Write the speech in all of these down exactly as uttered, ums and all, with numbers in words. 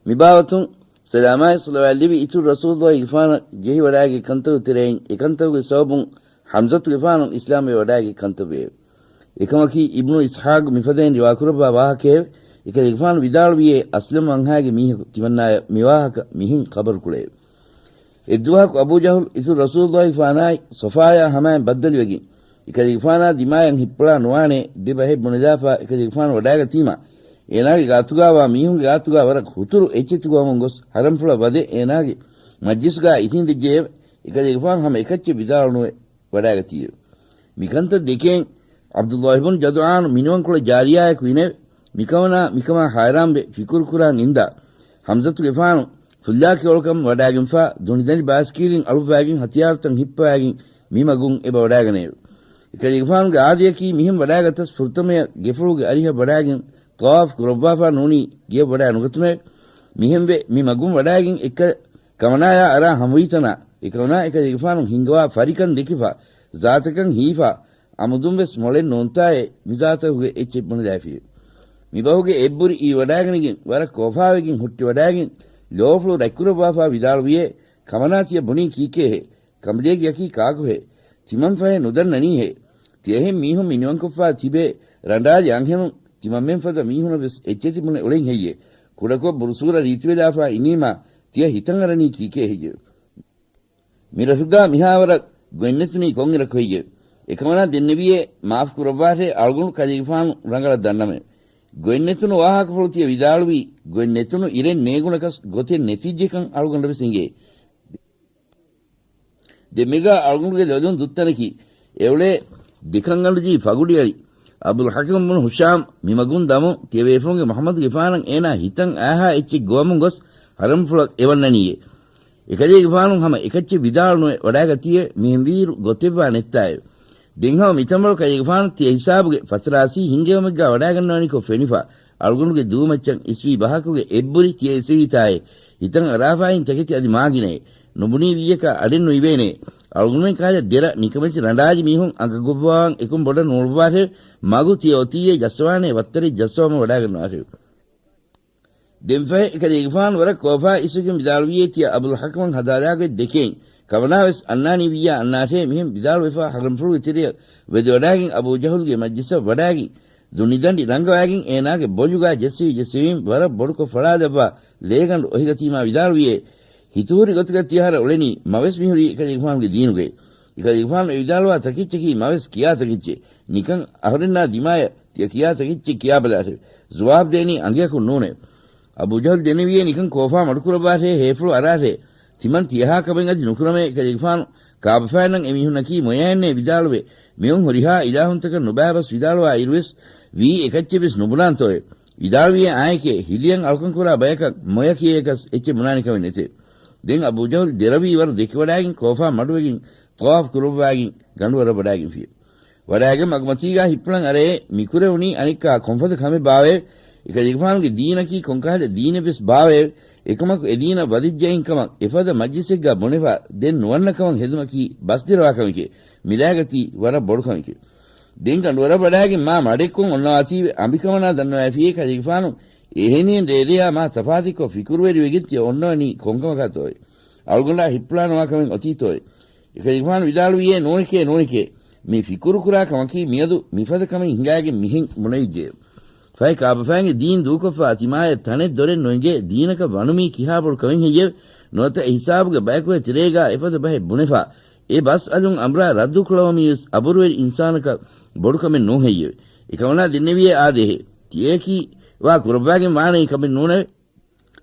މިބާވަތުން ސަލާމާއި ޞަލަވާތް ލިބި އިތުރު ރަސޫލުއްލާހިގެފާނަށް ޖެހިވަޑާގެ ކަންތައް ތެރެއިން އެކަންތަކުގެ ސަބަބުން ޙަމްޒަތުގެފާނު އިސްލާމްވެ ވަޑާގެ ކަންތައްވެއެވެ. އެކަމަކީ އިބްނު އިސްޙާޤު މިފަދައިން ރިވާކުރައްވާ ވާހަކައެވެ. އެކަލޭގެފާނު ވިދާޅުވިއޭ، އަސްލަމް ވަންހާގެ މީހަކު ތިމަންނާޔަށް މިވާހަކަ މިހެން ޚަބަރު ކުޅެއެވެ. އެއްދުވަހަކު އަބޫ ޖަހުލް އިތުރު ރަސޫލުއްލާހިގެފާނާއި ޞަފާޔާ ހަމައިން ބައްދަލުވެގެން، އެކަލޭގެފާނާ ދިމާޔަށް ހިއްޕުޅާ ނުވާނޭ ދެ ބަހެއް ބުނެލާފާ އެކަލޭގެފާނު ވަޑާގަތީމާ، އޭނާގެ ގާތުގާވާ މީހުންގެ ގާތުގާ ވަރަށް ހުތުރު އެއްޗެތި ގޮވަމުން ގޮސް ޙަރަމްފުޅަށް ވަދެ އޭނާގެ މަޖްލިސްގާ އިށީނދެއްޖެއެވެ. އެކަލޭގެފާނު ހަމަ އެކައްޗެއް ވިދާޅުނުވެ ވަޑާގަތީއެވެ. މިކަންތައް ދެކެން ޢަބްދުﷲ ބުން ޖަދުޢާނު މިނިވަންކޮޅު ޖާރިޔާއެކު އިނެވެ. މިކަމަނާ މިކަމާ ހައިރާންވެ ފިކުރުކުރާން އިންދާ، ޙަމްޒަތުގެފާނު ފުއްލާކި އޮޅުކަން ވަޑާގެންފާ، ދުނިދަނޑި ބާސްކީލިން އަޅުއްވާގެން ހަތިޔާރުތައް ހިއްޕަވާގެން މި މަގުން އެބަ ވަޑާގަނެއެވެ. އެކަލޭގެފާނުގެ އާދަޔަކީ މިހެން ވަޑާގަތަސް ފުރަތަމަޔަށް ގެފުޅުގެ އަރިހަށް ވަޑާގެން ޠަވާފު ކުރައްވާފާ ނޫނީ ގެޔަށް ވަޑާ ނުގަތުމެވެ. މިހެންވެ މި މަގުން ވަޑާގެން އެއްކަ ކަމަނާޔާ އަރާ ހަމަވީތަނާ، އެކަމަނާ އެކަލޭގެފާނު ހިންގަވާ ފަރިކަން ދެކިފާ، ޒާތަކަން ހީފާ، އަމުދުން ވެސް މޮޅެއް ނޫންތާއޭ މި ޒާތަކުގެ އެއްޗެއް ބުނެލާފިއެވެ. މިބަހުގެ އެއްބުރި އިވިވަޑާގަނެގެން ވަރަށް ކޯފާވެގެން ހުއްޓިވަޑާގެން ލޯފުޅު ރަތްކުރައްވާފާ ވިދާޅުވިއޭ، ކަމަނާ ތިޔަ ބުނީ ކީކޭހޭ؟ ކަނބަލޭގެއަކީ ކާކުހޭ؟ ތިމަން ފަހެ ނުދަންނަނީހޭ؟ ތިޔަހެން މީހުން މިނިވަންކޮށްފާ ތިބޭ ރަނޑާލި އަންހެނުން ތިމަންމެން ފަދަ މީހުނަށް ވެސް އެއްޗެތި ބުނެ އުޅެން ހެއްޔޭ؟ ކުޑަކޮށް ބުރުސޫރަ ރީތިވެލާފާ އިނީމާ ތިޔަ ހިތަށް އަރަނީ ކީކޭ ހެއްޔެވެ؟ މި ރަށުގާ މިހާވަރަށް ގޮތްނެތުނީ ކޮންއިރަކު ހެއްޔެވެ؟ އެކަމަނާ ދެންނެވިއޭ، މާފު ކުރައްވާށޭ، އަޅުގަނޑު ކަލޭގެފާނު ރަނގަޅަށް ދަންނަމެވެ. ގޮތްނެތުނު ވާހަކަފުޅު ތިޔަ ވިދާޅުވީ، ގޮތްނެތުނު އިރެއް ނޭގުނަކަސް ގޮތެއް ނެތިއްޖެކަން އަޅުގަނޑަށް ވެސް އިނގޭ. ދެންމެގާ އަޅުގަނޑުގެ ލޮލުން ދުއްތަނަކީ، އެއުޅޭ ދެކަންގަނޑުޖީ ފަގުޑިއަޅި އަބުލް ޙަކަމް ބުނު ހުޝާމް މިމަގުން ދަމުން ތިޔަބޭފުޅުންގެ މުޙައްމަދުގެފާނަށް އޭނާ ހިތަށް އައިހާ އެއްޗެއް ގޮވަމުން ގޮސް ޙަރަމްފުޅަށް އެވަންނަނީއޭ. އެކަލޭގެފާނު ހަމަ އެކައްޗެއް ވިދާޅުނުވެ ވަޑާގަތީއެވެ. މިހެންވީއިރު ގޮތެއްވާ ނެއްތާއެވެ. ދެން ހަމަ މިތަނބަޅު ކަލޭގެފާނު ތިޔަ ހިސާބުގެ ފަތަރާސީ ހިންގެވުމެއްގާ ވަޑާގަންނަވަނިކޮށް ފެނިފަ، އަޅުގަނޑުގެ ދުވުމައްޗަށް އިސްވީ ބަހަކުގެ އެއްބުރި ތިޔަ އިސްވީތާއޭ. ހިތަށް އަރާފައިން ތަކެތި އަދި މާގިނައޭ. ނުބުނީ ވިއްޔަކާ އަޑެއް ނުއިވޭނޭ. އަޅުގަނޑުމެން ކަހަލަ ދެރަ ނިކަމެތި ރަނޑާލި މީހުން އަނގަ ގޮއްވާން އެކުން ބޮޑަށް ނޫޅުއްވާށެވެ. މަގު ތިޔަ އޮތީއޭ ޖައްސަވާނޭ ވައްތަރެއް ޖައްސަވަމުން ވަޑާގަންނަވާށެވެ. ދެންފަހެ އެކަލޭގެފާނު ވަރަށް ކޯފާ އިސްވެގެން ވިދާޅުވިއޭ ތިޔަ އަބުލް ޙަކަމަށް ހަދާލާގޮތް ދެކޭން. ކަމަނާވެސް އަންނާނީ ވިއްޔާ އަންނާށޭ މިހެން ވިދާޅުވެފާ ޙަރަމްފުޅުގެ ތެރެއަށް ވެދެވަޑާގެން އަބޫ ޖަހުލްގެ މަޖްލިސަށް ވަޑާގެން ދުނިދަނޑި ރަނގަވާގެން އޭނާގެ ބޮލުގާ ޖެއްސެވި ޖެއްސެވިން ވަރަށް ބޮޑުކޮށް ފަޅާލައްވާ ލޭގަނޑު އޮހިގަތީމާ ވިދާޅުވިއޭ، ހިތުހުރި ގޮތުގަ ތިޔަ އަހަރަށް އުޅެނީ މަވެސް މިހުރީ އެކަލޭގެފާނުގެ ދީނުގައި. އެކަލޭގެފާނު އެ ވިދާޅުވާ ތަކެއްޗަކީ މަވެސް ކިޔާ ތަކެއްޗެއް. ނިކަން އަހުރެންނާ ދިމާޔަށް ތިޔަ ކިޔާ ތަކެއްޗެއް ކިޔާބަލާށެވެ. ޒުވާބު ދޭނީ އަނގަޔަކުން ނޫނެވެ. އަބޫ ޖަހުލް ދެންނެވިއޭ ނިކަން ކޯފާ މަޑުކުރައްވާށޭ ހޭފުޅު އަރާށޭ. ތިމަން ތިޔަހާ ކަމެއް އަދި ނުކުރަމޭ އެކަލޭގެފާނު ކާބަފައިންނަށް އެމީހުންނަކީ މޮޔައެއްނޭ ވިދާޅުވެ، މިއޮން ހުރިހާ އިލާހުންތަކަށް ނުބައިބަސް ވިދާޅުވާ އިރުވެސް ވީ އެކައްޗެއްވެސް ނުބުނާންތޯއޭ. ވިދާޅުވިއޭ އާއެކޭ، ހިލިއަން އަޅުކަންކުރާ ބަޔަކަށް މޮޔަ ކިޔޭކަސް އެއްޗެއް ބުނާނެ ކަމެއް ނެތޭ. ދެން އަބޫ ޖަހުލް ދެރަވީ ވަރު ދެކިވަޑާގެން ކޯފާ މަޑުވެގެން ޠަވާފު ކުރައްވާގެން ގަނޑުވަރަށް ވަޑާގެންފިއެވެ. ވަޑާގެން މަގުމަތީގާ ހިއްޕުޅަން އަރައޭ، މިކުރެވުނީ އަނެއްކާ ކޮންފަދަ ކަމެއް ބާވައެވެ؟ އެކަލޭގެފާނުގެ ދީނަކީ ކޮންކަހަލަ ދީނެއްވެސް ބާވައެވެ؟ އެކަމަކު އެ ދީނަށް ވަދެއްޖައިން ކަމަށް އެފަދަ މަޖްލިސެއްގާ ބުނެފާ ދެން ނުވަންނަ ކަމަށް ހެދުމަކީ ބަސްދެރަވާ ކަމެކޭ. މިލާގަތީ ވަރަށް ބޮޑު ކަމެކޭ. ދެން ގަނޑުވަރަށް ވަޑާގެން މާ މަޑެއްކޮށް އޮންނަވާތީވެ އަނބިކަމަނާ ދަންނަވައިފިއޭ ކަލޭގެފާނު އެހެނިހެން ރޭރެޔާ މާ ތަފާތުކޮށް ފިކުރުވެރިވެގެން ތިޔަ އޮންނަވަނީ ކޮންކަމަކާތޯއޭ؟ އަޅުގަނޑާ ހިއްޕުޅާނުވާ ކަމެއް އޮތީތޯއޭ؟ އެކަލޭގެފާނު ވިދާޅުވިއޭ، ނޫނެކޭ، ނޫނެކޭ. މި ފިކުރުކުރާ ކަމަކީ މިއަދު މިފަދަ ކަމެއް ހިނގާގެން މިހެން ބުނެވިއްޖެއެވެ. ފަހެ ކާބަފައިންގެ ދީން ދޫކޮށްފާ ތިމާޔަށް ތަނެއް ދޮރެއް ނުއިނގޭ، ދީނަކަށް ވަނުމީ ކިހާ ބޮޑު ކަމެއް ހެއްޔެވެ؟ ނުވަތަ އެ ހިސާބުގެ ބަޔަކު އެ ތެރޭގާ އެފަދަ ބަހެއް ބުނެފާ، އެ ބަސް އަލުން އަނބުރާ ރައްދު ކުޅަވަމީވެސް އަބުރުވެރި އިންސާނަކަށް ބޮޑު ކަމެއް ނޫން ހެއްޔެވެ؟ އެކަމަނާ ދެންނެވިއޭ އާދޭހޭ. ތިޔައަކީ ވާ ކުރައްވާގެން ވާނެ ކަމެއް ނޫނެވެ.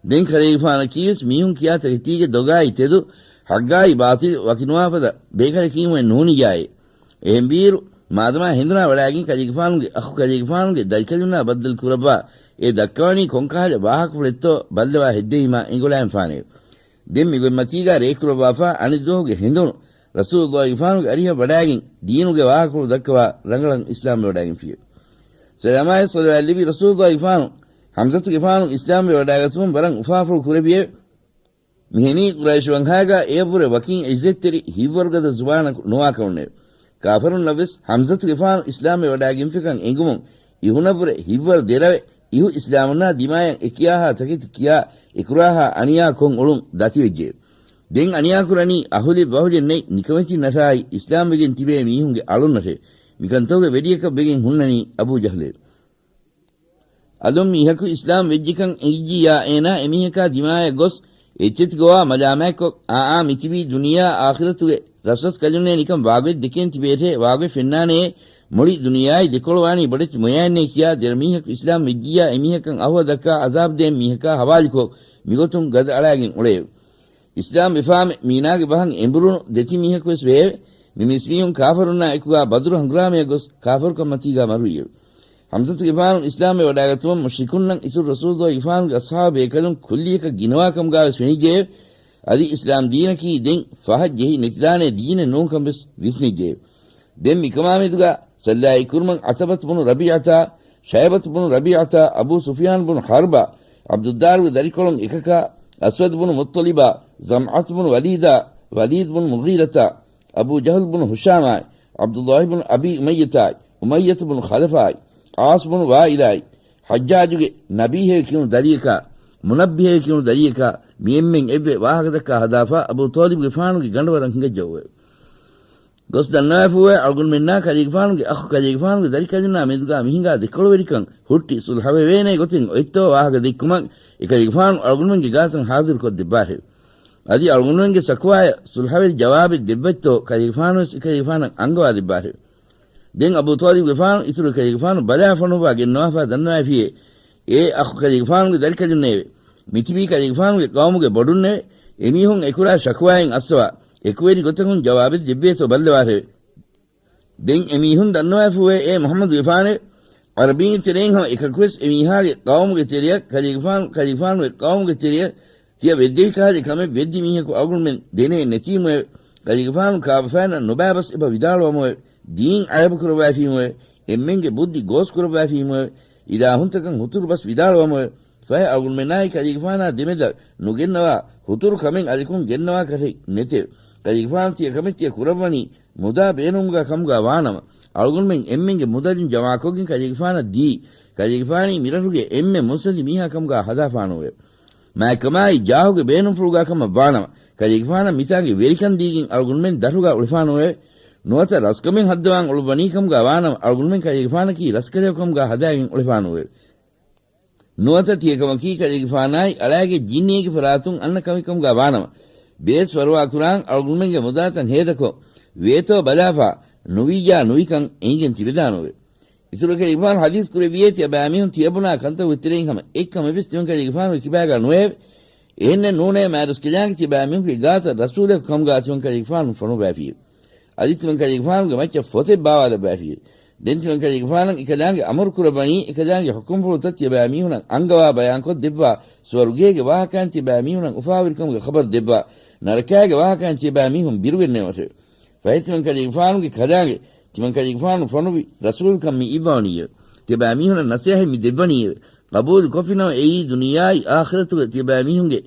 ދެން ކަލޭގެފާނަކީވެސް މީހުން ކިޔާ ތަކެތީގެ ދޮގާއި ތެދު، ޙައްގާއި ބާޠިލް ވަކިނުވާފަދަ ބޭކަލަކީމުވެ ނޫނިއްޔާއޭ. އެހެންވީއިރު، މާދަމާ ހެނދުނާ ވަޑާގެން ކަލޭގެފާނުގެ އަޚު ކަލޭގެފާނުގެ ދަރިކަލުންނާ ބައްދަލު ކުރައްވާ، އެ ދައްކަވަނީ ކޮންކަހަލަ ވާހަކަފުޅެއްތޯ ބައްލަވާ ހެއްދެވީމާ އެނގުލާންފާނެއެވެ. ދެން މިގޮތްމަތީގާ ރޭ ކުރައްވާފާ އަނެއްދުވަހުގެ ހެނދުނު ރަސޫލުއްލާހިގެފާނުގެ އަރިހަށް ވަޑާގެން ދީނުގެ ވާހަކަފުޅު ދައްކަވާ ރަނގަޅަށް އިސްލާމްވެވަޑާގެންފިއެވެ. ސަލާމާއި ޞަލަވާތް ލިބި ރަސޫލުއްލާހިގެފާނު ޙަމްޒަތުގެފާނު އިސްލާމްވެވަޑާގަތުމުން ވަރަށް އުފާފުޅު ކުރެއްވިއެވެ. މިހެނީ ޤުރައިޝު ވަންހާގާ އެއަށްވުރެ ވަކިން ޢިއްޒަތްތެރި ހިތްވަރުގަދަ ޒުވާނަކު ނުވާކަމުންނެވެ. ކާފަރުންނަށްވެސް ޙަމްޒަތުގެފާނު އިސްލާމްވެވަޑާގެންފިކަން އެނގުމުން އިހުނަށްވުރެ ހިތްވަރު ދެރަވެ އިހު އިސްލާމުންނާ ދިމާޔަށް އެކިޔާހާ ތަކެތި ކިޔާ، އެކުރާހާ އަނިޔާ ކޮށް އުޅުން ދަތިވެއްޖެ. ދެން އަނިޔާކުރަނީ އަހުލެއް ވަހުލެއް ނެތް، ނިކަމެތި ނަށާއި އިސްލާމްވެގެން ތިބޭ މީހުންގެ އަޅުންނަށެވެ. މިކަންތަކުގެ ވެރިޔަކަށް ވެގެން ހުންނަނީ އަބޫ ޖަހުލެވެ. އަލުން މީހަކު އިސްލާމް ވެއްޖެކަން އެނގިއްޖިއްޔާ އޭނާ އެމީހަކާ ދިމާޔަށް ގޮސް އެއްޗެތިގޮވާ މަލާމާތްކޮށް، އާއާ މިތިބީ ދުނިޔެއާ އާޚިރަތުގެ ރަސްރަސްކަލުންނޭ ނިކަން ވާގޮތް ދެކޭން ތިބޭށޭ، ވާގޮތް ފެންނާނެޔޭ، މުޅި ދުނިޔެއާއި ދެކޮޅުވާނީ ބޮޑެތި މޮޔައެއްނޭ ކިޔާ ދެރަ މީހަކު އިސްލާމް ވެއްޖިއްޔާ އެމީހަކަށް އަހުވަ ދައްކާ އަޒާބް ދޭން މީހަކާ ހަވާލުކޮށް މިގޮތުން ގަދަ އަޅާގެން އުޅެއެވެ. އިސްލާމް ވެފާމެ މީނާގެ ބަހަށް އެނބުރުނު ދެތި މީހަކުވެސް ވެއެވެ. މި މިސް މީހުން ކާފަރުންނާ އެކުގާ ބަދުރު ހަނގުރާމަޔަށް ގޮސް ކާފަރުކަން މަތީގާ މަރުވިއެވެ. ހަމްޒަތުގެފާނު އިސްލާމްވެ ވަޑާގަތުމަށް މުޝްރިކުންނަށް އިތުރު ރަސޫލުއްލާހިގެފާނުގެ އަޞްޙާބު ބޭކަލުން ކުއްލިއަކަށް ގިނަވާ ކަމުގާވެސް ފެނިއްޖެއެވެ. އަދި އިސްލާމް ދީނަކީ ދެން ފަހަށް ޖެހި ނެތިދާނޭ ދީނެއް ނޫންކަން ވެސް ވިސްނިއްޖެއެވެ. ދެން މިކަމާމެދުގާ ސައްލައި ކުރުމަށް ޢަތަބަތު ބުނު ރަބީޢަތާ، ޝައިބަތު ބުނު ރަބީޢަތާ، އަބޫ ސުފްޔާން ބުނު ޙަރްބާ، ޢަބްދުއްދާރުގެ ދަރިކޮޅުން އެކަކާ، އަސްވަދު ބުނު މުއްޠަލިބާ، ޒަމްޢަތު ބުނު ވަލީދާ، ވަލީދު ބުނު މުޣީރަތާ، އަބޫ ޖަހުލް ބުނު ހުޝާމާއި، ޢަބްދުއްލާހި ބުނު އަބީ އުމައްޔަތާއި، އުމައްޔަތު ބުނު ޚަލަފާއި، ޢާޞް ބުނު ވާއިލާއި، ޙައްޖާޖުގެ ނަބީހެވެ ކިޔުނު ދަރިޔަކާ، މުނައްބިހެވެ ކިޔުނު ދަރިޔަކާ، މި އެންމެން އެއްވެ ވާހަކަދައްކާ ހަދާފާ އަބޫ ޠާލިބުގެފާނުގެ ގަނޑުވަރަށް ހިނގައްޖައުވެ. ގޮސް ދަންނަވާފޫވެ އަޅުގަނޑުމެންނާ ކަލޭގެފާނުގެ އަޚު ކަލޭގެފާނުގެ ދަރިކަލުންނާ މެދުގާ މިހިނގާ ދެކޮޅުވެރިކަން ހުއްޓި ސުލްހަވެވޭނޭ ގޮތެއް އޮތްތޯ ވާހަކަ ދެއްކުމަށް އެކަލޭގެފާނު އަޅުގަނޑުމެންގެ ގާތަށް ޙާޟިރު ކޮށްދެއްވާށެވެ. އަދި އަޅުގަނޑުމެންގެ ޝަކުވާޔަށް ސުލްހަވެރި ޖަވާބެއް ދެއްވައްތޯ ކަލޭގެފާނުވެސް އެކަލޭގެފާނަށް އަންގަވާ ދެއްވާށެވެ. ދެން އަބޫ ޠާލިބުގެފާނު އިތުރު ކަލޭގެފާނު ބަލާ ފޮނުއްވާ ގެންނަވާފާ ދަންނަވާފިޔޭ، އޭ އަޚު ކަލޭގެފާނުގެ ދަރިކަލުންނޭވެ! މިތިބީ ކަލޭގެފާނުގެ ޤައުމުގެ ބޮޑުންނެވެ. އެމީހުން އެކުރާ ޝަކުވާއިން އައްސަވާ، އެކުވެރި ގޮތަކުން ޖަވާބެއް ދެއްވޭތޯ ބައްލަވާށެވެ. ދެން އެމީހުން ދަންނަވާފޫވޭ، އޭ މުޙައްމަދުގެފާނެވެ! ޢަރަބީން ތެރެއިން ހަމަ އެކަކުވެސް އެމީހާގެ ޤައުމުގެ ތެރެއަށް ކަލޭގެފާނު، ކަލޭގެފާނުގެ ޤައުމުގެ ތެރެއަށް ތިޔަ ވެއްދެވި ކަހަލަ ކަމެއް ވެއްދި މީހަކު އަޅުގަނޑުމެން ދެނޭ ނެތީމުއެވެ. ކަލޭގެފާނު ކާބަފައިންނަށް ނުބައިބަސް އެބަ ވިދާޅުވަމުއެވެ. ދީން ޢައިބު ކުރައްވައިފީމުއެވެ. އެންމެންގެ ބުއްދި ގޯސް ކުރައްވައިފީމުއެވެ. އިލާހުންތަކަށް ހުތުރު ބަސް ވިދާޅުވަމުއެވެ. ފަހެ އަޅުގަނޑުމެންނާއި ކަލޭގެފާނާ ދެމެދަށް ނުގެންނަވާ ހުތުރު ކަމެއް އަލިކުން ގެންނަވާ ކަށެއް ނެތެވެ. ކަލޭގެފާނު ތިޔަ ކަމެއް ތިޔަ ކުރައްވަނީ މުދާ ބޭނުންގާ ކަމުގާ ވާނަމަ، އަޅުގަނޑުމެން އެންމެންގެ މުދަލުން ޖަމާކޮށްގެން ކަލޭގެފާނަށް ދީ، ކަލޭގެފާނީ މިރަށުގެ އެންމެ މުއްސަނދި މީހާ ކަމުގާ ހަދާފާނުއެވެ. މާތްކަމާއި ޖާހުގެ ބޭނުންފުޅުގާ ކަމަށް ވާނަމަ، ކަލޭގެފާނަށް މިތާނގެ ވެރިކަން ދީގެން އަޅުގަނޑުމެން ދަށުގާ އުޅެފާނުއެވެ. ނުވަތަ ރަސްކަމެއް ހައްދަވާން އުޅުއްވަނީ ކަމުގާ ވާނަމަ، އަޅުގަނޑުމެން ކަލޭގެފާނަކީ ރަސްކަލެއަކު ކަމުގާ ހަދާގެން އުޅެފާނުއެވެ. ނުވަތަ ތިޔަކަމަކީ ކަލޭގެފާނާއި އަޅާގެ ޖިންނިއެއްގެ ފަރާތުން އަންނަ ކަމެއް ކަމުގާ ވާނަމަ، ބޭސް ފަރުވާ ކުރާން އަޅުގަނޑުމެންގެ މުދާތައް ހޭދަކޮށް، ވޭތޯ ބަލާފާ، ނުވިއްޔާ ނުވިކަން އެނގިގެން ތިބެދާނުއެވެ. އިތުރަކަށް އިގްބާލް ޙަދީޘް ކުރެއްވިއޭ، ތިޔަބައިމީހުން ތިޔަބުނާ ކަންތައް އޮތްތެރެއިން ހަމަ އެއްކަމެއްވެސް ތިމަންކަލޭގެފާނުގެ ކިބާގާ ނުވެއެވެ. އެހެންނެއް ނޫނޭ، މާތްރަސްކަލާނގެ ތިޔަބައިމީހުންގެ ގާތަށް ރަސޫލަކު ކަމުގާ ތިމަންކަލޭގެފާނު ފޮނުއްވައިފިއެވެ. އަދި ތިމަންކަލޭގެފާނުގެ މައްޗަށް ފޮތެއް ބާވާލައްވައިފިއެވެ. ދެން ތިމަންކަލޭގެފާނަށް އެކަލާނގެ އަމުރު ކުރައްވަނީ، އެކަލާނގެ ޙުކުމްފުޅުތައް ތިޔަބައިމީހުނަށް އަންގަވާ ބަޔާންކޮށްދެއްވާ، ސުވަރުގޭގެ ވާހަކައިން ތިޔަބައިމީހުނަށް އުފާވެރިކަމުގެ ޚަބަރު ދެއްވާ، ނަރަކާގެ ވާހަކައިން ތިޔަބައިމީހުން ބިރުގެންނެވުމަށެވެ. ފަހެ ތިމަންކަލޭގެފާނުގެ ކަލާނގެ، ތިމަންކަލޭގެފާނު ފޮނުވި ރަސޫލުކަން މި އިއްވަވަނީއެވެ. ތިޔަބައިމީހުނަށް ނަސޭހަތް މި ދެއްވަނީއެވެ. ޤަބޫލު ކޮށްފިނަމަ އެއީ ދުނިޔެއާއި އާޚިރަތުގެ ތިޔަބައިމީހުންގެ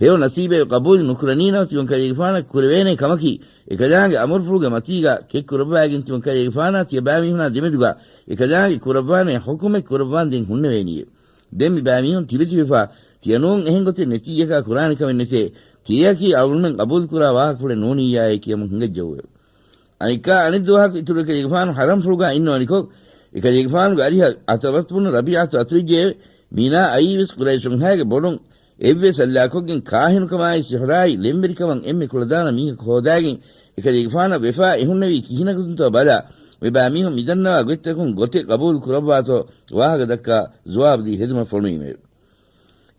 ހެޔޮ ނަސީބެވެ. ޤަބޫލު ނުކުރަނީނަމަ ތިމަންކަލޭގެފާނަށް ކުރެވޭނޭ ކަމަކީ، އެކަލާނގެ އަމުރުފުޅުގެ މަތީގާ ކެއް ކުރައްވައިގެން ތިމަންކަލޭގެފާނާ ތިޔަބައިމީހުނާ ދެމެދުގާ އެކަލާނގެ ކުރައްވާނޭ ޙުކުމެއް ކުރައްވާންދެން ހުންނެވޭނީއެވެ. ދެން މި ބައިމީހުން ތިބެތިބެފާ، ތިޔަނޫން އެހެން ގޮތެއް ނެތިއްޔަކާ ކުރާނެ ކަމެއް ނެތޭ. ތިޔައަކީ އަޅުގަނޑުމެން ޤަބޫލުކުރާ ވާހަކަފުޅެއް ނޫނިއްޔާއޭ ކިޔަމުން ހިނގައްޖައުވެ. އަނެއްކާ އަނެއް ދުވަހަކު އިތުރު އެކަލޭގެފާނު ޙަރަމްފުޅުގާ އިންނަވަނިކޮށް، އެކަލޭގެފާނުގެ އަރިހަށް ޢަތަބަތު ބުނު ރަބީޢަތު އަތުވެއްޖެއެވެ. މީނާ އައީވެސް ޤުރައިޝުންހާގެ ބޮޑުން އެއްވެ ސައްލާކޮށްގެން ކާހިނުކަމާއި ސިޙުރާއި ލެންވެރިކަމަށް އެންމެ ކުޅަދާނަ މީހަކު ހޯދާގެން، އެކަލޭގެފާނަށް ވެފާ އެހުންނެވީ ކިހިނަކުންތޯ ބަލާ، މި ބައިމީހުން މިދަންނަވާ ގޮތްތަކުން ގޮތެއް ޤަބޫލު ކުރައްވާތޯ ވާހަކަ ދައްކާ ޖުވާބުދީ ހެދުމަށް ފޮނުވީމެވެ.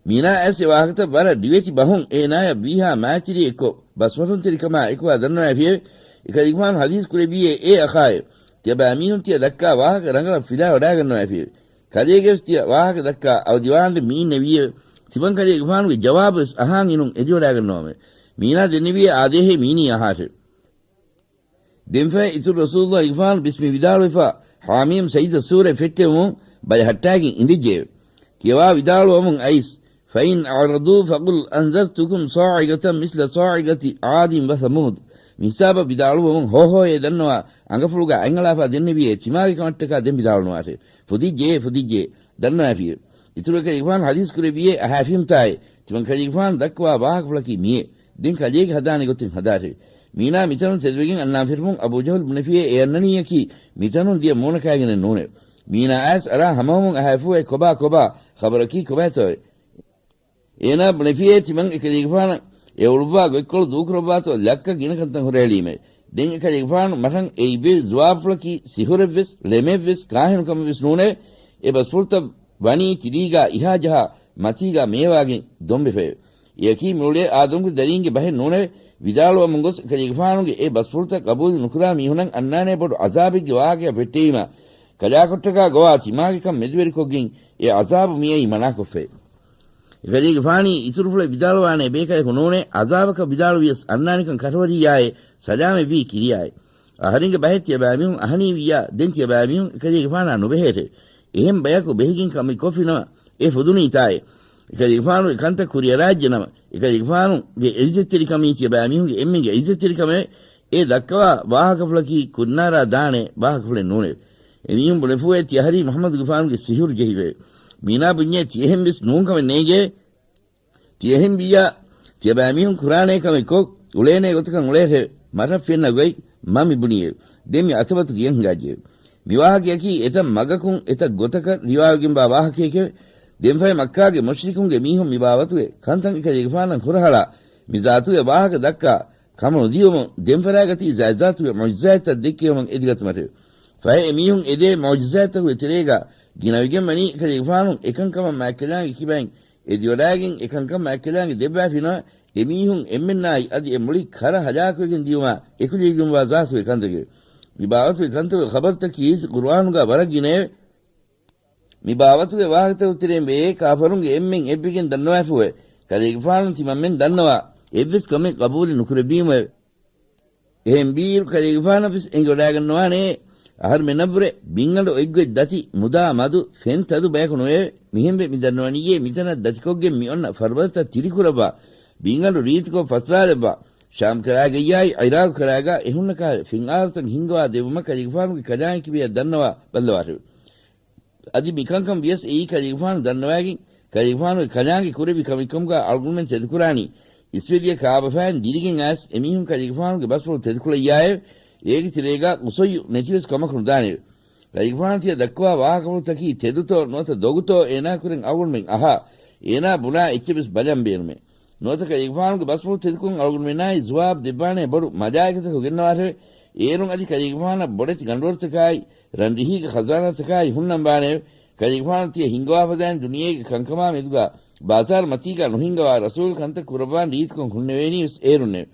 މީނާ އައިސް އެ ވާހަކަތައް ވަރަށް ރިވެތި ބަހުން އޭނާޔަށް ވީހާ މާތިރި އެއްކޮށް، ބަސްމަށުންތެރިކަމާ އެކުވާ ދަންނަވައިފިއެވެ. އެކަލޭގެފާނު ޙަދީޘް ކުރެއްވިއޭ، އޭ އަޚާއޭ! ތިޔަބައިމީހުން ތިޔަ ދައްކާ ވާހަކަ ރަނގަޅަށް ފިލާވަޑާގަންނަވައިފިއެވެ. ކަލޭގެވެސް ތިޔަ ވާހަކަ ދައްކާ އަވަދިވާންދެން މި އިންނެވީއެވެ. ތިމަންކަލޭގެފާނުގެ ޖަވާބުވެސް އަހާން އިނުން އެދިވަޑާގަންނަވަމެވެ. މީނާ ދެންނެވިއޭ އާދޭހޭ މީނީ އަހާށެވެ. ދެންފަހެ އިތުރު ރަސޫލުއްލާހިގެފާނު ބިސްމި ވިދާޅުވެފާ، ޙާމީމް ސައްޖްދަ ސޫރަތް ފެއްޓެވުމުން ބަލަހައްޓާގެން އިނދެއްޖެއެވެ. ކިޔަވާ ވިދާޅުވަމުން އައިސް، فإن أعرضوا فقل أنذرتكم صاعقة مثل صاعقة عاد وثمود. މިހިސާބަށް ވިދާޅުވަމުން ހޯހޯއޭ ދަންނަވާ، އަނގަފުޅުގާ އަތްއަޅާފާ ދެންނެވިއޭ ތިމާގެ ކަމަށްޓަކާ ދެން ވިދާޅުނުވާށެވެ. ފުދިއްޖެއޭ، ފުދިއްޖެއޭ ދަންނަވާފިއެވެ. އިތުރު އެކަލޭގެފާނު ޙަދީޘް ކުރެއްވިއޭ އަހައިފިހުންތާއޭ، ތިމަން ކަލޭގެފާނު ދައްކަވާ ވާހަކަފުޅަކީ މިއޭ. ދެން ކަލޭގެ ހަދާނެ ގޮތެއް ހަދާށެވެ. މީނާ މިތަނުން ތެދުވެގެން އަންނާންފިއްރުމުން އަބޫ ޖަހުލް ބުނެފިއޭ އެ އަންނަނީއަކީ މިތަނުން ދިޔަ މޫނަކާގެނެއް ނޫނެވެ. މީނާ އައިސް އަރާ ހަމަހަމަހުން އަހައިފިއޭ ކޮބާ ކޮބާ ޚަބަރަކީ ކޮބާތޯއެވެ؟ އޭނާ ބުނެފިއޭ ތިމަން އެކަލޭގެފާނަށް އެ އުޅުއްވާ ގޮތްކޮޅު ދޫކުރައްވާތޯ ލައްކަ ގިނަ ކަންތައް ހުރެއެޅީމެވެ. ދެން އެކަލޭގެފާނު މަށަށް އެ އިއްވެވި ޒުވާބުފުޅަކީ ސިހުރެއްވެސް، ޅެމެއްވެސް، ކާހިނުކަމެއްވެސް ނޫނެވެ. އެ ބަސްފުޅުތައް ވަނީ ތިރީގާ އިހާ ޖަހާ މަތީގާ މޭވާގެން ދޮންބެފައެވެ. އެއަކީ މިއުޅޭ އާދަމްގެ ދަރީންގެ ބަހެއް ނޫނެވެ. ވިދާޅުވަމުން ގޮސް އެކަލޭގެފާނުގެ އެ ބަސްފުޅުތައް ގަބޫލު ނުކުރާ މީހުނަށް އަންނާނޭ ބޮޑު އަޒާބެއްގެ ވާހަކައަށް ފެއްޓެވީމާ، ކަލާކޮޓަކާ ގޮވާ ތިމާގެ ކަން މެދުވެރިކޮށްގެން އެ އަޒާބު މިއައީ މަނާކޮށްފައެވެ. އެކަލޭގެފާނީ އިތުރުފުޅެއް ވިދާޅުވާނޭ ބޭކަލަކު ނޫނޭ، އަޒާބަކަށް ވިދާޅުވިޔަސް އަންނާނެކަން ކަށަވަރިއްޔާއޭ، ސަލާމަތްވީ ކިރިޔާއޭ. އަހަރެންގެ ބަހެއް ތިޔަބައިމީހުން އަހަނީވިއްޔާ، ދެން ތިޔަބައިމީހުން އެކަލޭގެފާނާ ނުބެހޭށެވެ. އެހެން ބަޔަކު ބެހިގެން ކަމެއް ކޮށްފި ނަމަ، އެ ފުދުނީތާއޭ. އެކަލޭގެފާނުގެ ކަންތައް ކުރިއަރާއްޖެ ނަމަ، އެކަލޭގެފާނުގެ އިއްޒަތްތެރިކަމީ ތިޔަބައިމީހުންގެ އެންމެންގެ އިއްޒަތްތެރިކަމެވެ. އެ ދައްކަވާ ވާހަކަފުޅަކީ ކުންނާރާ ދާނެ ވާހަކަފުޅެއް ނޫނެވެ. އެމީހުން ބުނެފޫއޭ ތިއަހަރީ މުޙައްމަދުގެފާނުގެ ސިހުރު ޖެހިފައެވެ. މީނާ ބުންޏޭ ތިއެހެން ވެސް ނޫން ކަމެއް ނޭނގެ. ތިއެހެން ވިއްޔާ، ތިޔަބައިމީހުން ކުރާނޭ ކަމެއްކޮށް އުޅޭނޭ ގޮތަކަށް އުޅޭށެވެ. މަށަށް ފެންނަ ގޮތް މަ މި ބުނީއެވެ. ދެން މި އަތަބަތު ގެޔަށް ހިނގާއްޖެއެވެ. މި ވާހަކަޔަކީ އެތައް މަގަކުން އެތައް ގޮތަކަށް ރިވާވެގެންވާ ވާހަކައެކެވެ. ދެންފައި މައްކާގެ މުޝްރިކުންގެ މީހުން މި ބާވަތުގެ ކަންތައް އެކަލޭގެފާނަށް ހުރަހަޅާ، މި ޒާތުގެ ވާހަކަ ދައްކާ ކަމަށް ނުދިޔުމުން، ދެންފަރާގަތީ ޒާތްޒާތުގެ މުޢުޖިޒާތްތައް ދެއްކެވުމަށް އެދިގަތުމަށެވެ. ފަހެ އެމީހުން އެދޭ މުޢުޖިޒާތްތަކުގެ ތެރޭގާ ގިނަވެގެން ވަނީ އެކަލޭގެފާނު އެކަންކަމަށް މާތްކަލާނގެ ކިބައިން އެދިވަޑާގެން އެކަންކަން މާތްކަލާނގެ ދެއްވާފިނަމަ، އެމީހުން އެންމެންނާއި އަދި އެ މުޅި ކަރަ ހަލާކުވެގެން ދިޔުމާ އެކުލެވިގެންވާ ޒާތުގެ ކަންތަކެވެ. މި ބާވަތުގެ ކަންތަކުގެ ޚަބަރުތަކީ ޤުރުއާނުގާ ވަރަށް ގިނައެވެ. މި ބާވަތުގެ ވާހަކަތަކުގެ ތެރެއިން ވެއޭ ކާފަރުންގެ އެންމެން އެއްވެގެން ދަންނަވާފޫއެވެ. ކަލޭގެފާނު ތިމަންމެން ދަންނަވާ އެއްވެސް ކަމެއް ޤަބޫލެއް ނުކުރެއްވީމެވެ. އެހެންވީއިރު ކަލޭގެފާނަށް ވެސް އެނގިވަޑާގަންނަވާނެއޭ، އަހަރުމެންނަށްވުރެ ބިންގަނޑު އޮތްގޮތް ދަތި މުދާ މަދު ފެން ތަދު ބަޔަކު ނުވެއެވެ. މިހެންވެ މި ދަންނަވަނީއޭ މިތަނަށް ދަތިކޮށްގެން މި އޮންނަ ފަރުބަދަތައް ތިރިކުރައްވާ، ބިންގަނޑު ރީތިކޮށް ފަސްރާލައްވާ، ޝާމް ކަރާގައްޔާއި ޢިރާގު ކަރާގާ އެ ހުންނަ ކަހަލަ ފެންއާރުތައް ހިންގަވާ ދެއްވުމަށް ކަލޭގެފާނުގެ ކަލާނގެ ކިބަޔަށް ދަންނަވާ ބައްލަވާށެވެ. އަދި މިކަންކަން ވިޔަސް އެއީ ކަލޭގެފާނު ދަންނަވާގެން ކަލޭގެފާނުގެ ކަލާނގެ ކުރެއްވި ކަމެއްކަމުގާ އަޅުގަނޑުމެން ތެދުކުރާނީ. އިސްވެލިޔަށް ކާބަފައިން ދިރިގެން އައިސް އެމީހުން ކަލޭގެފާނުގެ ބަސްފުޅު ތެދުކުޅައްޔާއެވެ. އޭގެ ތެރޭގާ ޤުސޮއްޔު ނެތިވެސް ކަމަކު ނުދާނެއެވެ. ކަލޭގެފާނު ތިޔަ ދައްކަވާ ވާހަކަފުޅުތަކީ ތެދުތޯ ނުވަތަ ދޮގުތޯ އޭނާ ކުރިން އަޅުގަނޑުމެން އަހާ، އޭނާ ބުނާ އެއްޗެއް ވެސް ބަލަން ބޭނުމޭ. ނުވަތަ ކަލޭގެފާނުގެ ބަސްފުޅު ތެދުކޮށް އަޅުގަނޑުމެންނާއި ޒުވާބު ދެއްވާނޭ ބޮޑު މަލާއިކަތަކު ގެންނަވާށެވެ. އޭރުން އަދި ކަލޭގެފާނަށް ބޮޑެތި ގަނޑުވަރުތަކާއި ރަންރިހީގެ ޚަޒާނާތަކާއި ހުންނަންވާނެއެވެ. ކަލޭގެފާނު ތިޔަ ހިންގަވާފަދައިން ދުނިޔޭގެ ކަންކަމާ މެދުގާ ބާޒާރު މަތީގާ ނުހިންގަވާ ރަސޫލު ކަންތައް ކުރައްވާން ރީތިކޮށް ހުންނެވޭނީ ވެސް އޭރުންނެވެ.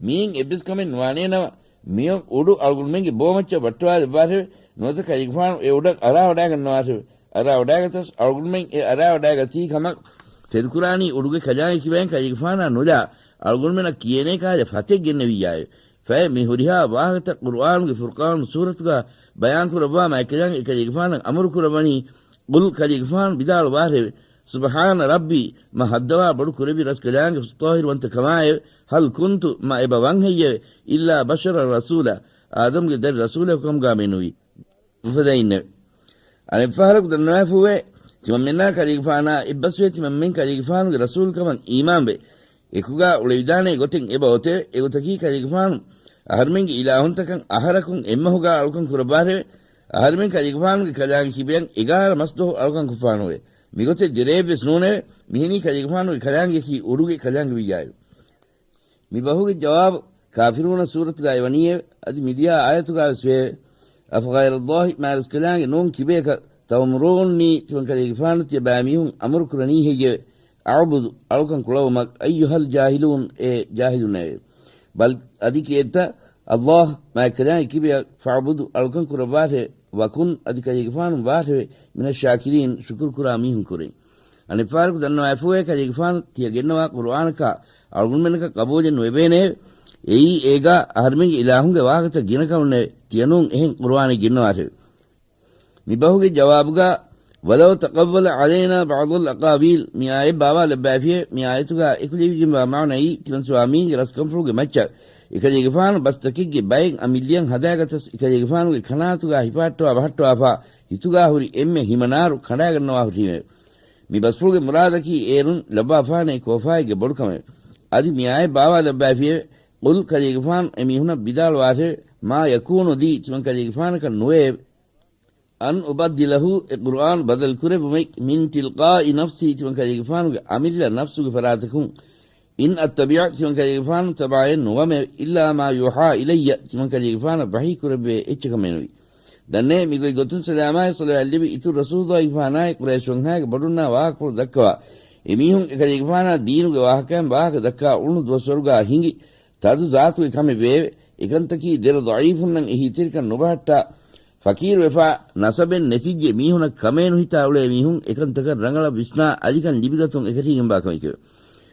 މިއިން އެއްވެސް ކަމެއް ނުވާނޭނަމަ، މިއޮތް އުޑު އަޅުގަނޑުމެންގެ ބޯމައްޗަށް ވައްޓަވާލައްވާށެވެ. ނުވަތަ ކަލޭގެފާނު އެ އުޑަށް އަރާވަޑާގަންނަވާށެވެ. އަރާވަޑާގަތަސް އަޅުގަނޑުމެން އެ އަރާވަޑާގަތީ ކަމަށް ތެދުކުރާނީ އުޑުގެ ކަލާނގެ ކިބައިން ކަލޭގެފާނާ ނުލާ، އަޅުގަނޑުމެންނަށް ކިޔޭނޭ ކަހަލަ ފަތެއް ގެންނެވިއްޔާއެވެ. ފަހެ މި ހުރިހާ ވާހަކަތައް ޤުރުއާނުގެ ފުރުޤާނު ސޫރަތުގާ ބަޔާންކުރައްވާ މާތްކަލާނގެ އެކަލޭގެފާނަށް އަމުރުކުރައްވަނީ، ޤުލް ކަލޭގެފާނު ވިދާޅުވާށެވެ. ސުބްޙާނަ ރައްބީ، މަ ހައްދަވާ ބޮޑު ކުރެއްވި ރަސްކަލާނގެ ފުސްޠާހިރުވަންތަކަމާއެވެ. ހަލް ކުންތު، މަ އެބަ ވަންހެއްޔެވެ؟ އިއްލާ ބަޝަރަން ރަސޫލާ، އާދަމްގެ ދަރި ރަސޫލަކުކަމުގާމެ ނުވީ. އުފަދައިންނެވެ. އަނެއްފަހަރަކު ދަންނަވާފޫވޭ، ތިމަންމެންނާ ކަލޭގެފާނާ އެއްބަސްވޭ ތިމަންމެން ކަލޭގެފާނުގެ ރަސޫލުކަމަށް އީމާންވެ، އެކުގާ އުޅެވިދާނޭ ގޮތެއް އެބައޮތެވެ. އެގޮތަކީ ކަލޭގެފާނު އަހަރުމެންގެ އިލާހުންތަކަށް އަހަރަކުން އެއްމަހުގާ އަޅުކަން ކުރައްވާށެވެ. އަހަރުމެން ކަލޭގެފާނުގެ ކަލާނގެ ކިބަޔަށް އެގާރަ މަސްދުވަހު އަޅުކަން ކޮށްފާނަމެވެ. މިގޮތެއް ދެރައެއްވެސް ނޫނެވެ. މިހެނީ ކަލޭގެފާނުގެ ކަލާނގެއަކީ އުޑުގެ ކަލާނގެ ވިއްޔާއެވެ. މި ބަހުގެ ޖަވާބު ކާފިރޫނަ ސޫރަތުގައި ވަނީއެވެ. އަދި މިދިޔަ އާޔަތުގައިވެސް ވެއެވެ. އަފަޣައިރައްލާހި، މާތްރަސްކަލާނގެ ނޫން ކިބަޔަކަށް، ތައުމުރޫނީ، ތިމަން ކަލޭގެފާނު ތިޔަބައިމީހުން އަމުރުކުރަނީ ހެއްޔެވެ؟ އަޢުބުދު، އަޅުކަން ކުޅަވުމަށް، އައްޔުހަލް ޖާހިލޫން، އޭ ޖާހިލުންނޭވެ. ބަލް، އަދި ކިއެއްތަ؟ އައްލާހް، މާތްކަލާނގެ ކިބަޔަށް، ފަޢުބުދު، އަޅުކަން ކުރައްވާށެވެ. ވަކުން، އަދި ކަލޭގެފާނު ވާށެވެ، މިނައްޝާކިރީން، ޝުކުރުކުރާ މީހުން ކުރެން. އަނެއްފަހަރަކު ދަންނަވާފޫއޭ ކަލޭގެފާނު ތިޔަ ގެންނަވާ ޤުރުއާނަކާ އަޅުގަނޑުމެންނަކަށް ޤަބޫލެއް ނުވެވޭނެއެވެ. އެއީ އޭގާ އަހަރުމެންގެ އިލާހުންގެ ވާހަކަތައް ގިނަ ކަމުންނެވެ. ތިޔަނޫން އެހެން ޤުރުއާނެއް ގެންނަވާށެވެ. މި ބަހުގެ ޖަވާބުގާ، ވަލައު ތަޤައްވަލަ ޢަލައިނާ ބަޢްޟަލް އަޤާވީލް، މި އާޔަތް ބާވާލައްވައިފިއެވެ. މި އާޔަތުގާ އެކުލެވިގެންވާ މާނައީ، ތިމަން ސުވާމީންގެ ރަސްކަންފުޅުގެ މައްޗަށް އެކަލޭގެފާނު ބަސްތަކެއްގެ ބައެއް އަމިއްލިއަށް ހަދާގަތަސް، އެކަލޭގެފާނުގެ ކަނާތުގާ ހިފާއްޓަވާ ބަހައްޓަވާފާ، ހިތުގާ ހުރި އެންމެ ހިމަނާރު ކަނޑާގަންނަވާ ހުށީމެވެ. މި ބަސްފުޅުގެ މުރާދަކީ އޭރުން ލައްވާފާނެ ކޯފާއެއްގެ ބޮޑުކަމެވެ. އަދި މިއާއެއް ބާވާލައްވައިފިއެވެ. ޤުލް ކަލޭގެފާނު އެމީހުނަށް ވިދާޅުވާށެވެ. މާ ޔަކޫނު ލީ، ތިމަން ކަލޭގެފާނަކަށް ނުވެއެވެ. އަން އުބައްދިލަހޫ، އެ ޤުރުއާން ބަދަލު ކުރެއްވުމެއް، މިން ތިލްޤާއި ނަފްސީ، ތިމަން ކަލޭގެފާނުގެ އަމިއްލަ ނަފްސުގެ ފަރާތަކުން. އިން އައްތަބިޢު، ތިމަން ކަލޭގެފާނު ތަބަޢައެއް ނުވަމެވެ. އިއްލާ މާ ޔޫޙާ އިލައްޔަ، ތިމަން ކަލޭގެފާނަށް ވަޙީ ކުރެއްވޭ އެއްޗަކަމެއްނުވި. ދަންނޭ، މިގޮތް ގޮތުން ސަލާމާއި ޞަލަވާތް ލިބި އިތުރު ރަސޫލުއްލާހިގެފާނާއި ޤުރައިޝް ވަންހާގެ ބޮޑުންނާ ވާހަކަފުޅު ދައްކަވާ، އެމީހުން އެކަލޭގެފާނާ ދީނުގެ ވާހަކައިން ވާހަކަ ދައްކާ އުޅުނު ދުވަސްވަރުގާ ހިނގި، ތަދު ޒާތުގެ ކަމެއް ވެއެވެ. އެކަންތަކީ ދެރަ ޟަޢީފުންނަށް އެހީތެރިކަން ނުބަހައްޓާ، ފަޤީރުވެފާ، ނަސަބެއް ނެތިއްޖެ މީހުނަށް ކަމޭ ނުހިތާ އުޅޭ މީހުން އެކަންތަކަށް ރަނގަޅަށް ވިސްނާ އަލިކަން ލިބިގަތުން އެކަށީގެންވާ ކަމެކެވެ.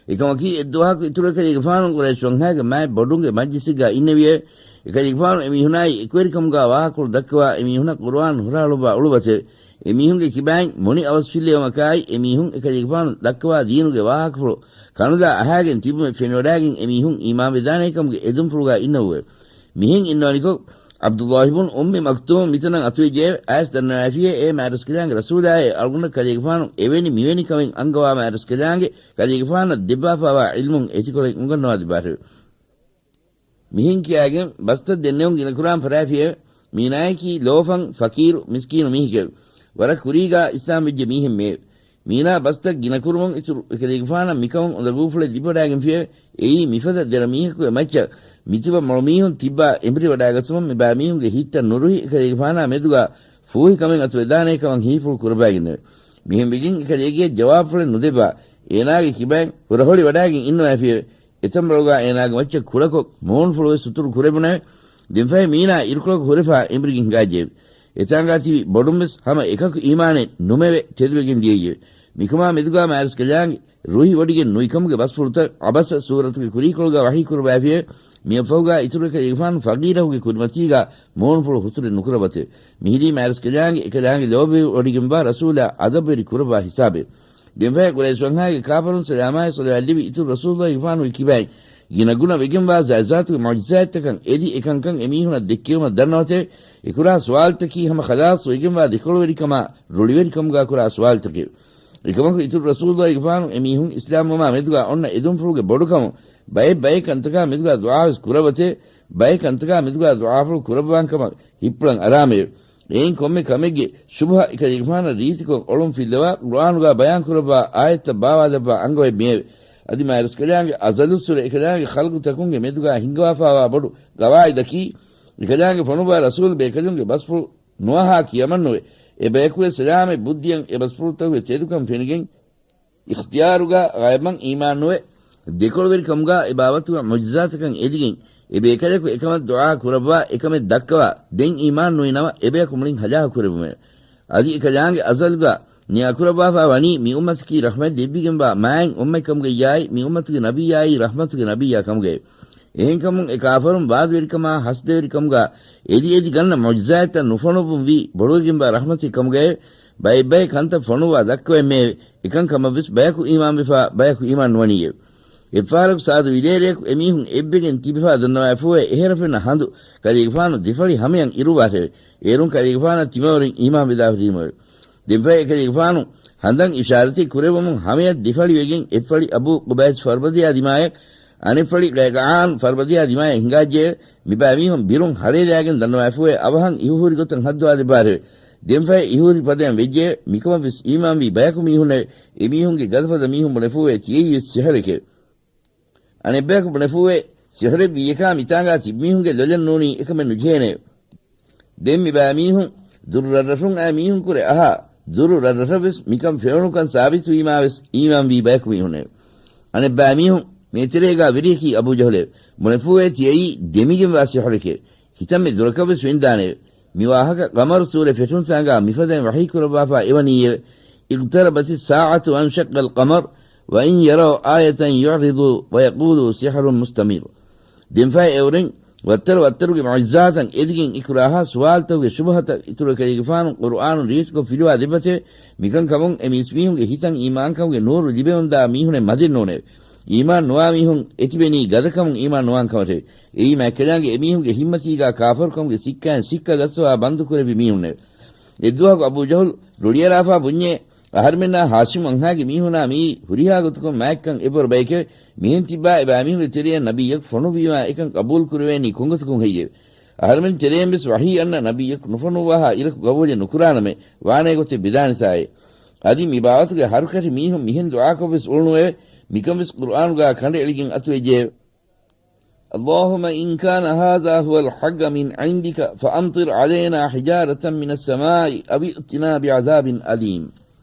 އެކަމަކީ، އެއްދުވަހަކު އިތުރު އެކަލޭގެފާނު ޤުރައިޝް ވަންހާގެ މާތް ބޮޑުންގެ މަޖްލިސެއްގާ އިންނެވިއެވެ. އެކަލޭގެފާނު އެމީހުނާއި އެކުވެރިކަމުގާ ވާހަކަފުޅު ދައްކަވާ، އެމީހުނަށް ޤުރުއާން ހުށަހަޅުއްވާ އުޅުއްވަތެވެ. އެމީހުންގެ ކިބައިން މޮނި އަވަސްފިއްލެވުމަކާއި، އެމީހުން އެކަލޭގެފާނު ދައްކަވާ ދީނުގެ ވާހަކަފުޅު ކަނުލާ އަހާގެން ތިބުމެއް ފެނިވަޑާގެން އެމީހުން އީމާންވެދާނޭކަމުގެ އެދުންފުޅުގާ އިންނަވުއެވެ. މިހެން އިންނަވަނިކޮށް، ޢަބްދުﷲ ބުން އުއްމި މަކްތޫމް މިތަނަށް އަތުވެއްޖެއެވެ. އައިސް ދަންނަވައިފިއެވެ. އޭ މާތްރަސްކަލާނގެ ރަސޫލާއޭ، އަޅުގަނޑަށް ކަލޭގެފާނު އެވެނި މިވެނި ކަމެއް އަންގަވާ މާތްރަސްކަލާނގެ ކަލޭގެފާނަށް ދެއްވާފާވާ ޢިލްމުން އެތިކޮޅެއް އުނގަންނަވާލައްވާށެވެ. މިހެން ކިޔާގެން ބަސްތައް ދެންނެވުން ގިނަކުރާން ފަށާފިއެވެ. މީނާޔަކީ ލޯފަން، ފަޤީރު، މިސްކީނު މީހެކެވެ. ވަރަށް ކުރީގާ އިސްލާމް ވެއްޖެ މީހެއްމެއެވެ. މީނާ ބަސްތައް ގިނަކުރުމުން އިތުރު އެކަލޭގެފާނަށް މިކަމުން އުނދަގޫފުޅެއް ލިބިވަޑާގެންފިއެވެ. އެއީ މިފަދަ ދެރަ މީހަކުގެ މައްޗަށް މިތިބަ މޮޅު މީހުން ތިއްބާ އެނބުރިވަޑާގަތުމުން މިބާ މީހުންގެ ހިތްތައް ނުރުހި އެކަލޭގެފާނާ މެދުގާ ފޫހި ކަމެއް އަތުވެދާނޭ ކަމަށް ހީފުޅު ކުރައްވާގެންނެވެ. މިހެންވެގެން އެކަލޭގެއަށް ޖަވާބުފުޅެއް ނުދެއްވާ، އޭނާގެ ކިބައިން ހުރަހޮޅި ވަޑާގެން އިންނަވައިފިއެވެ. އެތަނބަޅުގާ އޭނާގެ މައްޗަށް ކުޅަކޮށް މޫނުފުޅުވެސް ހުތުރު ކުރެވުނެވެ. ދެންފަހެ މީނާ އިރުކޮޅަކު ހުރެފާ އެނބުރިގެން ހިނގާއްޖެއެވެ. އެތާނގާ ތިބި ބޮޑުންވެސް ހަމަ އެކަކު އީމާނެއް ނުމެވެ ތެދުވެގެން ދިޔައީއެވެ. މިކަމާ މެދުގާ މާތްރަސްކަލާނގެ ރުހިވޮޑިގެން ނުއިކަމުގެ ބަސްފުޅުތައް ޢަބަސަ ސޫރަތުގެ ކުރީކޮޅުގާ ވަޙީކުރައްވާފިއެވެ. މިއަށްފަހުގާ އިތުރު އެކަލޭގެފާނު ފަޤީރަކުގެ ކުރިމަތީގާ މޫނުފުޅު ހުތުރެއް ނުކުރައްވަތެވެ. މިހިރީ މާތްރަސްކަލާނގެ އެކަލާނގެ ލޯބިވެވޮޑިގެންވާ ރަސޫލާ އަދަބުވެރި ކުރައްވާ ހިސާބެވެ. ދެންފަހެ ޤުރައިޝް ވަންހާގެ ކާފަރުން ސަލާމާއި ޞަލަވާތް ލިބި އިތުރު ރަސޫލުއްލާހިގެފާނުގެ ކިބައިން ގިނަގުނަ ވެގެންވާ ޒާތްޒާތުގެ މުޢުޖިޒާތްތަކަށް އެދި އެކަންކަން އެމީހުނަށް ދެއްކެވުމަށް ދަންނަވަތެވެ. އެކުރާ ސުވާލުތަކީ ހަމަ ޚަލާޞް ވެގެންވާ ދެކޮޅުވެރިކަމާ ރުޅިވެރިކަމުގާ ކުރާ ސުވާލުތަކެވެ. އެކަމަކު އިތުރު ރަސޫލުއްލާހިގެފާނު އެމީހުން އިސްލާމްވުމާ މެދުގާ އޮންނަ އެދުންފުޅުގެ ބޮޑުކަމުން ބައެއް ބައެއް ކަންތަކާ މެދުގާ ދުޢާވެސް ކުރައްވަތެވެ. ބައެއް ކަންތަކާ މެދުގާ ދުޢާފުޅު ކުރައްވާންކަމަށް ހިތްޕުޅަން އަރާމެވެ. އެއިން ކޮންމެ ކަމެއްގެ ޝުބުހަ އެކަލޭގެފާނަށް ރީތިކޮށް އޮޅުން ފިއްލަވާ، ޤުރުއާނުގާ ބަޔާން ކުރައްވާ އާޔަތްތައް ބާވާލައްވާ އަންގަވައެއް މިއެވެ. އަދި މާތްރަސްކަލާނގެ އަޒަލުއްސުރެ އެކަލާނގެ ޚަލްޤުތަކުންގެ މެދުގާ ހިންގަވާފާވާ ބޮޑު ޤަވާޢިދަކީ، އެކަލާނގެ ފޮނުއްވާ ރަސޫލު ބޭކަލުންގެ ބަސްފުޅު ނުއަހާ ކިޔަމަންނުވެ، އެބަޔަކުވެސް ސަލާމަތް ބުއްދިއަށް އެ ބަސްފުޅުތަކުގެ ތެދުކަން ފެނިގެން، އިޚްތިޔާރުގާ ޣައިބަށް އީމާންނުވެ، ދެކޮޅުވެރިކަމުގާ އެ ބާވަތުގެ މުޢުޖިޒާތަކަށް އެދިގެން، އެ ބޭކަލަކު އެކަމަށް ދުޢާ ކުރައްވާ، އެކަމެއް ދައްކަވާ، ދެން އީމާން ނުވި ނަމަ، އެބަޔަކު މުޅިން ހަލާކު ކުރެވުމެވެ. އަދި އެކަލާނގެ އަޒަލުގާ ނިޔާކުރައްވާފާ ވަނީ މި އުއްމަތަކީ ރަޙްމަތް ލެއްވިގެންވާ މާތް އުއްމަތްކަމުގައްޔާއި، މި އުއްމަތުގެ ނަބިއްޔާއީ ރަޙްމަތުގެ ނަބިއްޔާ ކަމުގައެވެ. އެހެންކަމުން އެ ކާފަރުން ވާދަވެރިކަމާ ހަސަދަވެރިކަމުގާ އެދި އެދި ގަންނަ މުޢުޖިޒާތްތައް ނުފޮނުއްވުން ވީ ބޮޑުވެގެންވާ ރަޙްމަތެއް ކަމުގައެވެ. ބައެއް ބައެއް ކަންތައް ފޮނުއްވާ ދައްކަވައެއްމެއެވެ. އެކަން ކަމަށްވެސް ބަޔަކު އީމާންވެފާ، ބަޔަކު އީމާން ނުވަނީއެވެ. އެއްފަހަރަކު ސާދު ވިލޭރިޔަކު އެމީހުން އެއްވެގެން ތިބިފާ ދަންނަވާފޫއެވެ. އެހެރަ ފެންނަ ހަނދު ކަލޭގެފާނު ދެފަޅި ހަމަޔަށް އިރުއްވާށެވެ. އޭރުން ކަލޭގެފާނަށް ތިމަވަރުން އީމާންވެދާފަ ދީމަވެ. ދެންފަހެ އެކަލޭގެފާނު ހަނދަށް އިޝާރަތެއް ކުރެއްވުމުން ހަމަޔަށް ދެފަޅިވެގެން އެއްފަޅި އަބޫ ޤުބައިސް ފަރުބަދިޔާ ދިމާޔަށް، އަނެއްފަޅި ގައިގައާން ފަރުބަދިޔާ ދިމާޔަށް ހިނގާއްޖެއެވެ. މިބައިމީހުން ބިރުން ހަޅޭލާގެން ދަންނަވާފޫއެވެ. އަވަހަށް އިހުހުރި ގޮތަށް ހައްދަވާލެއްވާށެވެ. ދެންފަހެ އިހުހުރި ފަދައިން ވެއްޖެއެވެ. މިކަމަށްވެސް އީމާންވީ ބަޔަކު މީހުންނެވެ. އެމީހުންގެ ގަދަފަދަ މީހުން ބުނެފޫއެވެ. ތިޔައީވެސް ސިހުރެކެވެ. އަނެއްބަޔަކު ބުނެފޫއެވެ. ސިހުރެއް ވިއްޔަކާ މިތާނގާ ތިބިމީހުންގެ ލޮލަށް ނޫނީ އެކަމެއް ނުޖެހޭނެއެވެ. ދެން މިބައިމީހުން ދުރު ރަށްރަށުން އައި މީހުންކުރެ އަހާ، ދުރު ރަށްރަށަށްވެސް މިކަން ފެނުނުކަން ސާބިތުވީމާވެސް އީމާންވީ ބަޔަކު މީހުންނެވެ. އަނެއްބައިމީހުން މޭތެރޭގާ ވެރިޔަކީ އަބޫ ޖަހުލެވެ. ބުނެފޫއެވެ. ތިޔައީ ދެމިގެންވާ ސިހުރެކެވެ. ހިތަށް މި ދުރަކަށްވެސް ވެންދާނެއެވެ. މި ވާހަކަ ޤަމަރު ސޫރަ ފެށުންތާނގާ މިފަދައިން ވަޙީކުރައްވާފާ އެވަނީއެވެ. اقتربت الساعة وانشق القمر وإن يروا آية يعرضوا ويقولوا سحر مستمر. ދެންފަހެ އެއުރެން ވައްތަރު ވައްތަރުގެ މުޢުޖިޒާތަށް އެދިގެން އެކުރާހާ ސުވާލުތަކުގެ ޝުބުހަތައް އިތުރު ކަލޭގެފާނު ޤުރުއާނުން ރީތިކޮށް ފިލުވާ ދެއްވަތެވެ. މިކަން ކަމުން އެ މީސްމީހުންގެ ހިތަށް އީމާންކަމުގެ ނޫރު ލިބެވަންދާ މީހުނެއް މަދެއް ނޫނެވެ. އީމާން ނުވާ މީހުން އެތިބެނީ ގަދަކަމުން އީމާން ނުވާން ކަމަށެވެ. އެއީ މާތްކަލާނގެ އެމީހުންގެ ހިތްމަތީގާ ކާފަރުކަމުގެ ސިއްކައިން ސިއްކަ ގައްސަވާ ބަންދު ކުރެއްވި މީހުންނެވެ. އެއްދުވަހަކު އަބޫ ޖަހުލް ރުޅިއަރާފާ ބުންޏޭ، އަހަރުމެންނާ ހާޝިމް އަންހާގެ މީހުނާ މިއީ ހުރިހާ ގޮތަކުން މާތްކަން އެބަރު ބައެކެވެ. މިހެން ތިއްބާ އެބައިމީހުންގެ ތެރެއަށް ނަބިއްޔަކު ފޮނުވީމާ އެކަން ޤަބޫލު ކުރެވޭނީ ކޮންގޮތަކުން ހެއްޔެވެ؟ އަހަރުމެން ތެރެއިން ވެސް ވަޙީ އަންނަ ނަބިއްޔަކު ނުފޮނުއްވާހާ އިރަކު ގަބޫލެއް ނުކުރާނަމޭ، ވާނޭ ގޮތެއް ވިދާނެތާއޭ. އަދި މި ބާވަތުގެ ހަރުކަށި މީހުން މިހެން ދުޢާކޮށް ވެސް އުޅުނުއެވެ. މިކަން ވެސް ޤުރްއާނުގާ ކަނޑައެޅިގެން އަތުވެއްޖެއެވެ. اللهم إن كان هذا هو الحق من عندك فأمطر علينا حجارة من السماء أو ائتنا بعذاب أليم.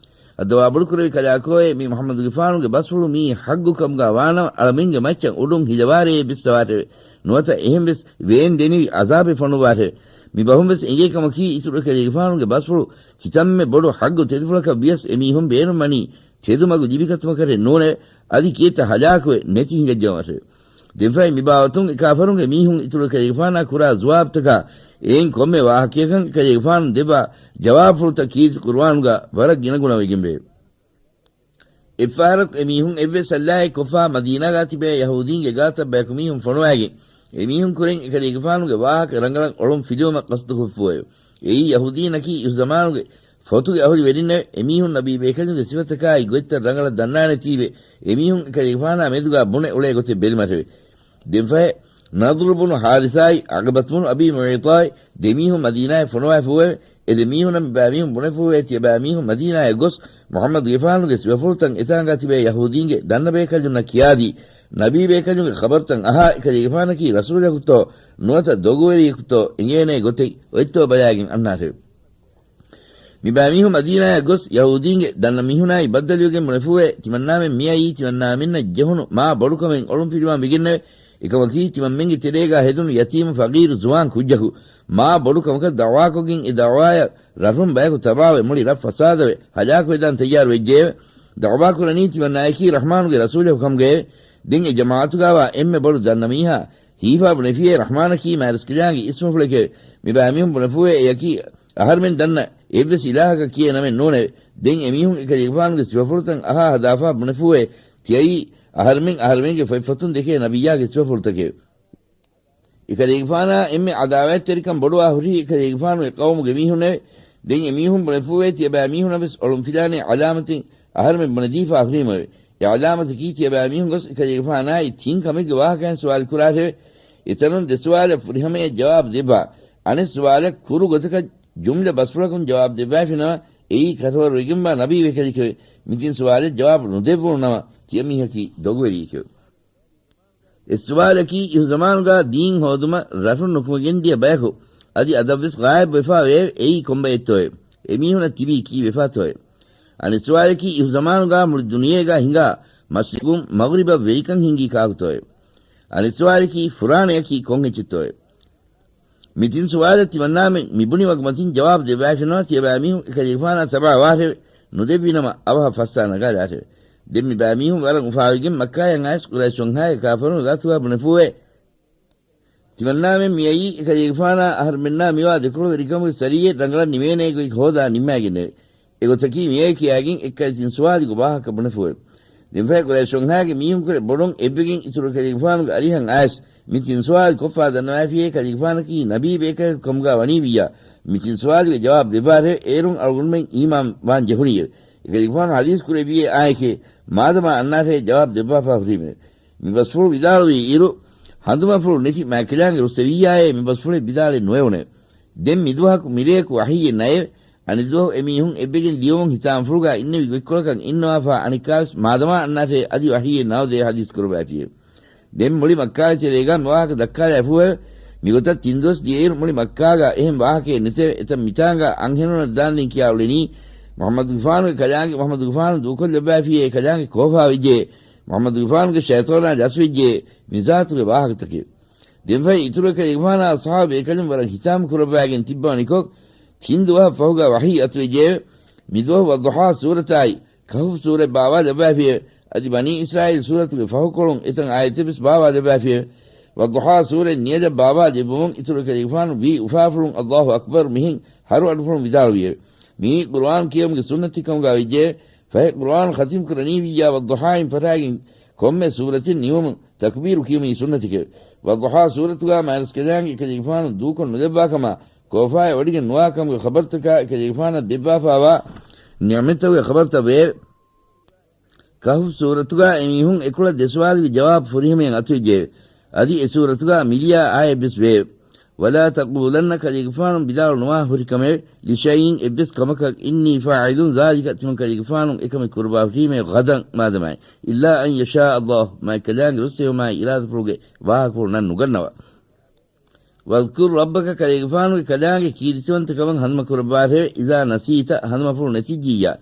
އައްދަވާ ބޮޑުކުރެވި ކަލާކޯއޭ، މި މުޙައްމަދުގެފާނުގެ ބަސްފުޅު މީ ޙައްޤު ކަމުގާ ވާނަމަ، އަޅަމެންގެ މައްޗަށް އުޑުން ހިލަވާރޭ ބިއްސަވާށެވެ. ނުވަތަ އެހެން ވެސް ވޭން ދެނިވި ޢަޒާބެއް ފޮނުއްވާށެވެ. މި ބަހުން ވެސް އެނގޭ ކަމަކީ، އިތުރު ކަލޭގެފާނުގެ ބަސްފުޅު ކިތަންމެ ބޮޑު ޙައްޤު ތެދުފުޅަކަށް ވިޔަސް، އެމީހުން ބޭނުންވަނީ ތެދުމަގު ލިބިގަތުމަކަށެއް ނޫނެވެ. އަދި ކިއެއްތަ ހަލާކުވެ ނެތި ހިނގައްޖައުމަށެވެ. ދެންފަހެ މިބާވަތުން އެކާފަރުންގެ މީހުން އިތުރު ކަލޭގެފާނާ ކުރާ ޒުވާބުތަކާ އެއިން ކޮންމެ ވާހަކަޔަކަށް އެކަލޭގެފާނު ދެއްވާ ޖަވާބުފުޅުތައް ކީރިތި ޤުރުއާނުގާ ވަރަށް ގިނަގުނަވެގެންވެއެވެ. އެއްފަހަރަކު އެމީހުން އެއްވެސް އައްލާއެއް ކޮށްފާ މަދީނާގާ ތިބޭ ޔަހޫދީންގެ ގާތަށް ބަޔަކު މީހުން ފޮނުވައިގެން، އެމީހުން ކުރެން އެކަލޭގެފާނުގެ ވާހަކަ ރަނގަޅަށް އޮޅުން ފިލުވުމަށް ޤަޞްދުކޮށްފޫއެވެ. އެއީ ޔަހޫދީންނަކީ އިހުޒަމާނުގެ ފޮތުގެ އަހުލުވެރިންނެވެ. އެމީހުން ނަބީ ބޭކަލުންގެ ސިފަތަކާއި ގޮތްތައް ރަނގަޅަށް ދަންނާނެތީވެ. އެމީހުން އެކަލޭގެފާނާ މެދުގާ ބުނެ އުޅޭ ގޮތެއް ބެލުމަށެވެ. ދެންފަހެ ނަޟްރު ބުނު ޙާރިޘާއި ޢަޤްބަތު ބުނު އަބީ މުޢައިޠާއި ދެމީހުން މަދީނާއަށް ފޮނުވައިފޫއެވެ. އެ ދެމީހުނަށް މިބައިމީހުން ބުނެފޫއެވެ. ތިޔަބައިމީހުން މަދީނާއަށް ގޮސް، މުޙައްމަދުގެފާނުގެ ސިފަފުޅުތައް އެތާނގާ ތިބޭ ޔަހޫދީންގެ ދަންނަބޭކަލުންނަށް ކިޔާދީ، ނަބީބޭކަލުންގެ ޚަބަރުތައް އަހާ، އެކަލޭގެފާނަކީ ރަސޫލަކުތޯ ނުވަތަ ދޮގުވެރިޔަކުތޯ އެނގޭނޭ ގޮތެއް އޮތްތޯ ބަލާގެން އަންނާށެވެ. މިބައިމީހުން މަދީނާއަށް ގޮސް، ޔަހޫދީންގެ ދަންނަ މީހުނާއި ބައްދަލުވެގެން ބުނެފޫއެވެ. ތިމަންނާމެން މިއައީ ތިމަންނާމެންނަށް ޖެހުނު މާ ބޮޑުކަމެއް އޮޅުންފިލުވަން ވެގެންނެވެ. އެކަމަކީ، ތިމަންމެންގެ ތެރޭގާ ހެދުނު ޔަތީމު ފަގީރު ޒުވާން ކުއްޖަކު މާ ބޮޑު ކަމަކަށް ދަޢުވާކޮށްގެން، އެ ދަޢުވާޔަށް ރަށުން ބަޔަކު ތަބާވެ، މުޅި ރަށް ފަސާދަވެ، ހަލާކުވެދާން ތައްޔާރު ވެއްޖެއެވެ. ދަޢުވާ ކުރަނީ ތިމަންނާޔަކީ ރަޙްމާނުގެ ރަސޫލަކު ކަމުގައެވެ. ދެން އެ ޖަމާޢަތުގާވާ އެންމެ ބޮޑު ދަންނަ މީހާ ހީފާ ބުނެފިއޭ، ރަޙްމާނަކީ މާތްރަސްކަލާނގެ އިސްމުފުޅެކެވެ. މިބައިމީހުން ބުނެފޫއޭ، އެއަކީ އަހަރުމެން ދަންނަ އެއްވެސް އިލާހަކަށް ކިޔޭ ނަމެއް ނޫނެވެ. ދެން އެމީހުން އެކަލޭގެފާނުގެ ސިފަފުޅުތައް އަހާ ހަދާފާ ބުނެފޫއޭ، ތިއައީ އަހަރުމެން އަހަރުމެންގެ ފޮތްފޮތުން ދެކޭ ނަބިއްޔާގެ ސިފަފުޅުތަކެވެ. އެކަލޭގެފާނާ އެންމެ ޢަދާވާތްތެރިކަން ބޮޑުވާ ހުރީ އެކަލޭގެފާނުގެ ޤައުމުގެ މީހުންނެވެ. ދެން އެމީހުން ބުނެފޫއޭ، ތިޔަބައިމީހުނަށް ވެސް އޮޅުންފިލާނެ ޢަލާމަތެއް އަހަރުމެން ބުނެދީފާ ހުރީމެވެ. އެ ޢަލާމަތަކީ ތިޔަބައިމީހުން ގޮސް އެކަލޭގެފާނާއި ތިން ކަމެއްގެ ވާހަކައިން ސުވާލު ކުރާށެވެ. އެތަނުން ދެ ސުވާލަށް ފުރިހަމަޔަށް ޖަވާބު ދެއްވާ، އަނެއް ސުވާލަށް ކުރު ގޮތަކަށް ޖުމްލަ ބަސްފުޅަކުން ޖަވާބު ދެއްވާފިނަމަ، އެއީ ކަށަވަރުވެގެންވާ ނަބީ ބޭކަލެކެވެ. މި ތިން ސުވާލަށް ޖަވާބު ނުދެއްވުނު ނަމަ، ތިޔަ މީހަކީ ދޮގުވެރިއެކެވެ. އެއް ސުވާލަކީ، އިހުޒަމާނުގާ ދީން ހޯދުމަށް ރަށުން ނުކުމެގެން ދިޔަ ބަޔަކު އަދި އަދަށްވެސް ޣާއިބް ވެފާ ވެއެވެ. އެއީ ކޮންބައެއްތޯއެވެ؟ އެމީހުނަށް ތިބީ ކީއްވެފާތޯއެވެ؟ އަނެއް ސުވާލަކީ، އިހުޒަމާނުގާ މުޅި ދުނިޔޭގާ ހިނގާ މަޝްރިޤުން މަޣްރިބަށް ވެރިކަން ހިންގީ ކާކުތޯއެވެ؟ އަނެއް ސުވާލަކީ، ފުރާނަޔަކީ ކޮން އެއްޗެއްތޯއެވެ؟ މި ތިން ސުވާލަށް ތިމަންނާމެން މި ބުނި ވަގުމަތިން ޖަވާބު ދެއްވާފިނަމަ، ތިޔަބައިމީހުން އެކަލޭގެފާނާ ތަބާ ވާށެވެ. ނުދެއްވިނަމަ، އަވަހަށް ފައްސާ ނަގާލާށެވެ. ދެން މި ބައިމީހުން ވަރަށް އުފާވެގެން މައްކާޔަށް އައިސް، ޤުރައިޝުންހާއި ކާފަރުންގެ ގާތުގާ ބުނެފޫއެވެ. ތިމަންނާމެން މިއައީ އެކަލޭގެފާނާ އަހަރުމެންނާ މިވާ ދެކޮޅުވެރިކަމުގެ ސަރީއެއް ރަނގަޅަށް ނިމޭނޭ ގޮތް ހޯދާ ނިންމާގެންނެވެ. އެގޮތަކީ މިއޮތް ކިޔާގެން އެއްކަލަ ތިން ސުވާލުގެ ވާހަކަ ބުނެފޫއެވެ. ދެންފަހެ ޤުރައިޝުންހާގެ މީހުންކުރެ ބޮޑުން އެއްވެގެން އިތުރު ކަލޭގެފާނުގެ އަރިހަށް އައިސް، މި ތިން ސުވާލު ކޮށްފާ ދަންނަވައިފިއޭ، ކަލޭގެފާނަކީ ނަބީ ބޭކަލަކު ކަމުގާ ވަނީވިއްޔާ، މި ތިން ސުވާލުގެ ޖަވާބު ދެއްވާށެވެ. އޭރުން އަޅުގަނޑުމެން އީމާން ވާން ޖެހުނީއެވެ. އެކަލޭގެފާނު ޙަދީޘް ކުރެއްވިއޭ އާއެކޭ، މާދަމާ އަންނާށޭ ޖަވާބު ދެއްވާފާ ހުރީމެވެ. މި ބަސްފުޅު ވިދާޅުވި އިރު، ހަނދުމަފުޅު ނެތި މާތްކަލާނގެ ރުއްސެވިއްޔާއޭ، މި ބަސްފުޅެއް ވިދާޅެއް ނުވެވުނެވެ. ދެން މިދުވަހަކު މިރެޔަކު ވަޙީއެއް ނައެވެ. އަނެއްދުވަހު އެމީހުން އެއްވެގެން ލިޔުމުން ހިތާމަފުޅުގާ އިންނެވި ގޮތްކޮޅަކަށް އިންނަވާފާ އަނެއްކާވެސް މާދަމާ އަންނާށޭ އަދި ވަޙީއެއް ނައުދޭ ޙަދީޘް ކުރައްވައިފިއެވެ. ދެން މުޅި މައްކާގެ ތެރޭގާ މިވާހަކަ ދައްކާލައިފޫއެވެ. މިގޮތަށް ތިން ދުވަސް ދިޔައިރު މުޅި މައްކާގާ އެހެން ވާހަކައެއް ނެތެވެ. އެތަން މިތާނގާ އަންހެނުންނަށް ދާންދެން ކިޔާ އުޅެނީ، މުޙައްމަދުގެފާނުގެ ކަލާނގެ މުޙައްމަދުގެފާނު ދޫކޮށްލައްވައިފިއޭ ކަލާނގެ ކޯފާވެއްޖެ، މުޙައްމަދުގެފާނުގެ ޝައިޠާނާ ލަސްވެއްޖެ، މިޒާތުގެ ވާހަކަތަކެވެ. ދެންފަހެ އިތުރު އެކަލޭގެފާނާ އަޞްޙާބު ބޭކަލުން ވަރަށް ހިތާމަ ކުރައްވާގެން ތިއްބަވަނިކޮށް، ތިން ދުވަހަށް ފަހުގާ ވަޙީ އަތުވެއްޖެއެވެ. މިދުވަހު ވައްޟުޙާ ސޫރަތާއި، ކަހުފް ސޫރަތް ބާވާލައްވައިފިއެވެ. އަދި ބަނީ އިސްރާއީލް ސޫރަތުގެ ފަހުކޮޅުން އެތަން އާޔަތެއްވެސް ބާވާލައްވައިފިއެވެ. ވައްޟުޙާ ސޫރަތް ނިޔަލަށް ބާވާލެއްވުމުން އިތުރު އެކަލޭގެފާނު ވީ އުފާފުޅުން އައްލާހު އަކްބަރު މިހެން ހަރު އަޑުފުޅުން ވިދާޅުވިއެވެ. މިއީ ޤުރުއާން ކިޔެވުމުގެ ސުންނަތެއް ކަމުގާ ވެއްޖެއެވެ. ފަހެ ޤުރުއާން ޚަތިމް ކުރަނީވިއްޔާ ވައްޟުޙާއިން ފަށާގެން ކޮންމެ ސޫރަތެއް ނިމުމުން ތަކްބީރު ކިޔުމީ ސުންނަތެކެވެ. ވައްޟުޙާ ސޫރަތުގާ މާތްރަސްކަލާނގެ އެކަލޭގެފާނު ދޫކޮށް ނުލައްވާ ކަމާ، ކޯފާއެއް ވޮޑިގެން ނުވާ ކަމުގެ ޚަބަރުތަކާ އެކަލޭގެފާނަށް ދެއްވާފާވާ ނިޢުމަތްތަކުގެ ޚަބަރުތައް ވެއެވެ. ކަހުފް ސޫރަތުގާ އެމީހުން އެކުޅަ ދެ ސުވާލުގެ ޖަވާބު ފުރިހަމައިން އަތުވެއްޖެއެވެ. އަދި އެ ސޫރަތުގާ މިލިޔާ އާޔަތްވެސް ވެއެވެ. ولا تقولن، ކަލޭގެފާނު ވިދާޅު ނުވާ ހުރި ކަމެވެ. لشيء، އެއްވެސް ކަމަކަށް، إني فاعل ذلك، ތިމަން ކަލޭގެފާނު އެކަމެއް ކުރައްވާ ހުރީމޭ، غدا، މާދަމާއި، إلا أن يشاء الله، މާތް ކަލާނގެ ރުއްސެވުމާއި އިރާދަފުޅުގެ ވާހަކަފުޅު ނަން ނުގަންނަވާ. واذكر ربك، ކަލޭގެފާނުގެ ކަލާނގެ ކީރިތިވަންތަކަމަށް ހަނދުމަ ކުރައްވާށެވެ. إذا نسيت، ހަނދުމަފުޅު ނެތިއްޖިއްޔާ.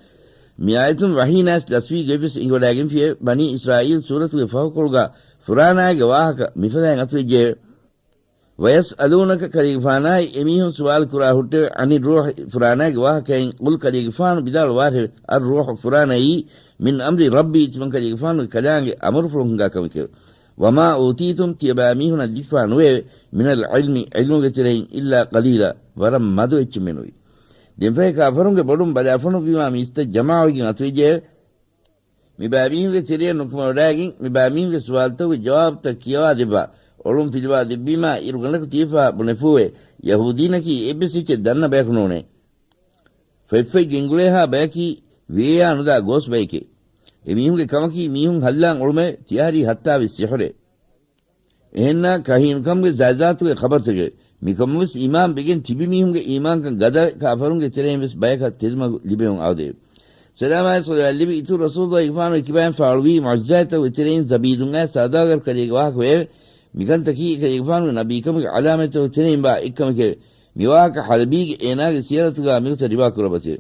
މި އާޔަތުން ވަޙީ ނައިސް ލަސްވީ ގޮތްވެސް އެނގިވަޑައިގެންފިއެވެ. ބަނީ އިސްރާއީލް ސޫރަތުގެ ފަހުކޮޅުގާ ފުރާނާގެ ވާހަކަ މިފަދައިން އަތުވެއްޖެއެވެ. ويسألونك، ކަލޭގެފާނާއި އެމީހުން ސުވާލު ކުރާ ހުއްޓެވެ. عن الروح، ފުރާނާގެ ވާހަކައިން. قل، ކަލޭގެފާނު ވިދާޅުވާށެވެ. الروح، ފުރާނައީ، من أمر ربي، ތިމަން ކަލޭގެފާނުގެ ކަލާނގެ އަމުރުފުޅުން ހިނގާ ކަމެކެވެ. وما أوتيتم، ތިޔަބައިމީހުންނަށް ދީފާ ނުވެއެވެ. من العلم، ޢިލްމުގެ ތެރެއިން، إلا قليلا، ވަރަށް މަދު އެއްޗެއް މެނުވީ. ދެންފަހެ ކާފަރުންގެ ބޮޑުން ބަލާފަނު ވީމާ މީސްތައް ޖަމާވެގެން އަތުވެއްޖެއެވެ. މިބައިމީހުންގެ ތެރެއަށް ނުކުމެވަޑައިގެން، މިބައިމީހުންގެ ސުވާލުތަކުގެ ޖަވާބުތައް ކިޔަވާ ދެއްވާ. އޮޅުން ފިލުވާ ދެއްވީމާ އިރުގަނޑަކު ތިޔަފާ ބުނެފޫވޭ. ޔަހޫދީންނަކީ އެއްވެސް އެއްޗެއް ދަންނަ ބަޔަކު ނޫނޭ. ފޮތްފޮތް ގެންގުޅޭހާ ބަޔަކީ ވިޔަޔާ ނުދާ ގޯސް ބައެކޭ. އެމީހުންގެ ކަމަކީ މީހުން ހައްލާން އޮޅުމޭ، ތިޔަހަރީ ހައްތާވީސް ސިޙުރޭ. އެހެންނާ ކަހީނުކަމުގެ ޒާތްޒާތުގެ ޚަބަރުތަކެވެ. މިކަމުވެސް އީމާން ވެގެން ތިބި މީހުންގެ އީމާންކަން ގަދަވެ، ކާފަރުންގެ ތެރެއިންވެސް ބަޔަކަށް ތެދުމަގު ލިބެވުން އާދެވެ. ސަލާމާއި ޞަލަވާތް ލިބި އިތުރު ރަސޫލު އިގްފާނުގެ ކިބައިން ފާޅުވީ މުޢުޖިޒާތްތަކުގެ ތެރެއިން ޒަބީދުން އައި ސާދާގަރު ކަލޭގެ ވާހަކަ ވެއެވެ. މިކަންތަކީ ކަލޭގެފާނުގެ ނަބީކަމުގެ ޢަލާމަތްތަކުގެ ތެރެއިން ވާ އެއްކަމެކެވެ. މިވާހަކަ ޙަލަބީގެ އޭނާގެ ސިޔަރަތުގާ މިގޮތަށް ރިވާ ކުރައްވަތެވެ.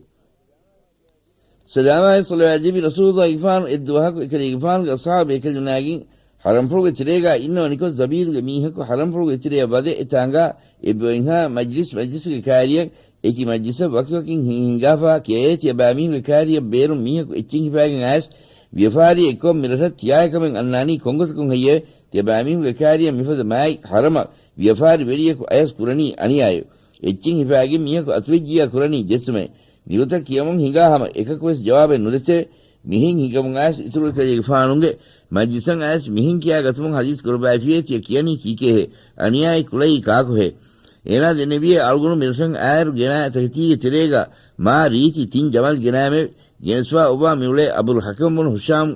ސަލާމާއި ޞަލަވާތް ލިބި ރަސޫލު އިގްފާނު އެއްދުވަހަކު އެކަލޭގެފާނުގެ އަޞްޙާބު އެކަލުނާގެން ޙަރަމްފުޅުގެ ތެރޭގާ އިންނަވަނިކޮށް، ޒަބީދުގެ މީހަކު ޙަރަމްފުޅުގެ ތެރެއަށް ވަދެ އެތާނގާ އެއްބައިންހާ މަޖްލިސް މަޖްލިސްގެ ކާރިއަށް އެކި މަޖްލިސަށް ވަކިވަކިން ހި-، ހިނގާފާ ކިޔައޭ ތިޔަބައިމީހުންގެ ކާރިއަށް ބޭރުން މީހަކު އެއްޗެއް ހިފާގެން އައިސް ވިޔަފާރި އެއްކޮށް މިރަށަށް ތިޔާއެކަމެއް އަންނާނީ ކޮންގޮތަކުން ހެއްޔެވެ؟ ތިޔަބައިމީހުންގެ ކާރިއަށް މިފަދަ މާތް ޙަރަމަށް ވިޔަފާރި ވެރިޔަކު އަޔަސް ކުރަނީ އަނިޔާއެވެ. އެއްޗެއް ހިފާގެން މީހަކު އަތުވެއްޖިއްޔާ ކުރަނީ ޖެއްސުމެވެ. މިގޮތަށް ކިޔަމުން ހިނގާ ހަމަ އެކަކުވެސް ޖަވާބެއް ނުދެތެވެ. މިހެން ހިނގަމުން އައިސް އިތުރު ކަލޭގެފާނުގެ މަޖްލިސަށް އައިސް މިހެން ކިޔާ ގަތުމުން ޙަދީޘް ކުރައްވައިފިއޭ ތިޔަ ކިޔަނީ ކީކޭހޭ؟ އަނިޔާއެއް ކުޅައީ ކާކުހޭ؟ އޭނާ ދެންނެވިއޭ އަޅުގަނޑު މިރަށަށް އާއިރު ގެނާ ތަކެތީގެ ތެރޭގަ މާ ރީތި ތިން ޖަމަލް ގެނާމެވެ. ގެނެސްފާ އޮއްވާ މިއުޅޭ އަބުލް ޙަކަމް ބުނު ހިޝާމް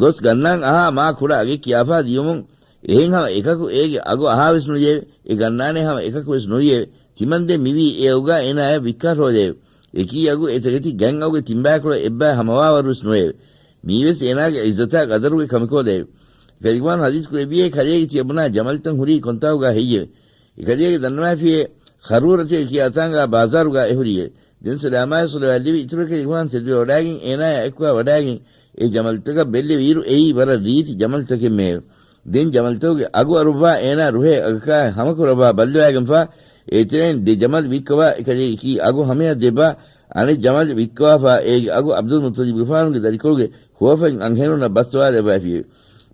ގޮސް ގަންނާން އަހާ މާ ކުޑަ އަގެއް ކިޔާފާ ދިޔުމުން އެހެން ހަމަ އެކަކު އޭގެ އަގު އަހާވެސް ނުލިޔެވެ. އެ ގަންނާނޭ ހަމަ އެކަކުވެސް ނުލިޔެވެ. ތިމަންދެން މިވީ އެ އަގުގާ އޭނާޔަށް ވިއްކާށޯދެއެވެ. އެކީ އަގު އެތަކެތި ގަތް އަގުގެ ތިންބައިކުޅަ އެއްބައި ހަމަވާވަރުވެސް ނުވެއެވެ. މީވެސް އޭނާގެ ޢިއްޒަތާ ގަދަރުގެ ކަމެކޯދެއެވެ. ކަލޭގެފާނު ޙަދީޘް ކުރެއްވިއޭ ކަލޭގެ ތިޔަބުނާ ޖަމަލްތައް ހުރީ ކޮންތާކުގާ ހެއްޔެވެ؟ އެކަލޭގެ ދަންނަވައިފިއޭ ޚަރޫރަތޭ ކިޔާތާނގާ ބާޒާރުގާ އެހުރީއެވެ. ދެން ސަލާމާއި ޞަލަވާތް ލިބި އިތުރަކަލޭގެފާނު ތެދުވެވަޑައިގެން އޭނާޔާ އެކުގާ ވަޑައިގެން އެ ޖަމަލްތަކަށް ބެއްލެވިއިރު އެއީ ވަރަށް ރީތި ޖަމަލްތަކެއްމެއެވެ. ދެން ޖަމަލްތަކުގެ އަގު އަރުއްވާ އޭނާ ރުހޭ އަގަކާ ހަމަކުރައްވާ ބައްލަވައިގެންފާ އޭތެރެއިން ދެ ޖަމަލް ވިއްކަވާ އެކަލޭގެ ކީ އަގު ހަމަޔަށް ދެއްވާ އަނެއް ޖަމަލް ވިއްކަވާފާ އޭގެ އަގު ޢަބްދުލް މުއްޠަލިބުގެފާނުގެ ދަރިކޮޅުގެ ހުވަފެން އަންހެނުންނަށް ބައްސަވާލައްވައިފިއެވެ.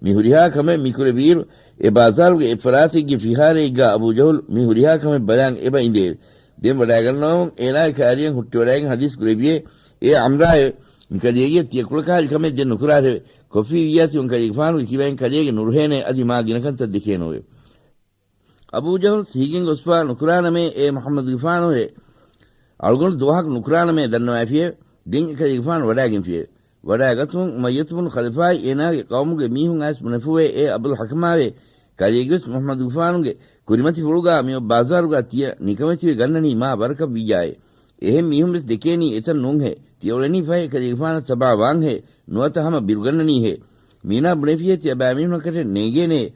މި ހުރިހާ ކަމެއް މިކުރެވިއިރު، އެ ބާޒާރުގެ އެއްފަރާތެއްގެ ފިހާރައެއްގާ އަބޫ ޖަހުލް މި ހުރިހާ ކަމެއް ބަލާން އެބަ އިނދެއެވެ. ދެން ވަޑައިގަންނަވަމުން އޭނާގެ ކާރިއަށް ހުއްޓިވަޑައިގެން ޙަދީޘް ކުރެއްވިއޭ، އޭ ޢަމްރާއެވެ. މި ކަލޭގެޔަށް ތިޔަ ކުޅަކަހަލަ ކަމެއް ދެން ނުކުރާށެވެ. ކޮށްފިއްޔާ ތިމަން ކަލޭގެފާނުގެ ކިބައިން ކަލޭގެ ނުރުހޭނޭ އަދި މާ ގިނަކަންތައް ދެކޭނުވެ. އަބޫ ޖަހުލް ސިހިގެން ގޮސްފާ ނުކުރާނަމޭ އޭ މުޙައްމަދުގެފާނުހޭ. އަޅުގަނޑު ދުވަހަކު ނުކުރާނަމޭ ދަންނަވައިފިއެވެ. ދެން އެކަލޭގެފާނު ވަޑައިގެންފިއެވެ. ވަޑައިގަތުމުން އުމައްޔަތު ބުނު ޚަލަފާއި އޭނާގެ ޤައުމުގެ މީހުން އައިސް ބުނެފޫވޭ އޭ އަބުލް ޙަކަމާވޭ. ކަލޭގެވެސް މުޙައްމަދުގެފާނުގެ ކުރިމަތިފުޅުގާ މިއޮތް ބާޒާރުގާ ތިޔަ ނިކަމެތިވެ ގަންނަނީ މާ ވަރަކަށް ވިއްޔާއޭ. އެހެން މީހުންވެސް ދެކޭނީ އެތަން ނޫންހޭ. ތިޔަ އުޅެނީ ފަހެ ކަލޭގެފާނަށް ތަބާވާންހޭ. ނުވަތަ ހަމަ ބިރުގަންނަނީހޭ. މީނާ ބުނެފިއޭ ތިޔަބައިމީހުންނަކަށެއް ނޭނގޭނޭ.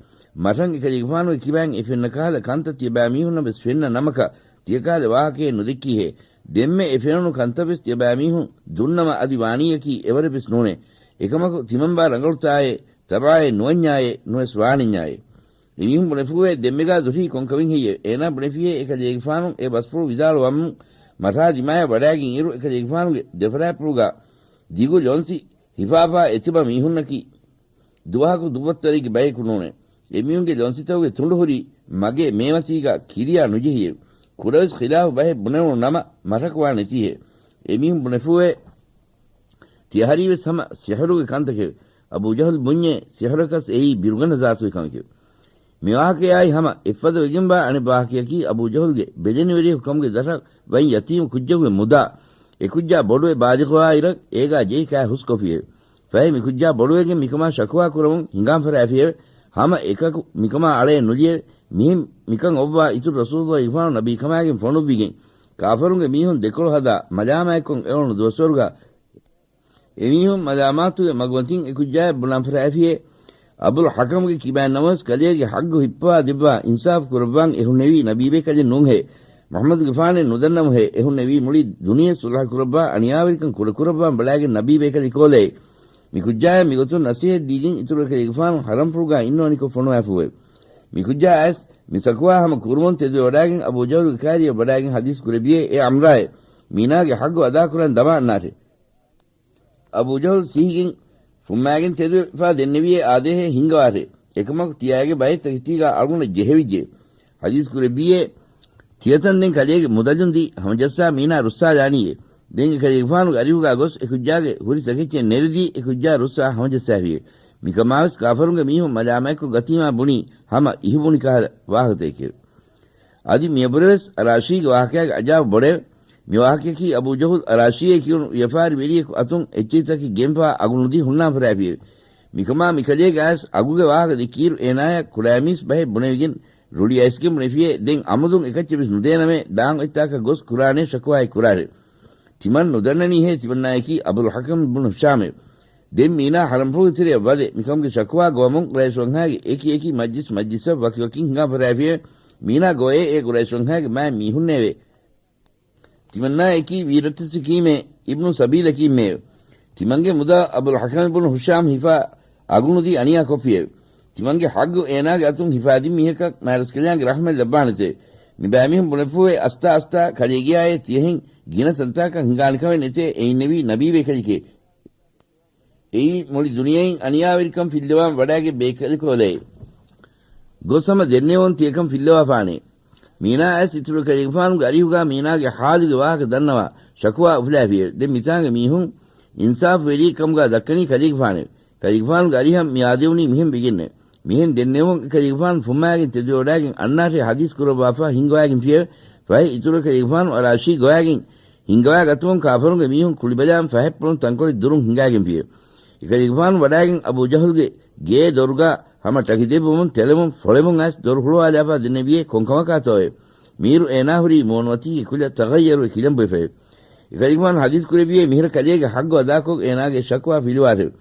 މަށަށް އެކަލޭގެފާނުގެ ކިބައިން އެ ފެންނަ ކަހަލަ ކަންތައް ތިޔަބައިމީހުންނަށްވެސް ފެންނަ ނަމަކަށް ތިޔަކަހަލަ ވާހަކައެއް ނުދެއްކީހޭ. ދެންމެ އެ ފެނުނު ކަންތައްވެސް ތިޔަބައިމީހުން ދުންނަމަ އަދި ވާނީއަކީ އެވަރެއްވެސް ނޫނޭ. އެކަމަކު ތިމަންބާ ރަނގަޅުތާއޭ، ތަބާއޭ ނުވަންޏާއޭ، ނުވެސް ވާނެންޏާއޭ. އެމީހުން ބުނެފޫވޭ ދެންމެގާ ދުށީ ކޮންކަމެއް ހެއްޔެވެ؟ އޭނާ ބުނެފިއޭ އެކަލޭގެފާނު އެ ބަސްފުޅު ވިދާޅުވަމުން މަށާ ދިމާޔަށް ވަޑައިގެން އިރު އެކަލޭގެފާނުގެ ދެފަރާތްޕުޅުގާ ދިގު ލޮންސި ހިފާފާ އެތިބަ މީހުންނަކީ ދުވަހަކު ދުއްވައްތަރެއްގެ ބަޔަކު ނޫނޭ. އެމީހުންގެ ލޮންސިތަކުގެ ތުނޑު ހުރީ މަގޭ މޭމަތީގާ ކިރިޔާ ނުޖެހިއެވެ. ކުޑަވެސް ޚިލާފު ބަހެއް ބުނެވުނު ނަމަ މަށަކު ވާ ނެތީހޭ. އެމީހުން ބުނެފޫވޭ ތިޔަހަރީވެސް ހަމަ ސިޙުރުގެ ކަންތަކެވެ. އަބޫ ޖަހުލް ބުންޏޭ ސިޙުރަކަސް އެއީ ބިރުގަންނަ ޒާތުގެ ކަމެކެވެ. މި ވާހަކަޔާއި ހަމަ އެއްފަދަ ވެގެންވާ އަނެއް ވާހަކަޔަކީ އަބޫ ޖަހުލްގެ ބެލެނިވެރިޔަކު ކަމުގެ ދަށަށް ވަން ޔަތީމު ކުއްޖަކުގެ މުދާ އެކުއްޖާ ބޮޑުވެ ބާލިޣުވާއިރަށް އޭގާ ޖެހި ކާ ހުސްކޮށްފިއެވެ. ފަހެ މިކުއްޖާ ބޮޑުވެގެން މިކަމާ ޝަކުވާ ކުރަމުން ހިނގާން ފަށާފިއެވެ. ހަމަ އެކަކު މިކަމާ އަޅައެއް ނުލިއެވެ. މިހެން މިކަން އޮއްވާ އިތުރު ރަސޫލުއްލާހިގެފާނު ނަބީކަމާގެން ފޮނުއްވިގެން، ކާފަރުންގެ މީހުން ދެކޮޅު ހަދާ، މަލާމާތްކޮށް އެޅުނު ދުވަސްވަރުގާ، އެމީހުން މަލާމާތުގެ މަގުމަތިން އެކުއްޖާއަށް ބުނާން ފަށާފިއޭ. އަބުލް ޙަކަމްގެ ކިބައިން ނަމަވެސް ކަލޭގެ ޙައްގު ހިއްޕަވާ ދެއްވާ އިންސާފު ކުރައްވާން އެހުންނެވީ ނަބީބޭކަލެއް ނޫންހޭ. މުޙައްމަދުގެފާނެއް ނުދަންނަމުހޭ އެހުންނެވީ މުޅި ދުނިޔެ ޞުލްޙަ ކުރައްވާ އަނިޔާވެރިކަން ކުޑަކުރައްވާން ބަލާގެން ނަބީބޭކަލެއް ކޯލޭ. މިކުއްޖާއަށް މިގޮތުން ނަސޭހަތް ދީގެން އިތުރު އެކަލޭގެފާނު ޙަރަމްފުޅުގާ އިންނަވަނިކޮށް ފޮނުވާފިއެވެ. މިކުއްޖާ އައިސް މި ޝަކުވާ ހަމަ ކުރުމުން ތެދުވެވަޑާގެން އަބޫ ޖަހުލުގެ ކާރިއަށް ވަޑާގެން ޙަދީޘް ކުރެއްވިއޭ، އޭ ޢަމްރާއޭ، މީނާގެ ޙައްގު އަދާކުރަން ދަމާ އަންނާށޭ. އަބޫ ޖަހުލް ސިހިގެން ފުއްމާގެން ތެދުވެފާ ދެންނެވިއޭ، އާދޭހޭ ހިންގަވާށޭ. އެކަމަކު ތިޔާގެ ބައެއް ތަކެތީގާ އަޅުގަނޑަށް ޖެހެވިއްޖެ. ޙަދީޘް ކުރެއްވިއޭ، ތިޔަތަން ދެން ކަލޭގެ މުދަލުން ދީ ހަމަޖައްސާ މީނާ ރުއްސާލާނީއޭ. ދެން އެކަލޭގެފާނުގެ އަރިހުގާ ގޮސް އެކުއްޖާގެ ހުރި ތަކެއްޗެއް ނެރެދީ އެކުއްޖާ ރުއްސާ ހަމަޖައްސާފިއެވެ. މިކަމާވެސް ކާފަރުންގެ މީހުން މަލާމާތްކޮށް ގަތީމާ ބުނީ ހަމަ އިހުބުނި ކަހަލަ ވާހަކަތަކެވެ. އަދި މިއަށްވުރެވެސް އަރާޝީގެ ވާހަކައިގެ އަޖާބު ބޮޑެވެ. މި ވާހަކަޔަކީ އަބޫ ޖަހުލް އަރާޝީއޭ ކިޔުނު ވިޔަފާރިވެރިޔަކު އަތުން އެއްޗެތިތަކެއް ގެންފާ އަގުނުދީ ހުންނާން ފަށާފިއެވެ. މިކަމާ މިކަލޭގެ އައިސް އަގުގެ ވާހަކަ ދެއްކިއިރު އޭނާޔަށް ކުޑައިމީސް ބަހެއް ބުނެވިގެން ރުޅި އައިސްގެން ބުނެފިއޭ، ދެން އަމުދުން އެކައްޗެއް ވެސް ނުދޭނަމޭ، ދާން އޮތްތާކަށް ގޮސް ކުރާނޭ ޝަކުވާއެއް ކުރާށޭ. ތިމަން ނުދަންނަނީހޭ ތިމަންނާޔަކީ އަބުލް ޙަކަމް ބުނު ހިޝާމެވެ. ދެން މީނާ ޙަރަމްފުޅުގެ ތެރެއަށް ވަދެ، މިކަމުގެ ޝަކުވާ ގޮވަމުން ޤުރައިޝް ވަންހާގެ އެކި އެކި މަޖްލިސް މަޖްލިސްއަށް ވަކިވަކިން ހިނގާފަށާފިއެވެ. މީނާ ގޮވައޭ އޭ ޤުރައިޝް ވަންހާގެ މާތް މީހުންނޭވެ. ތިމަންނާޔަކީ ވީރަތައްސަކީމޭ އިބްނު ސަބީލަކީމޭ. ތިމަންގެ މުދާ އަބުލް ޙަކަމް ބުނު ހިޝާމް ހިފާ އަގުނުދީ އަނިޔާ ކޮށްފިއެވެ. ތިމަންގެ ޙައްގު އޭނާގެ އަތުން ހިފާދިން މީހަކަށް މާތްރަސްކަލާނގެ ރަޙްމަތް ލައްވާނެތެވެ. މިބައިމީހުން ބުނެފޫއޭ އަސްތާ އަސްތާ ކަލޭގެޔާއޭ ތިޔަހެން ގިނަ ތަންތާކަށް ހިނގާނެ ކަމެއް ނެތޭ، އެއިންނެވީ ނަބީބޭކަލެކޭ. އެއީ މުޅި ދުނިޔެއިން އަނިޔާވެރިކަން ފިއްލަވާން ވަޑާގެ ބޭކަލެކޯލޭ. ގޮސް ހަމަ ދެންނެވުން ތިޔަކަން ފިއްލަވާފާނެ. މީނާ އައިސް އިތުރު ކަލޭގެފާނުގެ އަރިހުގާ މީނާގެ ޙާލުގެ ވާހަކަ ދަންނަވާ ޝަކުވާ އުފުލާފިއެވެ. ދެން މިތާނގެ މީހުން އިންސާފުވެރި ކަމުގާ ދައްކަނީ ކަލޭގެފާނެވެ. ކަލޭގެފާނުގެ އަރިހަށް މި އާދެވުނީ މިހެން ވެގެންނެވެ. މިހެން ދެންނެވުމުން އެކަލޭގެފާނު ފުއްމާގެން ތެދުވެވަޑާގެން އަންނާށޭ ޙަދީޘް ކުރައްވާފާ ހިންގަވާގެންފިއެވެ. ފަހެ އިތުރު ކަލޭގެފާނު އަރާޝީ ގޮވާގެން ހިންގަވާގަތުމުން ކާފަރުންގެ މީހުން ކުޅިބަލާން ފަހަތްޕުޅުން ތަންކޮޅެއް ދުރުން ހިނގާގެންފިއެވެ. އެކަލޭގެފާނު ވަޑާގެން އަބޫ ޖަހުލްގެ ގޭ ދޮރުގާ ހަމަ ޓަކި ދެއްވުމުން ތެޅެމުން ފޮޅެމުން އައިސް ދޮރު ހުޅުވާލާފާ ދެންނެވިއޭ ކޮންކަމަކާތޯއޭ. މީރު އޭނާ ހުރީ މޫނުމަތީގެ ކުލަ ތަޣައްޔަރުވެ ކިލަނބުވެފައެވެ. އެކަލޭގެފާނު ޙަދީޘް ކުރެއްވިއޭ މިހިރަ ކަލޭގެ ޙައްގު އަދާކޮށް އޭނާގެ ޝަކުވާ ފިލުވާށެވެ.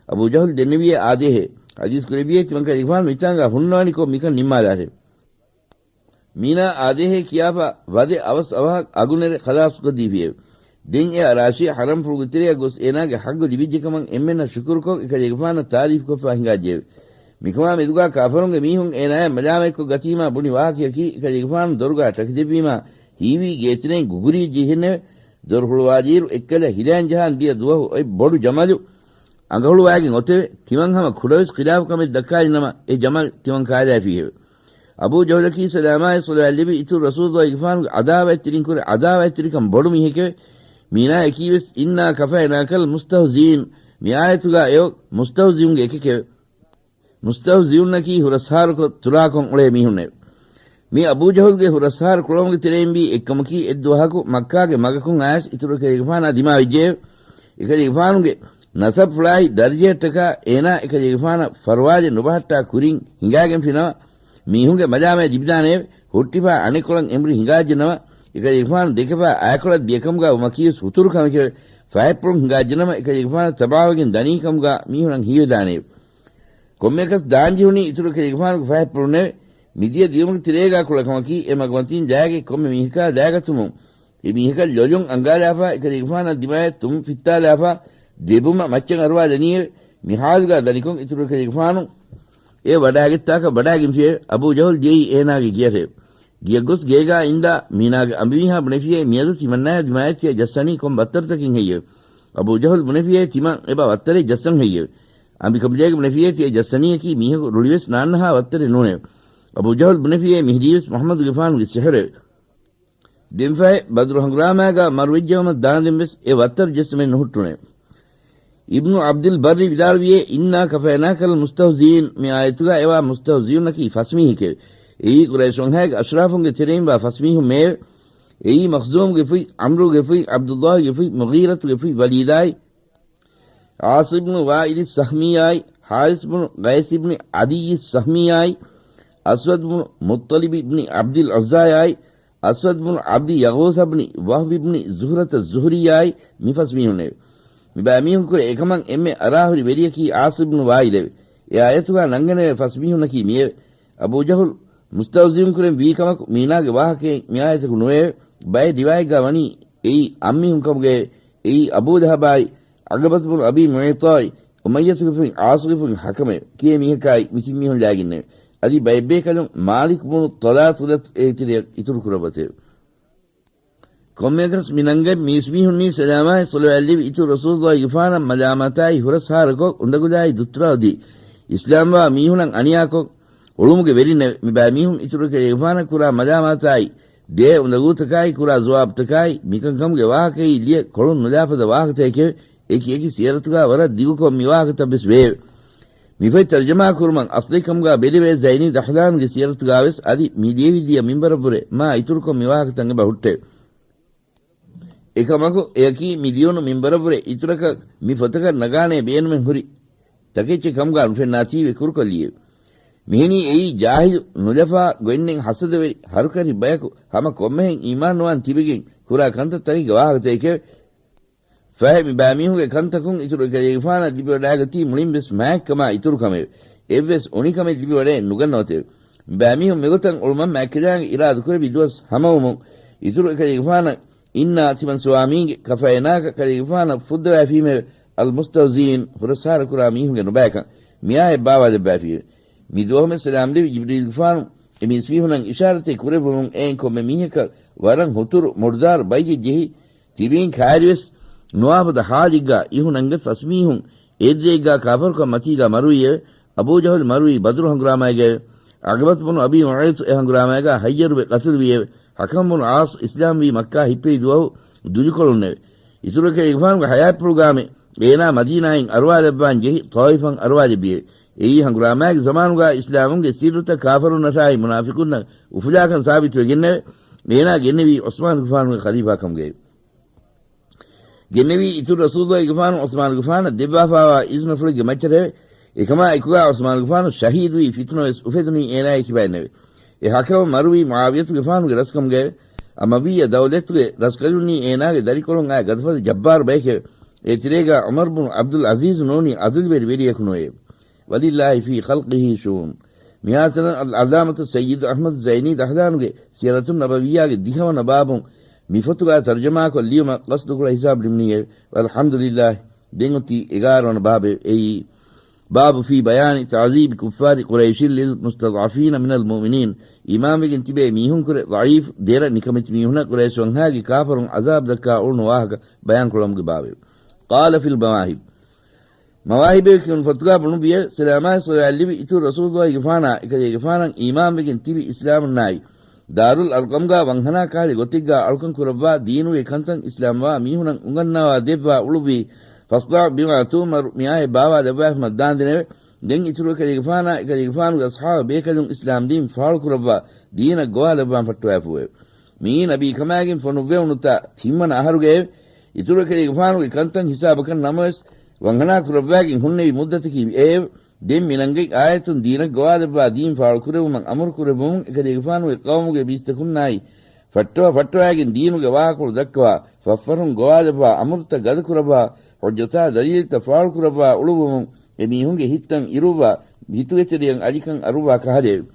އަބޫ ޖަހުލް ދެންނެވިއޭ އާދޭހޭ. ޙަދީޘް ކުރެއްވިއޭ ތިމަން ކަލޭގެފާނު މިތާނގާ ހުންނަވަނިކޮށް މިކަން ނިންމާލާށެވެ. މީނާ އާދޭހޭ ކިޔާފަ ވަދެ އަވަސް އަވަހަށް އަގުނެރެ ޚަލާޞުކޮށްދީފިއެވެ. ދެން އެ އަރާޝީ ޙަރަމްފުޅުގެ ތެރެއަށް ގޮސް އޭނާގެ ޙައްގު ލިބިއްޖެކަމަށް އެންމެންނަށް ޝުކުރުކޮށް އެކަލޭގެފާނަށް ތާރީފުކޮށްފާ ހިނގާއްޖެއެވެ. މިކަމާ މެދުގާ ކާފަރުންގެ މީހުން އޭނާޔާ މަލާމަތްކޮށް ގަތީމާ ބުނި ވާހަކަޔަކީ އެކަލޭގެފާނު ދޮރުގާ ޓަކިދެއްވީމާ ހީވީ ގޭތެރެއިން ގުގުރިއްޖެ ހެންނެވެ. ދޮރު ހުޅުވާލިއިރު އެއްކަލަ ހިލައިން ޖަހާން ދިޔަ ދުވަހު އޮތް ބޮޑު ޖަމަލު އަނގަހުޅުވާގެން އޮތެވެ. ތިމަން ހަމަ ކުޑަވެސް ޚިލާފު ކަމެއް ދައްކާލިނަމަ އެ ޖަމަލް ތިމަން ކާލާފީއެވެ. އަބޫ ޖަހުލަކީ ސަލާމާއި ޞަލަވާތް ލިބި އިތުރު ރަސޫލުއްލާހިގެފާނުގެ އަދާވަތްތެރިންކުރެ އަދާވަތްތެރިކަން ބޮޑު މީހެކެވެ. މީނާ އެކީވެސް އިންނާ ކަފައިނާކަލް މުސްތަހުޒީން މި އާޔަތުގާ އެޔޮ މުސްތަހުޒިއުންގެ އެކެކެވެ. މުސްތަހުޒިއުންނަކީ ހުރަސްހާރުކޮށް ތުރާކޮށް އުޅޭ މީހުންނެވެ. މި އަބޫ ޖަހުލްގެ ހުރަސްހާރު ކުޅަމުގެ ތެރެއިން ވީ އެއްކަމަކީ އެއްދުވަހަކު މައްކާގެ މަގަކުން އައިސް އިތުރު އެކަލޭގެފާނާ ދިމާވެއްޖެއެވެ. އެކަލޭގެފާނުގެ ނަސަބްފުޅާއި ދަރަޖަޔަށްޓަކާ އޭނާ އެކަލޭގެފާނަށް ފަރުވާލެއް ނުބަހައްޓާ ކުރިން ހިނގާގެންފިނަމަ، މީހުންގެ މަލާމާތް ލިބިދާނެއެވެ. ހުއްޓިފާ އަނެއްކޮޅަށް އެނބުރި ހިނގާއްޖެނަމަ، އެކަލޭގެފާނު ދެކެފާ އައިކޮޅަށް ދިޔަކަމުގާ ވުމަކީވެސް ހުތުރު ކަމެކެވެ. ފަހަތްޕުޅުން ހިނގާއްޖެނަމަ އެކަލޭގެފާނަށް ތަބާވެގެން ދަނީ ކަމުގާ މީހުންނަށް ހީވެދާނެއެވެ. ކޮންމެއަކަސް ދާންޖެހުނީ އިތުރު އެކަލޭގެފާނުގެ ފަހަތްޕުޅުންނެވެ. މިދިޔަ ދިޔުމުގެ ތެރޭގާ ކުޅަކަމަކީ އެ މަގުމަތީން ލާގެ ކޮންމެ މީހަކާ ލާގަތުމުން އެ މީހަކަށް ލޮލުން އަންގާލާފާ އެކަލޭގެފާނަށް ދިމާޔަށް ތުން ފިއްތާލާފާ ދެބުމަށް މައްޗަށް އަރުވާލަނީއެވެ. މި ޙާލުގާ ދަނިކޮށް އިތުރު އެކަލޭގެފާނު އެ ވަޑާގަތްތާކަށް ވަޑާގެންފިއެވެ. އަބޫ ޖަހުލް ދިޔައީ އޭނާގެ ގެޔަށެވެ. ގެޔަށް ގޮސް ގޭގާ އިންދާ މީނާގެ އަނބިމީހާ ބުނެފިއޭ މިއަދު ތިމަންނާޔާ ދިމާޔަށް ތިޔަ ޖައްސަނީ ކޮން ވައްތަރުތަކެއް ހެއްޔެވެ؟ އަބޫ ޖަހުލް ބުނެފިއޭ ތިމަން އެބަ ވައްތަރެއް ޖައްސަން ހެއްޔެވެ؟ އަނބިކަނބަލޭގެ ބުނެފިއޭ ތިޔަ ޖައްސަނީއަކީ މީހަކު ރުޅިވެސް ނާންނަހާ ވައްތަރެއް ނޫނެވެ. އަބޫ ޖަހުލް ބުނެފިއޭ މިހިރީވެސް މުޙައްމަދުގެފާނުގެ ސިޙުރެވެ. ދެންފަހެ ބަދުރު ހަނގުރާމާގާ މަރުވެއްޖައުމަށް ދާންދެންވެސް އެ ވައްތަރު ޖެއްސުމެއް ނުހުއްޓުނެވެ. އިބްނު ޢަބްދުލް ބައްރި ވިދާޅުވިއޭ، އިންނާ ކަފައިނާކަލް މުސްތަހުޒީން މި އާޔަތުގާ އެވާ މުސްތަހުޒީންނަކީ ފަސްމީހެކެވެ. އެއީ ޤުރައިޝް ވަންހާގެ އަޝްރާފުންގެ ތެރެއިން ވާ ފަސްމީހުން މެއެވެ. އެއީ މަޚްޒޫމްގެ ފުތް، ޢަމްރޫގެ ފުތް، ޢަބްދުﷲގެ ފުތް، މުޣީރަތުގެ ފުތް ވަލީދާއި، ޢާޞި ބުނު ވާއިލި ސަހްމީއާއި، ޙާރިޘް ބުނު ޤައިސް ބުނި ޢަދިއްޔި ސަހްމީއާއި، އަސްވަދު ބުނު މުއްޠަލިބި ބުނި ޢަބްދިލް ޢުއްޒާއާއި، އަސްވަދު ބުނު ޢަބްދި ޔަޣޫޘ ބުނި ވަހްބި ބުނި ޒުހްރަތަ ޒުހުރީއާއި، މި ފަސް މީހުންނެވެ. މިބައިމީހުންކުރެ އެކަމަށް އެންމެ އަރާހުރި ވެރިޔަކީ ޢާޞި ބުނު ވާއިލެވެ. އެ އާޔަތުގާ ނަންގަނެވޭ ފަސް މީހުންނަކީ މިއެވެ. އަބޫ ޖަހުލް މުސްތަހުޒިއުންކުރެން ވީ ކަމަކު މީނާގެ ވާހަކައެއް މި އާޔަތަކު ނުވެއެވެ. ބައެއް ރިވާޔަތްގާ ވަނީ އެއީ އަށް މީހުން ކަމުގައެވެ. އެއީ އަބޫ ލަހަބާއި، ޢުޤުބަތު ބުނު އަބީ މުޢައިޠާއި، އުމައްޔަތުގެ ފުތް ޢާޞުގެ ފުތް ޙަކަމެވެ. ކިޔޭ މީހަކާއި މި ތިން މީހުން ލާގެންނެވެ. އަދި ބައެއް ބޭކަލުން މާލިކު ބުނު ޠަލާތުލަތު އޭތެރެއަށް އިތުރު ކުރައްވަތެވެ. ކޮންމެއަކަސް މި ނަންގަތް މީސްމީހުންނީ ސަލާމާއި ޞަލަވާތް ލެއްވި އިތުރު ރަސޫލުއްލާހިގެފާނަށް މަލާމާތާއި ހުރަސްހާރަކޮށް، އުނދަގުލާއި ދުއްތުރާ އޮތީ އިސްލާމްވާ މީހުނަށް އަނިޔާކޮށް، އުޅުމުގެ ވެރިންނެވެ. މިބައިމީހުން އިތުރު އެކަލޭގެފާނަށް ކުރާ މަލާމާތާއި، ދޭ އުނދަގޫތަކާއި، ކުރާ ޒުވާބުތަކާއި، މިކަންކަމުގެ ވާހަކައީ ލިޔެ ކޮޅުން ނުލާފަދަ ވާހަކަތަކެވެ. އެކި އެކި ސިޔަރަތުގާ ވަރަށް ދިގުކޮށް މި ވާހަކަތައް ވެސް ވެއެވެ. މިފޮތް ތަރުޖަމާ ކުރުމަށް އަސްލީ ކަމުގާ ބެލެވޭ ޒައިނީ ދަޙްލާނުގެ ސިޔަރަތުގާވެސް އަދި މި ލިޔެވި ލިޔެ މިންވަރަށްވުރެ މާ އިތުރުކޮށް މި ވާހަކަތައް އެބަ ހުއްޓެވެ. އެކަމަކު، އެއަކީ މި ލިޔުނު މިންވަރަށްވުރެ އިތުރަކަށް މި ފޮތަކަށް ނަގާނޭ ބޭނުމެއް ހުރި ތަކެއްޗެއް ކަމުގާ ނުފެންނާތީވެ ކުރުކޮށްލިއެވެ. މިހެނީ އެއީ ޖާހިލު، ނުލަފާ، ގޮތްނެތް ހަސަދަވެރި، ހަރުކަށި ބަޔަކު ހަމަ ކޮންމެހެން އީމާންނުވާން ތިބެގެން ކުރާ ކަންތައްތަކެއްގެ ވާހަކަތަކެކެވެ. ފަހެ މި ބައިމީހުންގެ ކަންތަކުން އިތުރު އެކަލޭގެފާނަށް ލިބިވަޑާގަތީ މުޅިން ވެސް މާތްކަމާ އިތުރުކަމެވެ. އެއްވެސް އުނިކަމެއް ލިބިވަޑައެއް ނުގަންނަވަތެވެ. މި ބައިމީހުން މިގޮތަށް އުޅުމަށް މާތްކަލާނގެ އިރާދަކުރެއްވި ދުވަސް ހަމަވުމުން، އިތުރު އެކަލޭގެފާނަށް އިންނާ ތިމަން ސުވާމީގެ ކަފައިނާކަށް ކަލޭގެފާނަށް ފުއްދަވައިފީމެވެ. އަލްމުސްތަހުޒީން، ހުރަސްހާރަކުރާ މީހުންގެ ނުބައިކަން މިއާޔަތް ބާވާލައްވައިފީމެވެ. މި ދުވަހުމެ ސަލާމް ލެއްވި ޖިބްރީލްގެފާނު އެ މީސްމީހުނަށް އިޝާރަތެއް ކުރެއްވުމުން އެއިން ކޮންމެ މީހަކަށް ވަރަށް ހުތުރު މުޑުދާރު ބައްޔެއް ޖެހި، ތިބީން ކައިރިވެސް ނުވާފަދަ ހާލެއްގާ އިހުނަންގެ ފަސްމީހުން އޭރުދޭއްގާ ކާފަރުކަން މަތީގާ މަރުވީއެވެ. އަބޫ ޖަހުލް މަރުވީ ބަދުރު ހަނގުރާމައިގައެވެ. ޢުޤުބަތު ބުނު އަބީ މުޢައިޠު އެ ހަނގުރާމައިގާ ހައްޔަރުވެ ޤަތުލުވީއެވެ. ޙަކަމް ބުނު ޢާޞް އިސްލާމްވީ މައްކާ ހިއްޕެވި ދުވަހު ދުލިކޮޅުންނެވެ. އިތުރު އެކަލޭގެފާނުގެ ޙަޔާތްޕުޅުގާމެ އޭނާ މަދީނާއިން އަރުވާލައްވާން ޖެހި ޠާއިފަށް އަރުވާލެއްވިއެވެ. އެއީ ހަނގުރާމައިގެ ޒަމާނުގާ އިސްލާމުންގެ ސިއްރުތައް ކާފަރުންނަށާއި މުނާފިޤުންނަށް އުފުލާކަން ސާބިތުވެގެންނެވެ. އޭނާ ގެންނެވީ ޢުސްމާނުގެފާނުގެ ޚަލީފާކަމުގައެވެ. ގެންނެވީ އިތުރު ރަސޫލުގެފާނު ޢުސްމާނުގެފާނަށް ދެއްވާފާވާ އިޒުނަފުޅެއްގެ މައްޗަށެވެ. އެކަމާ އެކުގާ ޢުސްމާނުގެފާނު ޝަހީދުވީ ފިތުނަވެސް އުފެދުނީ އޭނާގެ ކިބައިންނެވެ. އެ ޙަކަމަށް މަރުވީ މުޢާވިޔަތުގެފާނުގެ ރަސްކަމުގައެވެ. އަމަވިއްޔަ ދައުލަތުގެ ރަސްކަލުންނީ އޭނާގެ ދަރިކޮޅުން އައި ގަދަފަދަ ޖައްބާރު ބަޔެކެވެ. އޭތެރޭގާ ޢުމަރު ބުނު ޢަބްދުލް ޢަޒީޒު ނޫނީ ޢަދުލުވެރި ވެރިޔަކު ނުވެއެވެ. ވަލިއްލާހި ފީ ޚަލްޤިހީ ޝުއޫން. މިހާތަނަށް އަލްޢައްލާމަތު ސައްޔިދު އަޙްމަދު ޒައިނީ ދަހްލާނުގެ ސިޔަރަތުން ނަބަވިއްޔާގެ ދިހަވަނަ ބާބުން މި ފޮތުގާ ތަރުޖަމާކޮށް ލިޔުމަށް ޤަޞްދުކުރާ ހިސާބު ނިމުނީއެވެ. އަލްޙަމްދުލިއްލާހި. ދެން އޮތީ އެގާރަ ވަނަ ބާބެވެ. އެއީ، باب في بيان تعذيب كفار قريش للمستضعفين من المؤمنين. އީމާންވެގެން ތިބޭ މީހުންކުރެ ޟަޢީފު، ދެރަ، ނިކަމެތި މީހުންނަށް ޤުރައިޝް ވަންހާގެ ކާފަރުން ޢަޒާބު ދައްކާ އުޅުނު ވާހަކަ ބަޔާންކުރަމުގެ ބާބެވެ. قال في المواهب. މަވާހިބޭ ކިޔުނު ފޮތުގާ ބުނުއްވިއެވެ. ސަލާމާއި ޞަލަވާތް ލިބި އިތުރު ރަސޫލުއްލާހިގެފާނާ އެކަލޭގެފާނަށް އީމާންވެގެން ތިބި އިސްލާމުންނާއި، ދާރުލް އަރްޤަމްގާ ވަންހަނާ ކަހަލަ ގޮތެއްގާ އަޅުކަން ކުރައްވާ، ދީނުގެ ކަންތައް އިސްލާމްވާ މީހުނަށް އުނގަންނަވާ ދެއްވާ އުޅުއްވީ، فاصدع بما تؤمر، މިއާޔަތް ބާވާލައްވާފަ މައްދާންދެނެވެ. ދެން އިތުރު އެކަލޭގެފާނާ އެކަލޭގެފާނުގެ އަޞްޙާބު ބޭކަލުން އިސްލާމް ދީން ފާޅުކުރައްވާ، ދީނަށް ގޮވާލައްވާން ފައްޓަވާފޫއެވެ. މިއީ ނަބީ ކަމާގެން ފޮނުއްވެވުނުތާ ތިންވަނަ އަހަރުގައެވެ. އިތުރު އެކަލޭގެފާނުގެ ކަންތައް ހިސާބަކަށް ނަމަވެސް، ވަންހަނާ ކުރައްވާގެން ހުންނެވި މުއްދަތަކީ އެއެވެ. ދެން މިނަންގަތް އާޔަތުން ދީނަށް ގޮވާލައްވާ ދީން ފާޅުކުރެއްވުމަށް އަމުރުކުރެއްވުމުން އެކަލޭގެފާނުގެ ޤައުމުގެ ބީސްތަކުންނާއި ފައްޓަވަ ފައްޓަވައިގެން ދީނުގެ ވާހަކަފުޅު ދައްކަވާ، ފަށްފަށުން ގޮވާލައްވާ، އަމުރުތައް ގަދަކުރައްވާ، ޙުއްޖަތާ ދަލީލްތައް ފާޅުކުރައްވާ އުޅުއްވުމުން އެމީހުންގެ ހިތްތައް އިރުއްވާ، ހިތުގެތެރެއަށް އަލިކަން އަރުއްވާ ކަހަލައެވެ.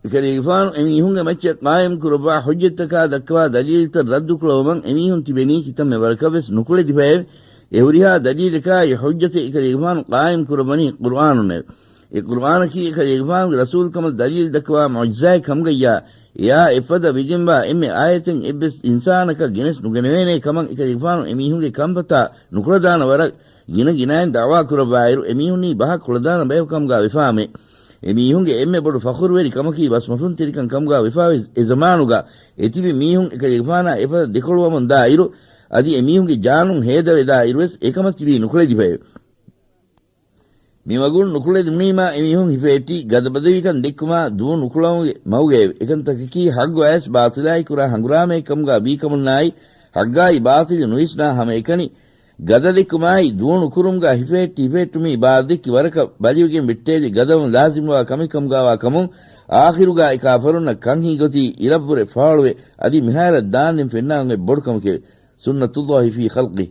އެކަލޭގެފާނު އެމީހުންގެ މައްޗަށް ޤާއިމް ކުރައްވާ ޙުއްޖަތްތަކާ ދައްކަވާ ދަލީލްތައް ރައްދުކުޅަވުމަށް އެމީހުން ތިބެނީ ކިތަންމެ ވަރަކަށް ވެސް ނުކުޅެދިފައެވެ. އެ ހުރިހާ ދަލީލަކާއި ޙުއްޖަތެއް އެކަލޭގެފާނު ޤާއިމް ކުރައްވަނީ ޤުރުއާނުންނެވެ. އެ ޤުރުއާނަކީ އެކަލޭގެފާނުގެ ރަސޫލުކަމަށް ދަލީލް ދައްކަވާ މުޢުޖިޒާއެއް ކަމުގައްޔާ، އެއާ އެފަދަ ވެގެންވާ އެންމެ އާޔަތެއް އެއްވެސް އިންސާނަކަށް ގެނެސް ނުގެނެވޭނޭ ކަމަށް އެކަލޭގެފާނު އެމީހުންގެ ކަންފަތާ ނުކުޅަދާނަ ވަރަށް ގިނަ ގިނައިން ދަޢުވާ ކުރައްވާއިރު، އެމީހުންނީ ބަހަށް ކުޅަދާނަ ބަޔަކު ކަމުގާ ވެފާމެ. އެމީހުންގެ އެންމެ ބޮޑު ފަޚުރުވެރި ކަމަކީ ބަސްމަފުންތެރިކަން ކަމުގާ ވެފާވެ އެ ޒަމާނުގާ އެތިބި މީހުން އެކަލޭގެފާނާ އެފަދަ ދެކޮޅުވަމުން ދާއިރު، އަދި އެމީހުންގެ ޖާނުން ހޭދަވެދާ އިރުވެސް އެކަމަށް ތިބީ ނުކުޅެދިފައެވެ. މި މަގުން ނުކުޅެދުނީމާ އެމީހުން ހިފެހެއްޓީ ގަދަބަދަވިކަން ދެއްކުމާ ދޫ ނުކުޅަމުގެ މަގުގައެވެ. އެކަންތަކަކީ ޙައްގު އައިސް ބާޠިލާއި ކުރާ ހަނގުރާމައެއްކަމުގާ ވީކަމުންނާއި، ޙައްގާއި ބާޠިލު ނުވިސްނާ ހަމައެކަނި ގަދަ ދެއްކުމާއި ދޫނު ކުރުމުގާ ހިފެހެއްޓި ހިފެހެއްޓުމީ ބާރުދެއްކި ވަރަކަށް ބަލިވެގެން ވެއްޓޭލި ގަދަވަން ލާޒިމުވާ ކަމެއްކަމުގާވާ ކަމުން، އާޚިރުގާ އެކާފަރުންނަށް ކަންހީ ގޮތީ އިރަށްވުރެ ފާޅުވެ، އަދި މިހާރަށް ދާންދެން ފެންނާން އޮތް ބޮޑު ކަމެކެވެ. سنة الله في خلقه.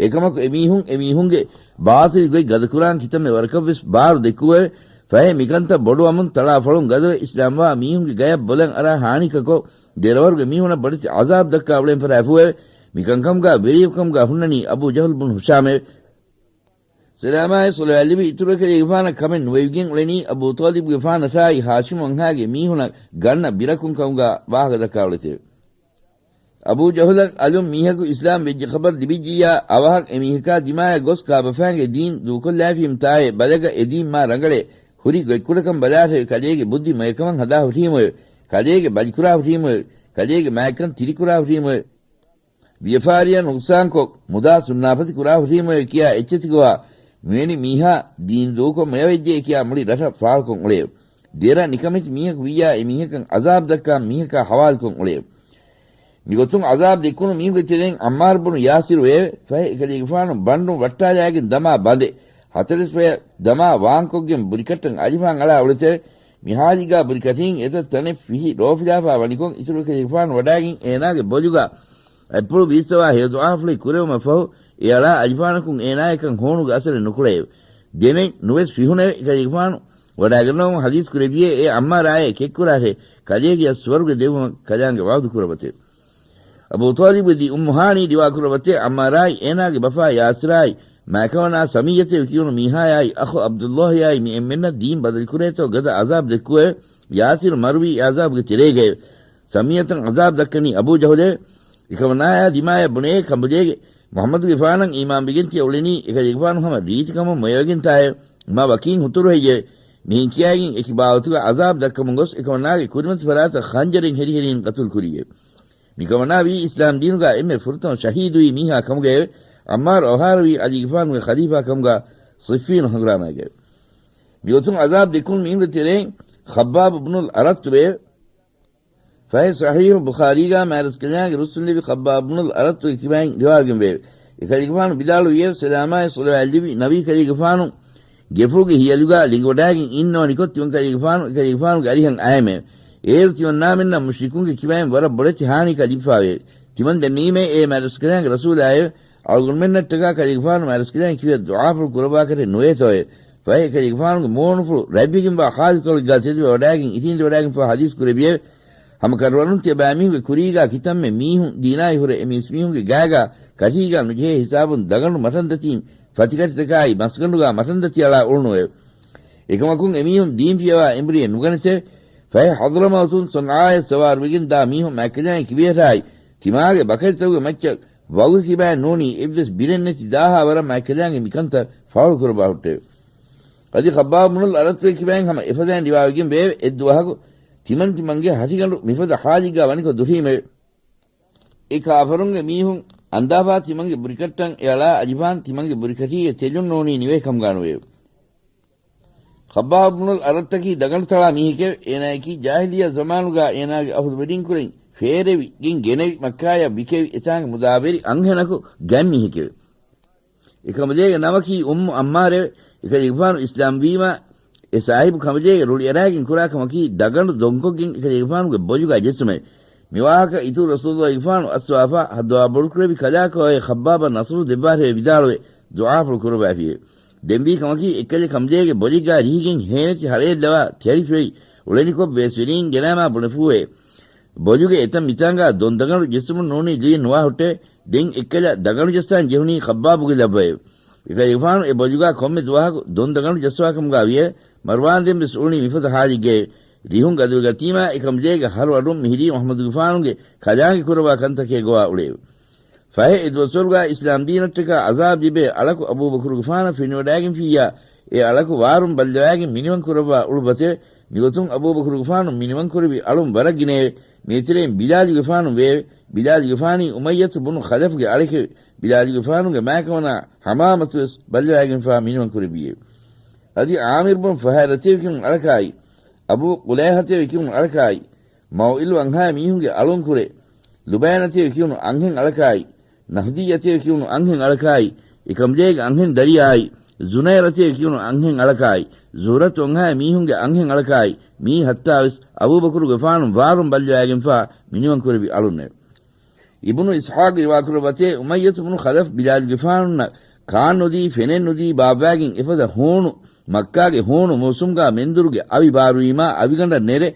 އެކަމަކު އެމީހުން އެމީހުންގެ ބާޠިލް ގޮތް ގަދަކުރާން ކިތަންމެ ވަރަކަށްވެސް ބާރު ދެއްކުވެވެ. ފަހެ މިކަންތައް ބޮޑުވަމުން ތަޅާ ފަޅުން ގަދަވެ އިސްލާމްވާ މީހުންގެ ގަޔަށް ބޮލަށް އަރާ ހާނީކަކޮށް، ދެރަވަރުގެ މީހުނަށް ބޮޑެތި ޢަޒާބް ދައްކާ އުޅެން ފަށާފުއެވެ. މިކަންކަމުގާ ވެރިޔަކުކަމުގާ ހުންނަނީ އަބޫ ޖަހުލް ބުނު ހިޝާމެވެ. ސަލާމާއި ޞަލަވާތް ލިބި އިތުރު އެކަލޭގެފާނަށް ކަމެއް ނުވެވިގެން އުޅެނީ އަބޫ ޠާލިބުގެފާނަށާއި ހާޝިމު ވަންހާގެ މީހުނަށް ގަންނަ ބިރަކުން ކަމުގާ ވާހަކަ ދައްކާ އުޅެތެވެ. އަބޫ ޖަހުލަށް އަލުން މީހަކު އިސްލާމް ވެއްޖެ ޚަބަރު ލިބިއްޖިއްޔާ، އަވަހަށް އެމީހަކާ ދިމާޔަށް ގޮސް ކާބަފާންގެ ދީން ދޫކޮށްލާފީމު ތާއޭ ބަލަގަ އެ ދީން މާ ރަނގަޅޭ. ހުރި ގޮތްކުޑަކަން ބަލާށެވެ. ކަލޭގެ ބުއްދި މޮޔަކަމަށް ހަދާ ހުށީމުއެވެ. ކަލޭގެ ބަލިކުރާ ހުށީމުއެވެ. ކަލޭގެ މާތްކަން ތިރިކުރާ ހުށީމުއެވެ. ވިޔަފާރިއަށް ނުޤްޞާންކޮށް، މުދާ ސުންނާފަތި ކުރާ ހުށީމުއެވެ ކިޔާ އެއްޗެތިގޮވާ، މިވެނި މީހާ ދީން ދޫކޮށް މޮޔަވެއްޖެ ކިޔާ މުޅި ރަށަށް ފާޅުކޮށް އުޅެއެވެ. ދެރަ ނިކަމެތި މީހަކު ވިއްޔާ އެ މީހަކަށް ޢަޒާބް ދައްކާ މީހަކާ ޙަވާލުކޮށް އުޅެއެވެ. މިގޮތުން ޢަޒާބް ދެއްކުނު މީހުންގެ ތެރެއިން ޢައްމާރު ބުނު ޔާސިރު ވެއެވެ. ފަހެ އެކަލޭގެފާނު ބަނޑުން ވައްޓާލާގެން ދަމާ ބަނދެ، ހަތަރެސް ފަޔަށް ދަމާ ވާންކޮށްގެން ބުރިކަށްޓަށް އަލިފާން އަޅާ އުޅެތެވެ. މި ޙާލީގާ ބުރިކަށީން އެތައް ތަނެއް ފިހި ރޯފިލާފާ ވަނިކޮށް، އިތުރު އެކަލޭގެފާނު ވަޑާގެން އޭނާގެ ބޮލުގާ އަތްޕުޅު ބީއްސަވާ ހެޔޮ ދުޢާފުޅެއް ކުރެވުމަށް ފަހު، އެ އަޅާ އަލިފާނަކުން އޭނާޔަކަށް ހޫނުގެ އަސަރެއް ނުކުޅެއެވެ. ދެމެން ނުވެސް ފިހުނެވެ. އެކަލޭގެފާނު ވަޑާގަންނަވަމުން ޙަދީޘް ކުރެއްވިއޭ، އޭ ޢައްމާރާއޭ، ކެތްކުރާށޭ، ކަލޭގެޔަށް ސުވަރުގެ ދެއްވުމަށް ކަލާނގެ ވަޢުދު ކުރައްވަތެވެ. އަބޫ ޠާލިބުގެ ދި އުއްމު ހާނީ ރިވާ ކުރައްވަތޭ، ޢައްމާރާއި އޭނާގެ ބަފާ ޔާސިރާއި މާކަމަނާ ސަމިއްޔަތޭ ކިޔުނު މީހާޔާއި އަޚު ޢަބްދުﷲ ޔާއި މި އެންމެންނަށް ދީން ބަދަލުކުރޭތޯ ގަދަ ޢަޒާބް ދެއްކުވެ. ޔާސިރު މަރުވީ އެ ޢަޒާބުގެ ތެރޭގައެވެ. ސަމިއްޔަތަށް ޢަޒާބް ދައްކަނީ އަބޫ ޖަހުލެވެ. އެކަމަނާޔާ ދިމާޔަށް ބުނޭ ކަނބުލޭގެ މުޙައްމަދުގެފާނަށް އީމާންވެގެން ތިޔަ އުޅެނީ އެކަލޭގެފާނު ހަމަ ރީތިކަމަށް މޮޔަވެގެންތާއެވެ. މާ ވަކީން ހުތުރު ހެއްޔެވެ؟ މިހެން ކިޔައިގެން އެކި ބާވަތުގަ ޢަޒާބް ދައްކަމުން ގޮސް އެކަމަނާގެ ކުރިމަތި ފަރާތަށް ޚަންޖަރެއް ހެރިހެރީން ޤަތުލު ކުރީއެވެ. މިކަމަނާ ވީ އިސްލާމް ދީނުގަ އެންމެ ފުރަތަމަ ޝަހީދުވީ މީހާ ކަމުގައެވެ. ޢައްމާރު އަވަހާރަވީ ޢަލީގެފާނުގެ ޚަލީފާ ކަމުގަ ޞިއްފީނު ހަނގުރާމައިގައެވެ. މިގޮތުން ޢަޒާބް ދެއްކުނު މީހުންގެ ތެރެއިން ޚައްބާބު ބުނުލް އަރައްތުވެއެވެ. ފަހެ ޞަޙީޙު ބުޚާރީގަ މާތްރަސްކަލާނގެ ރުއްސުންލެވި ޚައްބާބު ބުނުލް އަރައްތުގެ ކިބައިން ރިވާވެގެން ވެއެވެ. އެކަލޭގެފާނު ބިލާލު ވިއެވެ. ސަލާމާއި ޞަލަވާތް ލިބި ނަބީ ކަލޭގެފާނު ގެފުޅުގެ ހިޔަލުގަ ލިނގިވަޑާގެން އިންނަވަނިކޮށް ތިމަން ކަލޭގެފާނު އެކަލޭގެފާނުގެ އަރިހަށް އައެމެވެ. އޭރު ތިމަންނާމެންނަށް މުޝްރިކުންގެ ކިބައިން ވަރަށް ބޮޑެތި ހާނީކަ ލިބިފާވެއެވެ. ތިމަން ދެންނެވީމޭ އޭ މާތްރަސްކަލާނގެ ރަސޫލާއެވެ. އަޅުގަނޑުމެންނަށްޓަކާ ކަލޭގެފާނު މާތްރަސްކަލާނގެ ކިބަޔަށް ދުޢާފުޅު ކުރައްވާކަށެއް ނުވޭތޯއެވެ. ފަހެ އެކަލޭގެފާނުގެ މޫނުފުޅު ރަތްވެގެންވާ ޚާލުކޮޅެއްގާ ތެދުވެ ވަޑާގެން އިށީނދެވަޑާގެންފާ ޙަދީޘް ކުރެއްވިއެވެ. ހަމަ ކަށަވަރުން ތިޔަބައިމީހުންގެ ކުރީގާ ކިތަންމެ މީހުން ދީނާއި ހުރެ އެ މީސްމީހުންގެ ގާގާ ކަށީގާ ނުޖެހޭ ހިސާބުން ދަގަނޑު މަޓަންދަތީން ފަތިކަށިތަކާއި މަސްގަނޑުގާ މަޓަންދަތި އަޅާ އުޅުނުއެވެ. އެކަމަކުން އެމީހުން ދީން ފިޔަވާ އެނބުރިއެއް ނުގަނެތެވެ. ފަހެ ޙަޟްރަމައުތުން ޞަންޢާއަށް ސަވާރުވެގެން ދާ މީހުން މާތްކަލާނގެ ކިބަޔަށާއި ތިމާގެ ބަކަށިތަކުގެ މައްޗަށް ވަގު ކިބައިން ނޫނީ އެއްވެސް ބިރެއް ނެތި ދާހާ ވަރަށް މާތްކަލާނގެ މިކަންތައް ފާޅު ކުރައްވާ ހުއްޓެވެ. އަދި ޚައްބާބު ބުނުލް އަރައްތުގެ ކިބައިން ހަމަ އެފަދައިން ރިވާވެގެން ވެއެވެ. އެއްދުވަހަކު ތިމަން ތިމަންގެ ހަށިގަނޑު މިފަދަ ޙާލެއްގާ ވަނިކޮށް ދުށީމެވެ. އެ ކާފަރުންގެ މީހުން އަންދާފާ ތިމަންގެ ބުރިކަށްޓަށް އެ އަޅާ އަލިފާން ތިމަންގެ ބުރިކަށީގެ ތެލުން ނޫނީ ނިވޭ ކަމުގާ ނުވެއެވެ. ޚައްބާބު ބުނުލް އަރައްތަކީ ދަގަނޑުތަޅާ މީހެކެވެ. އޭނާޔަކީ ޖާހިލިއްޔާ ޒަމާނުގާ އޭނާގެ އަހުލުވެރިންކުރެން ފޭރެވިގެން ގެނެވި މައްކާޔަށް ވިކެވި އެތާނގެ މުދާވެރި އަންހެނަކު ގަތްމީހެކެވެ. އެކަމަލޭގެ ނަމަކީ އުއްމު އައްމާރެވެ. އެކަލޭގެފާނު އިސްލާމްވީމާ، އެ ސާހިބު ކަމަލޭގެ ރުޅިއަރާގެން ކުރާ ކަމަކީ ދަގަނޑު ދޮންކޮށްގެން އެކަލޭގެފާނުގެ ބޮލުގާ ޖެއްސުމެވެ. މިވާހަކަ އިތުރު ރަސޫލުއްލާހިގެފާނު އައްސަވާފާ ހައްދަވާ ބޮޑުކުރެއްވި ކަލާކޮ އޭ ޚައްބާބަށް ނަޞްރު ދެއްވާށެވެ ވިދާޅުވެ ދުޢާފުޅު ކުރައްވާފިއެވެ. ދެންވީ ކަމަކީ އެއްކަލެ ކަމަލޭގެ ބޮލެއްގާ ރިހިގެން ހޭނެތި ހަޅޭއްލަވާ ތެރިފެޅި އުޅެނިކޮށް ބޭސްވެރީން ގެނައިމާ ބުނެފޫއެވެ. ބޮލުގެ އެތަން މިތާނގާ ދޮން ދަގަނޑު ޖެއްސުމުން ނޫނީ ލުޔެއް ނުވާ ހުއްޓެވެ. ދެން އެއްކަލަ ދަގަނޑު ޖައްސާން ޖެހުނީ ޚައްބާބުގެ ލައްވައެވެ. އެކަލޭގެފާނު އެ ބޮލުގާ ކޮންމެ ދުވަހަކު ދޮން ދަގަނޑު ޖައްސަވާ ކަމުގާ ވިއެވެ. މަރުވާންދެން ވެސް އުޅުނީ މިފަދަ ޙާލެއްގައެވެ. ރިހުން ގަދަވެގަތީމާ އެކަމަލޭގެ ހަރު އަޑުން މިހިރީ މުޙައްމަދުގެފާނުގެ ކަލާނގެ ކުރައްވާ ކަންތަކޭ ގޮވާ އުޅެއެވެ. ފަހެ އެ ދުވަސްވަރުގާ އިސްލާމްދީނަށްޓަކާ ޢަޒާބް ލިބޭ އަޅަކު އަބޫބަކުރުގެފާނަށް ފެނިވަޑާގެންފިއްޔާ، އެ އަޅަކު ވާރުން ބައްލަވާގެން މިނިވަން ކުރައްވާ އުޅުއްވަތެވެ. މިގޮތުން އަބޫބަކުރުގެފާނު މިނިވަން ކުރެއްވި އަޅުން ވަރަށް ގިނައެވެ. މީތެރެއިން ބިލާލުގެފާނު ވެއެވެ. ބިލާލުގެފާނީ އުމައްޔަތު ބުނު ޚަލަފްގެ އަޅެކެވެ. ބިލާލުގެފާނުގެ މާކަމަނާ ޙަމާމަތުވެސް ބައްލަވާގެންފާ މިނިވަން ކުރެއްވިއެވެ. އަދި ޢާމިރު ބުނު ފުހައިރަތޭ ކިޔުނު އަޅަކާއި، އަބޫ ޤުލައިޙަތޭ ކިޔުނު އަޅަކާއި، މައުއިލު އަންހާ މީހުންގެ އަޅުންކުރެ، ލުބައިނަތޭ ކިޔުނު އަންހެން އަޅަކާއި، ނަހްދިއްޔަތޭ ކިޔުނު އަންހެން އަޅަކާއި، އެކަމުދޭގެ އަންހެން ދަރިޔާއި، ޒުނައިރަތޭ ކިޔުނު އަންހެން އަޅަކާއި، ޒުހުރަތު އަންހާ މީހުންގެ އަންހެން އަޅަކާއި، މީ ހައްތާވެސް އަބޫބަކުރުގެފާނު ވާރުން ބައްލަވާގެންފާ މިނިވަންކުރެއްވި އަޅުންނެވެ. އިބްނު އިސްޙާޤު ރިވާކުރައްވަތޭ، އުމައްޔަތު ބުނު ޚަލަފް ބިލާލުގެފާނުންނަށް ކާންނުދީ، ފެނެއްނުދީ ބާއްވާގެން އެފަދަ ހޫނު، މައްކާގެ ހޫނު މޫސުމްގާ މެންދުރުގެ އަވި ބާރުވީމާ، އަވިގަނޑަށް ނެރެ،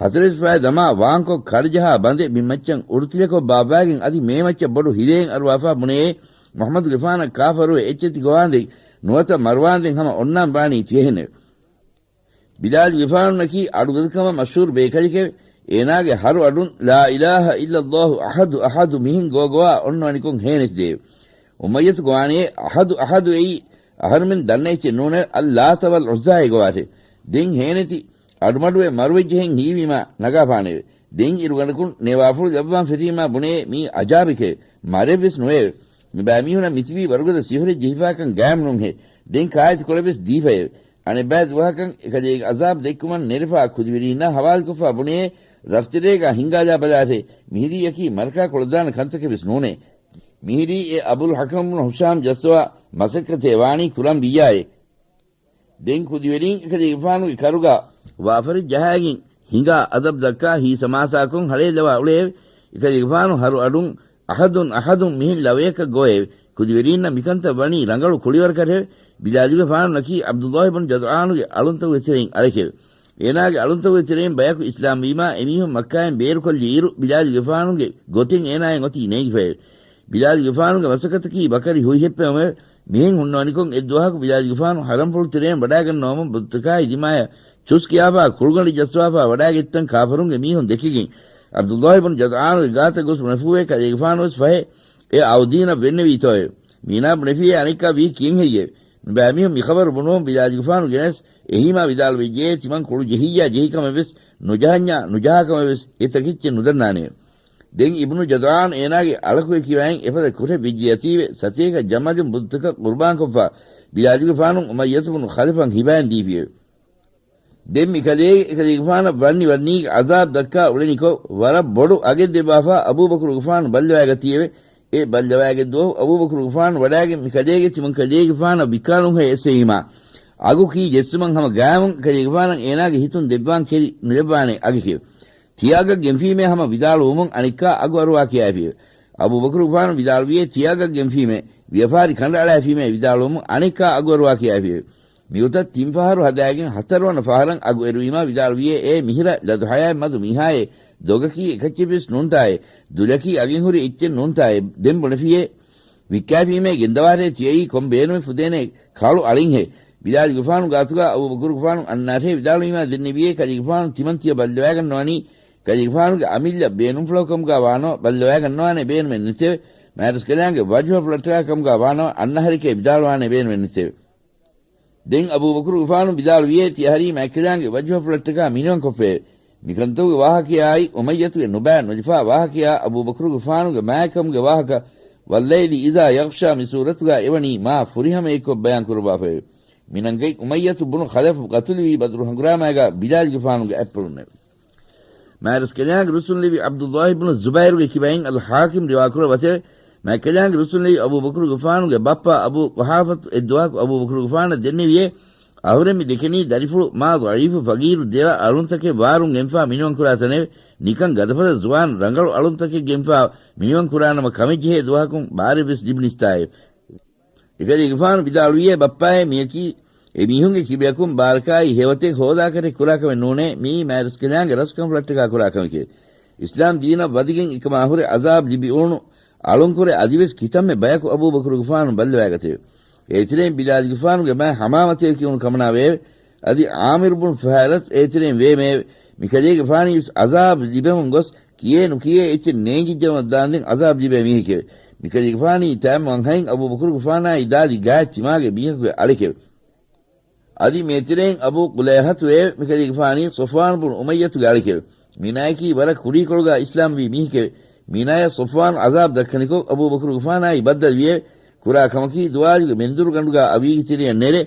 ހަތަރެއްފައި ދަމާ ވާންކޮށް ކަރަޖަހާ ބަނދެ ބިންމައްޗަށް އުރުތިލަކޮށް ބާއްވާގެން އަދި މޭމައްޗަށް ބޮޑު ހިލައެއް އަރުވާފާ ބުނެޔޭ، މުޙައްމަދުގެފާނަށް ކާފަރުވެ އެއްޗެތި ގޮވާނދެން ނުވަތަ މަރުވާނދެން ހަމަ އޮންނާން ވާނީ ތިޔަހެނެވެ. ބިލާލުގެފާނުންނަކީ އަޑުގަދަކަމަށް މަޝްހޫރު ބޭކަލެކެވެ. އޭނާގެ ހަރު އަޑުން ލާ އިލާހަ އިއްލައްލާހު އަޙަދު އަޙަދު މިހެން ގޯ ގޮވާ އޮންނަވަނިކޮށް ހޭނެތިދެއެވެ. އުމައްޔަތު ގޮވާނެޔޭ، އަޙަދު އަޙަދު އެއީ އަހަރުމެން ދަންނަ އެއްޗެއް ނޫނެވެ. އައްލާތަ ވަލް ޢުއްޒާއޭ ގޮވާށޭ. ދެން ހޭނެތި އަޑުމަޑުވެ މަރުވެއްޖެހެން ހީވީމާ ނަގާފާނެއެވެ. ދެން އިރުގަނޑަކުން ނޭވާފުޅު ލައްވާން ފެށީމާ ބުނެޔޭ، މީ އަޖާބެކެވެ. މަރެއްވެސް ނުވެއެވެ. މިބައިމީހުނަށް މިތިބީ ވަރުގަދަ ސިހުރެއް ޖެހިފާކަން ގާއިމްނޫންހޭ. ދެން ކާއެތިކޮޅެއްވެސް ދީފައެވެ. އަނެއްބައި ދުވަހަކަށް އެކަލޭގެ އަޒާބް ދެއްކުމަށް ނެރެފާ ކުދިވެރީންނާ ހަވާލުކޮށްފާ ބުނެޔޭ، ރަށްތެރޭގާ ހިންގާލާ ބަލާށޭ، މިހިރީއަކީ މަރަކާ ކުޅަދާނަ ކަންތަކެއްވެސް ނޫނޭ. މިހިރީ އެ އަބުލް ޙަކަމް ބުނު ހިޝާމް ޖައްސަވާ މަސައްކަތޭ ވާނީ ކުރަން ވިއްޔާއޭ. ދެން ކުދިވެރީން އެކަލޭގެފާނުގެ ކަރުގާ ވާފަރެއް ޖަހާގެން ހިނގާ އަދަބް ދައްކާ ހީސަމާސާކޮށް ހަޅޭއްލަވާ އުޅެއެވެ. އެކަލޭގެފާނު ހަރު އަޑުން އަޙަދުން އަޙަދުން މިހެން ލަވަޔަކަށް ގޮވެއެވެ. ކުދިވެރީންނަށް މިކަންތައް ވަނީ ރަނގަޅު ކުޅިވަރަކަށެވެ. ބިލާލުގެފާނު ނަކީ ޢަބްދުﷲ ބުން ޖަދުޢާނުގެ އަޅުންތަކުގެ ތެރެއިން އަޅެކެވެ. އޭނާގެ އަޅުންތަކުގެ ތެރެއިން ބަޔަކު އިސްލާމްވީމާ، އެމީހުން މައްކާއިން ބޭރުކޮށްލި އިރު، ބިލާލުގެފާނުގެ ގޮތެއް އޭނާއަށް އޮތީ ނޭނގިފައެވެ. ބިލާލުގެފާނުގެ މަސައްކަތަކީ ބަކަރި ހުއިހެއްޕެވުމެވެ. މިހެން ހުންނަވަނިކޮށް އެއްދުވަހަކު ބިލާލުގެފާނު ޙަރަމްފުޅު ތެރެއިން ވަޑާގަންނަވަމުން ބުއްތަކާއި ދިމާޔަށް ޗުސް ކިޔާފާ ކުޅުގަނޑެއް ޖައްސަވާފާ ވަޑާގަތްތަން ކާފަރުންގެ މީހުން ދެކިގެން، ޢަބްދުﷲ ބުން ޖަދުޢާނުގެ ގާތަށް ގޮސް ބުނެފޫވޭ، ކަލޭގެފާނުވެސް ފަހެ އެ އައުދީނަށް ވެންނެވީތޯއެވެ. މީނާ ބުނެފިއޭ އަނެއްކާ ވީ ކިހިނެއްހެއްޔެވެ؟ މިބައިމީހުން މިޚަބަރު ބުނުވަމުން ބިލާލުގެފާނު ގެނެސް އެހީމާ ވިދާޅުވެއްޖެއޭ، ތިމަން ކުޅު ޖެހިއްޔާ ޖެހިކަމެއްވެސް ނުޖަހަންޏާ ނުޖަހާކަމެއްވެސް އެ ތަކެއްޗެއް ނުދަންނާނެއެވެ. ދެން އިބްނު ޖަދުޢާން އޭނާގެ އަޅަކުގެ ކިބައިން އެފަދަ ކުށެއް ވެއްޖެއަތީވެ، ސަތޭކަ ޖަމަލުން ބުއްތަކަށް ޤުރުބާންކޮށްފާ، ބިލާލުގެފާނު އުމައްޔަތު ބުނު ޚަލަފަށް ހިބައިން ދީފިއެވެ. ދެން މިކަލޭގެ އެކަލޭގެފާނަށް ވަންނި ވަންނީގެ ޢަޒާބް ދައްކާ އުޅެނިކޮށް، ވަރަށް ބޮޑު އަގެއް ދެއްވާފާ އަބޫބަކުރުގެފާނު ބައްލަވައިގަތީއެވެ. އެ ބައްލަވައިގަތް ދުވަހު އަބޫބަކުރުގެފާނު ވަޑާގެން މިކަލޭގެ ތިމަންކަލޭގެފާނަށް ވިއްކާލުންހޭ އެއްސެވީމާ، އަގު ކީ ޖެއްސުމަށް ހަމަ ގާއިމުން އެކަލޭގެފާނަށް އޭނާގެ ހިތުން ދެއްވާން ކެރި ނުލައްވާނެ އަގެކެވެ. ތިޔަ އަގަށް ގެންފީމޭ ހަމަ ވިދާޅުވުމުން އަނެއްކާ އަގު އަރުވާ ކިޔާފިއެވެ. އަބޫބަކުރުގެފާނު ވިދާޅުވިއޭ ތިޔަ އަގަށް ގެންފީމޭ، ވިޔަފާރި ކަނޑައަޅާފީމޭ ވިދާޅުވުމުން އަނެއްކާ އަގު އަރުވާ ކިޔާފިއެވެ. މިގޮތަށް ތިން ފަހަރު ހަދާގެން ހަތަރުވަނަ ފަހަރަށް އަގު އެރުވީމާ ވިދާޅުވިއޭ، އޭ މިހިރަ ލަދުހަޔާތް މަދު މީހާއޭ، ދޮގަކީ އެކައްޗެއްވެސް ނޫންތާއޭ، ދުލަކީ އަގެއްހުރި އެއްޗެއް ނޫންތާއޭ، ދެން ބުނެފިއޭ، ވިއްކާފީމޭ ގެންދަވާށޭ، ތިޔައީ ކޮން ބޭނުމެއް ފުދޭނެ ކަޅު އަޅިންހޭ. ބިލާލުގެފާނު ގާތުގާ އަބޫބަކުރުގެފާނު އަންނާށޭ ވިދާޅުވީމާ ދެންނެވިއޭ، ކަލޭގެފާނު ތިމަން ތިޔަ ބައްލަވާގަންނަވަނީ، ކަލޭގެފާނުގެ އަމިއްލަ ބޭނުންފުޅަކަށް ކަމުގާ ވާނަމަ ބައްލަވާގަންނަވާނެ ބޭނުމެއް ނެތެވެ. މާތްރަސްކަލާނގެ ވަޖްހަފުޅަށްޓަކާ ކަމުގާ ވާނަމަ އަންނަ އަހަރެކޭ ވިދާޅުވާނެ ބޭނުމެއް ނެތެވެ. ދެން އަބޫބަކުރުގެފާނު ވިދާޅުވިއޭ، ތިޔަހަރީ މާތްކަލާނގެ ވަޖްހަފުޅަށްޓަކާ މިނިވަންކޮށްފައެވެ. މިކަންތަކުގެ ވާހަކަޔާއި، އުމައްޔަތުގެ ނުބައި ނުލިފާ ވާހަކަޔާ، އަބޫބަކުރުގެފާނުގެ މާތްކަމުގެ ވާހަކަ، ވައްލައިލި އިޒާ ޔަޣްޝާ މި ސޫރަތުގާ އެވަނީ މާ ފުރިހަމައެއްކޮށް ބަޔާންކުރައްވާފައެވެ. މިނަންގަތް އުމައްޔަތު ބުނު ޚަލަފު ޤަތުލުވީ ބަދުރު ހަނގުރާމައިގާ ބިލާލުގެފާނުގެ އަތްޕުޅުންނެވެ. މާތްރަސްކަލާނގެ ރުއްސުންލެވި ޢަބްދުﷲ ބުނު ޒުބައިރުގެ ކިބައިން އަލްޙާކިމް ރިވާކުރައްވަތެވެ. މާތްކަލާނގެ ރުއްސުންލެވި އަބޫބަކުރުގެފާނުގެ ބައްޕަ އަބޫ ޤުޙާފަތު އެއްދުވަހަކު އަބޫބަކުރުގެފާނަށް ދެންނެވިއޭ، އަހުރެން މި ދެކެނީ ދަރިފުޅު މާ ޟަޢީފު ފަގީރު ދެރަ އަޅުންތަކެއް ވާރުން ގެންފާ މިނިވަންކުރާ ތަނެވެ. ނިކަން ގަދަފަދަ ޒުވާން ރަނގަޅު އަޅުންތަކެއް ގެންފާ މިނިވަންކުރާނަމަ ކަމެއްޖެހޭ ދުވަހަކުން ބާރެއްވެސް ލިބި ނިސްތާއެވެ. އެކަލޭގެފާނު ވިދާޅުވިއޭ، ބައްޕާއޭ، މިޔަކީ އެމީހުންގެ ކިބަޔަކުން ބާރަކާއި ހެޔޮތެއް ހޯދާކަށެއް ކުރާކަމެއް ނޫނޭ، މިއީ މާތްރަސްކަލާނގެ ރަސްކަންފުޅަށްޓަކާ ކުރާކަމެކެވެ. އިސްލާމް ދީނަށް ވަދެގެން އެކަމާ ހުރެ އަޒާބް ލިބި އުޅުނު އަޅުންކުރެ އަދިވެސް ކިތަންމެ ބަޔަކު އަބޫބަކުރުގެފާނު ބައްލަވާގަތެވެ. އޭތެރެއިން ބިލާލުގެފާނުގެ މާތް ޙަމާމަތޭ ކިޔުނު ކަމަނާވެއެވެ. އަދި ޢާމިރު ބުނު ފުހައިރަތު އޭތެރެއިން ވޭމެއެވެ. މިކަލޭގެފާނީވެސް އަޒާބް ލިބެމުން ގޮސް ކިޔޭ ނުކިޔޭ އެއްޗެއް ނޭނގިއްޖައުމަށް ދާންދެން އަޒާބް ލިބޭ މީހެކެވެ. މިކަލޭގެފާނީ ތައް މަންހައިން އަބޫބަކުރުގެފާނާއި ދާދި ގާތް ތިމާގެ މީހަކުގެ އަޅެކެވެ. އަދި މޭތެރެއިން އަބޫ ޤުލައިޙަތު ވޭ، މިކަލޭގެފާނީ ޞަފްވާން ބުނު އުމައްޔަތުގެ އަޅެކެވެ. މީނާޔަކީ ވަރަށް ކުރީކޮޅުގާ އިސްލާމްވީ މީހެކެވެ. މީނާޔަށް ޞަފްވާން އަޒާބް ދައްކަނިކޮށް އަބޫބަކުރުގެފާނާއި ބައްދަލުވިއެވެ. ކުރާ ކަމަކީ ދުވާލުގެ މެންދުރުގަނޑުގާ އަވީގެ ތެރެއަށް ނެރެ،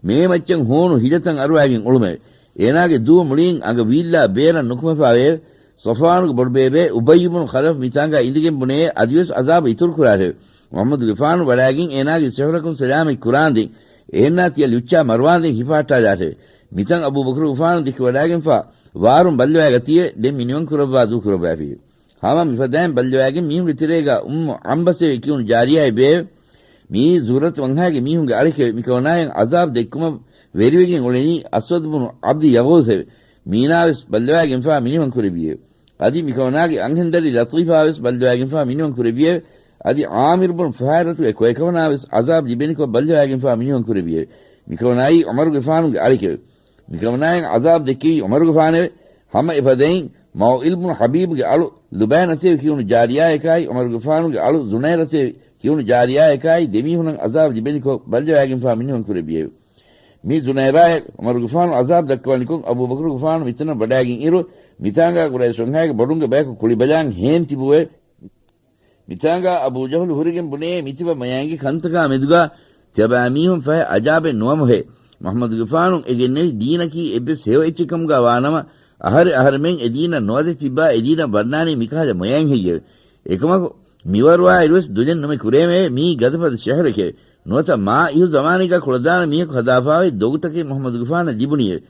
މޭ މައްޗަށް ހޫނު ހިލަތައް އަރުވައިގެން އުޅުމެވެ. އޭނާގެ ދޫ މުޅީން އަނގަ ވީއްލާ ބޭރަށް ނުކުމެފާވެއެވެ. ޞަފްވާނުގެ ބޮޑުބޭބެ އުބައްޔު ބުނު ޚަލަފް މިތާނގާ އިނދެގެން ބުނޭ އަދިވެސް އަޒާބު އިތުރު ކުރާށެވެ. މުޙައްމަދުގެފާނު ވަޑާގެން އޭނާގެ ސިޙުރަކުން ސަލާމަތް ކުރާންދެން، އެހެންނާ ތިޔަ ލުއްޗާ މަރުވާންދެން ހިފާއްޓާލާށެވެ. މިތަން އަބޫބަކުރުގެފާނު ދެކެވަޑާގެންފާ ވާރުން ބައްލަވައިގަތީއެވެ. ދެން މި ނިވަން ކުރައްވާ ދޫކުރައްވާފިއެވެ. ހަމަ މިފަދައިން ބައްލަވައިގެން މީހުންގެ ތެރޭގާ އުއްމު ޢަންބަސްއެވެ ކިޔުނު ޖާރިޔާއެއް ވެއެވެ. މިއީ ޒުހުރަތު ވަންހާގެ މީހުންގެ އަޅެކެވެ. މިކަމަނާޔަށް ޢަޒާބު ދެއްކުމަށް ވެރިވެގެން އުޅެނީ އަސްވަދު ބުނު ޢަބްދި ޔަޣޫސްއެވެ. މީނާވެސް ބައްލަވައިގެންފާ މިނިވަން ކުރެއްވިއެވެ. އަދި މިކަމަނާގެ އަންހެންދަރި ލަޠީފާވެސް ބައްލަވައިގެންފާ މިނިވަން ކުރެއްވިއެވެ. އަދި ޢާމިރު ބުނު ފުހައިރަތުގެ ކޮއެކަމަނާވެސް ޢަޒާބު ލިބެނިކޮށް ބައްލަވައިގެންފާ މިނިވަން ކުރެއްވިއެވެ. މިކަމަނާއީ ޢުމަރުގެފާނުގެ އަޅެކެވެ. މިކަމަނާޔަށް ޢަޒާބު ދެއްކެވީ ޢުމަރުގެފާނެވެ. ހަމަ އެފަދައިން މައުއިލް ބުނު ޙަބީބުގެ އަޅު ލުބައިނަތެވެ ކިޔުނު ޖާރިޔާއަކާއި، ޢުމަރުގެފާނުގެ އަޅު ޒުނައިރަތެވެ ކިޔުނު ޖާރިޔާއަކާއި، ދެމީހުނަށް ޢަޒާބު ލިބެނިކޮށް ބައްލަވައިގެންފާ މިނިވަން ކުރެއްވިއެވެ. މި ޒުނައިރާޔަށް ޢުމަރުގެފާނު ޢަޒާބު ދައްކަވަނިކޮށް، އަބޫބަކުރުގެފާނު މިތަނަށް ވަޑާގެން އިރު، މިތާނގާ ޤުރައިޝުންހާގެ ބޮޑުންގެ ބަޔަކު ކުޅިބަލާން ހޭން ތިބުވެ. މިތާނގާ އަބޫ ޖަހުލު ހުރެގެން ބުނޭ، މިތިބަ މަޔައިންގެ ކަންތަކާ މެދުގާ ތިޔަބައިމީހުން ފަހެ އަޖާބެއް ނުވަމުހޭ. މުޙައްމަދުގެފާނު އެ ގެންނެވި ދީނަކީ އެއްވެސް ހެޔޮ އެއްޗެއް ކަމުގާ ވާނަމަ، އަހަރެއް އަހަރެމެން އެ ދީނަށް ނުވަދެ ތިއްބާ އެ ދީނަށް ވަންނާނީ މިކަހަލަ މަޔައިން ހެއްޔެވެ؟ އެކަމަކު، މިވަރުވާއިރުވެސް ދުލެއް ނުމެ ކުރޭމެވެ. މިއީ ގަދަފަދަ ޝިޢުރެކެވެ. ނުވަތަ މާ އިހު ޒަމާނެއްގާ ކުޅަދާނަ މީހަކު ހަދާފާވައި ދޮގުތަކެއް މުޙައްމަދުގެފާނަށް ލިބުނީއެވެ.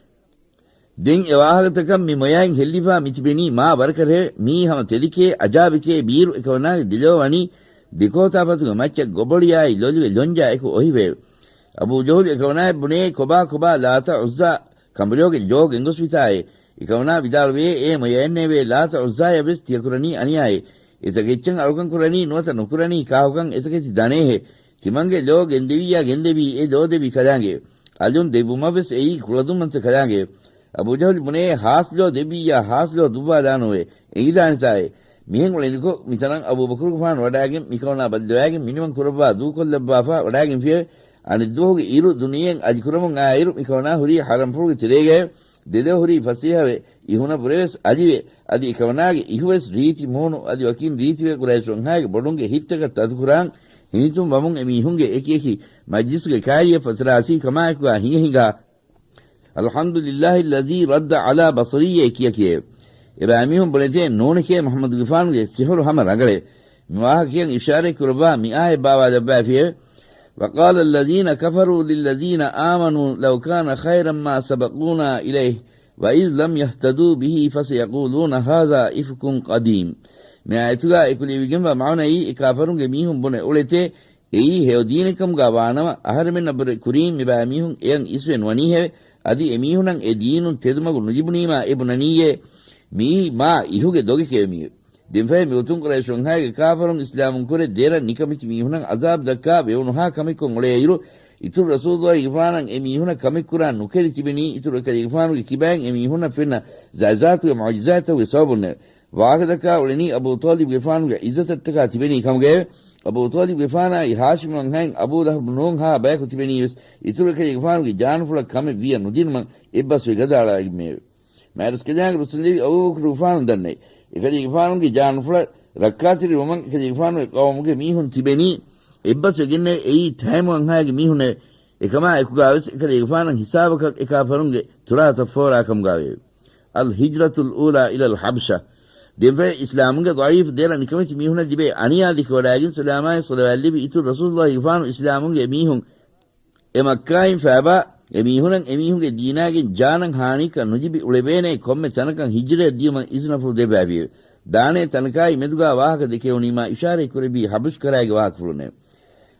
ދެން އެ ވާހަކަތަކަށް މި މަޔައިން ހެއްލިފާ މިތިބެނީ މާ ވަރަކަށެވެ. މިއީ ހަމަ ތެދެކޭ، އަޖާބެކޭ. ބީރު އެކަމަނާގެ ދެލޯ ވަނީ ދެކޯތާފަތުގެ މައްޗަށް ގޮބޮޅިއާއި ލޮލުގެ ލޮންޖާ އެކު އޮހިވެއެވެ. އަބޫ ޖަހުލު އެކަމަނާއަށް ބުނޭ، ކޮބާ ކޮބާ ލާތާ ޢުއްޒާ ކަނބަލޯގެ ލޯ ގެންގޮސްފިތާއޭ؟ އެކަމަނާ ވިދާޅުވޭ، އޭ މަޔައެއްނޭވޭ، ލާތާ ޢުއްޒާޔަށް ވެސް ތިޔަ ކުރަނީ އަނިޔާއޭ. އެތަކެއްޗަށް އަޅުކަން ކުރަނީ ނުވަތަ ނުކުރަނީ ކާކުކަން އެތަކެތި ދަނޭހޭ. ތިމަންގެ ލޯ ގެންދެވިއްޔާ ގެންދެވީ އެ ލޯ ދެއްވި ކަލާނގެ. އަލުން ދެއްވުމަށް ވެސް އެއީ ކުޅަދުންވަންތަ ކަލާނގެ. އަބޫ ޖަހުލު ބުނޭ، ހާސް ލޯ ދެއްވިއްޔާ ހާސް ލޯ ދުއްވާލާނޫވޭ. އެނގިދާނެތާއޭ. މިހެން އުޅެނިކޮށް، މިތަނަށް އަބޫބަކުރުގެފާނު ވަޑާގެން މިކަމަނާ ބައްލަވައިގެން މިނިވަން ކުރައްވާ ދޫކޮށްލައްވާފާ ވަޑާގެންފިއެވެ. އަނެއްދުވަހުގެ އިރު ދުނިޔެއަށް އަލިކުރަމުން އާއިރު، މިކަމަނާ ހުރީ ޙަރަމްފުޅުގެ ތެރޭގައެވެ. ދެލޯ ހުރީ ފަސޭހަވެ، އިހުނަށްވުރެ ވެސް އަލިވެ، އަދި އެކަމަނާގެ އިހުވެސް ރީތި މޫނު އަދި ވަކިން ރީތިވެ ޤުރައިޝުންހާގެ ބޮޑުންގެ ހިތްތަކަށް ތަދުކުރާން ހިނިތުން ވަމުން އެމީހުންގެ އެކިއެކި މަޖްލިސުގެ ކާރިއަށް ފަތަރާސީ ކަމާއެކުގާ ހިނގަ ހިނގާ، "الحمد لله الذي رد على بصري" އޭ ކިޔަކިޔޭ. އެބައިމީހުން ބުނެތޭ ނޫނެކޭ މުޙައްމަދުގެފާނުގެ ސިޙުރު ހަމަ ރަނގަޅޭ. މިވާހަކަޔަށް އިޝާރަތް ކުރައްވާ މި އާޔަތް ބާވާލައްވާފިއެވެ. "وقال الذين كفروا للذين آمنوا لو كان خيرا ما سبقونا إليه وإذ لم يهتدوا به فسيقولون هذا إفك قديم." މި އާޔަތުގާ އެކުލެވިގެންވާ މާނައީ އެ ކާފަރުންގެ މީހުން ބުނެ އުޅެތޭ، އެއީ ހެޔޮ ދީނެއް ކަމުގާ ވާނަމަ، އަހަރެމެންނަށްވުރެ ކުރީން މިބައިމީހުން އެޔަށް އިސްވެ ނުވަނީހެވެ. އަދި އެމީހުނަށް އެ ދީނުން ތެދުމަގު ނުލިބުނީމާ އެ ބުނަނީއޭ، މިއީ މާ އިހުގެ ދޮގެކެވެ. މި ދެންފަހެ މިގޮތުން ޤުރައިޝުންހާގެ ކާފަރުން އިސްލާމުން ކުރެ ދެރަ ނިކަމެތި މީހުނަށް ޢަޒާބު ދައްކާ ވެވުނުހާ ކަމެއްކޮށް އުޅޭއިރު، އިތުރު ރަސޫލުއްލާހިގެފާނަށް އެ މީހުނަށް ކަމެއް ކުރާން ނުކެރި ތިބެނީ، އިތުރު އެކަލޭގެފާނުގެ ކިބައިން އެ މީހުންނަށް ފެންނަ ޒާތްޒާތުގެ މުޢުޖިޒާތްތަކުގެ ސަބަބުންނެވެ. ވާހަކަދައްކާ އުޅެނީ އަބޫ ޠާލިބުގެފާނުގެ ޢިއްޒަތަށްޓަކާ ތިބެނީ ކަމުގައެވެ. އަބޫ ޠާލިބުގެފާނާއި ހާޝިމީ ވަންހައިން އަބޫ ލަހަބު ނޫންހާ ބަޔަކު ތިބެނީވެސް އިތުރު އެކަލޭގެފާނުގެ ޖާނުފުޅަށް ކަމެއް ވިޔަ ނުދިނުމަށް އެއްބަސްވެ ގަދައަޅައިގެންމެއެވެ. މާތްރަސްކަލާނގެ ރުއްސުންލެވި އަބޫބަކުރުގެފާނު ދަންނައި، އެކަލޭގެފާނުގެ ޖާނުފުޅަށް ރައްކާތެރިވުމަށް އެކަލޭގެފާނުގެ ޤައުމުގެ މީހުން ތިބެނީ އެއްބަސްވެގެންނެވެ. އެއީ ތައިމު ވަންހާގެ މީހުންނެވެ. އެކަމާ އެކުގާވެސް އެކަލޭގެފާނަށް ހިސާބަކަށް އެކާފަރުންގެ ތުރާތައް ފޯރާ ކަމުގާވެއެވެ. الهجرة الأولى إلى الحبشة. ދެންފަހެ އިސްލާމުގެ ޟަޢީފު ދެރަ ނިކަމެތި މީހުނަށް ލިބޭ އަނިޔާ ދެކެވަޑައިގެން ސަލާމާއި ޞަލަވާތް ލިބި އިތުރު ރަސޫލުއްލާހިގެފާނު އިސްލާމުގެ މީހުން އެ މައްކާއިން ފައިބާ އެ މީހުނަށް އެ މީހުންގެ ދީނާގެން ޖާނަށް ހާނީކަން ނުލިބި އުޅެވޭނެ ކޮންމެ ތަނަކަށް ހިޖުރަޔަށް ދިޔުމަށް އިޒުނަފުޅު ދެއްވާފިއެވެ. ދާނޭ ތަނަކާއި މެދުގާ ވާހަކަ ދެކެވުނީމާ އިޝާރަތް ކުރެއްވީ ޙަބުޝް ކަރައިގެ ވާހަކަފުޅުންނެވެ.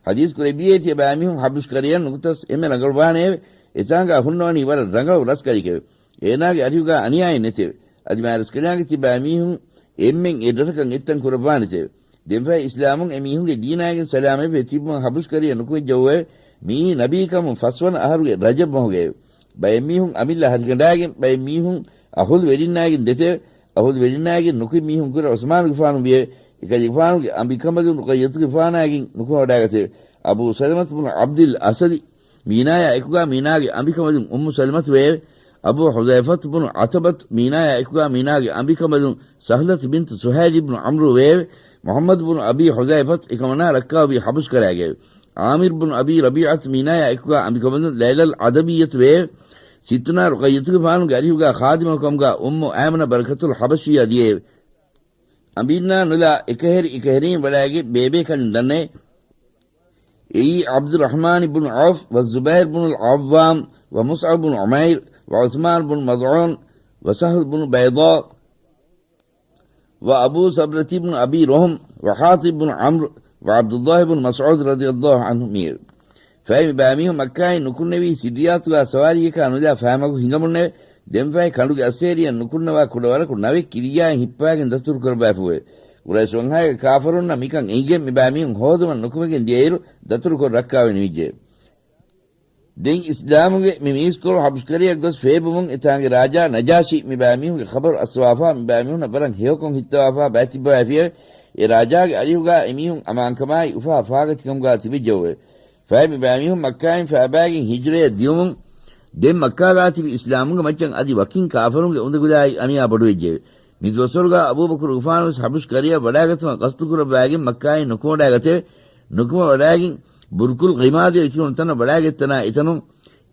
ޙަދީޘް ކުރެއްވިއޭ ތިޔަބައިމީހުން ޙަބުޝް ކަރަޔަށް ނުކުތަސް އެންމެ ރަނގަޅު ވާނެއެވެ. އެތާނގާ ހުންނަވަނީ ވަރަށް ރަނގަޅު ރަސްކަލެކެވެ. އޭނާގެ އަރިހުގާ އަނިޔާއެއް ނެތެވެ. އަދި މާތްރަސްކަލާނގެ ތިބާމީހުން އެންމެން އެ ރަށަކަށް އެއްތަން ކުރައްވާނެތެވެ. ދެންފަހެ އިސްލާމުން އެ މީހުންގެ ދީނާގެން ސަލާމަތްވެ ތިބުމަށް ޙަބުޝް ކަރަޔަށް ނުކުމެއްޖައޫއެވެ. މިއީ ނަބީކަމުން ފަސްވަނަ އަހަރުގެ ރަޖަބް މަހުގައެވެ. ބައެއް މީހުން އަމިއްލަ ހަށިގަނޑާގެން، ބައެއް މީހުން އަހުލު ވެރިންނާގެން ދެތެވެ. އަހުލު ވެރިންނާގެން ނުކުތް މީހުން ކުރެ ޢުސްމާނުގެފާނު ވިއެވެ. އެކަލޭގެފާނުގެ އަނބިކަނބަލުން ރުޤައްޔަތުގެފާނާގެން ނުކުމެވަޑައިގަތެވެ. އަބޫ ސަލަމަތު ބުނު ޢަބްދިލް އަސަދި މީނާޔާ އެކުގާ މީނާގެ އަނބިކަނބަލުން އުއްމު ސަލަމަތު ވެއެވެ. އަބޫ ޙުޛައިފަތު ބުނު ޢަތަބަތު މީނާޔާ އެކުގާ މީނާގެ އަނބިކަނބަލުން ސަހްލަތު ބިންތު ސުހައިލި ބުނު ޢަމްރު ވެއެވެ. މުޙައްމަދު ބުނު އަބީ ޙުޛައިފަތު އެކަމަނާ ރައްކާވީ ޙަބުޝް ކަރައިގައެވެ. ޢާމިރު ބުނު އަބީ ރަބީޢަތު މީނާޔާ އެކުގާ އަނބިކަނބަލުން ލައިލަތުލް ޢަދަވިއްޔަތު ވެއެވެ. ސިއްތުނާ ރުޤައްޔަތުގެފާނުގެ އަރިހުގާ ޚާދިމަކަމުގާ އުއްމު އައިމަނަ ބަރަކަތުލް ޙަބަޝިއްޔާ ދިޔައެވެ. އަނބިންނާ ނުލާ އެކަހެރި އެކަހެރީން ވަޑާގެ ބޭބޭކަލުން ދަންނައެ. އެއީ ޢަބްދުއްރަޙްމާން ބުނު ޢައުފް ވައްޒުބައިރު ބުނުލް ޢައްވާމް ވަމުޞްޢަބް ބުނު ޢުމައިރު ވަޢުޘްމާން ބުނު މަޛްޢޫން ވަސަހްލު ބުނު ބައިޟާ ވައަބޫ ޞަބްރަތި ބުނު އަބީ ރުހުމް ވަޙާޠިބް ބުނު ޢަމްރު ވަޢަބްދުﷲ ބުނު މަސްޢޫދު ރަޟިޔަﷲ ޢަންހު މިއެވެ. ފަހެ މި ބައިމީހުން މައްކާއިން ނުކުންނެވީ ސިއްރިއްޔާތުގާ ސަވާރީއަކާ ނުލާ ފައިމަގު ހިނގަމުންނެވެ. ދެންފަހެ ކަނޑުގެ އައްސޭރިއަށް ނުކުންނަވާ ކުޑަވަރަކު ނަވެއް ކިރިޔާއިން ހިއްޕާގެން ދަތުރު ކުރައްވާފައެވެ. ޤުރައިޝް ވަންހާގެ ކާފަރުންނަށް މިކަން އެނގިގެން މި ބައިމީހުން ހޯދުމަށް ނުކުމެގެން ދިޔައިރު ދަތުރުކޮށް ރައްކާވެ ނިވިއްޖެ. ދެން އިސްލާމުގެ މި މީސްކޮޅު ޙަބްޝްކަރިއަށް ގޮސް ފޭބުމުން އެތާނގެ ރާޖާ ނަޖާޝީ މި ބައިމީހުންގެ ޚަބަރު އައްސަވާފާ މި ބައިމީހުންނަށް ވަރަށް ހެޔޮކޮށް ހިއްތަވާފާ ބައިތިއްބަވައިފިއެވެ. އެ ރާޖާގެ އަރިހުގާ އެމީހުން އަމާންކަމާއި އުފާ ފާގަތިކަމުގާ ތިބިއްޖެއެވެ. ފަހެ މި ބައިމީހުން މައްކާއިން ފައިބާގެން ހިޖުރަޔަށް ދިޔުމުން ދެން މައްކާގާ ތިބި އިސްލާމުގެ މައްޗަށް އަދި ވަކިން ކާފަރުންގެ އުނދަގުލާއި އަނިޔާ ބޮޑުވެއްޖެއެވެ. މި ދުވަސްވަރުގާ އަބޫބަކުރުގެފާނު ވެސް ޙަބްޝްކަރިއަށް ވަޑާގަތުމަށް ޤަޞްދުކުރައްވާގެން މައްކާއިން ނުކުމެވަޑާގަތެވެ. ނުކުމެވަޑާގެން ބުރްކުލް ޣިމާދު އެކި ތަނަށް ވަޑާގަތްތަނާ އެތަނުން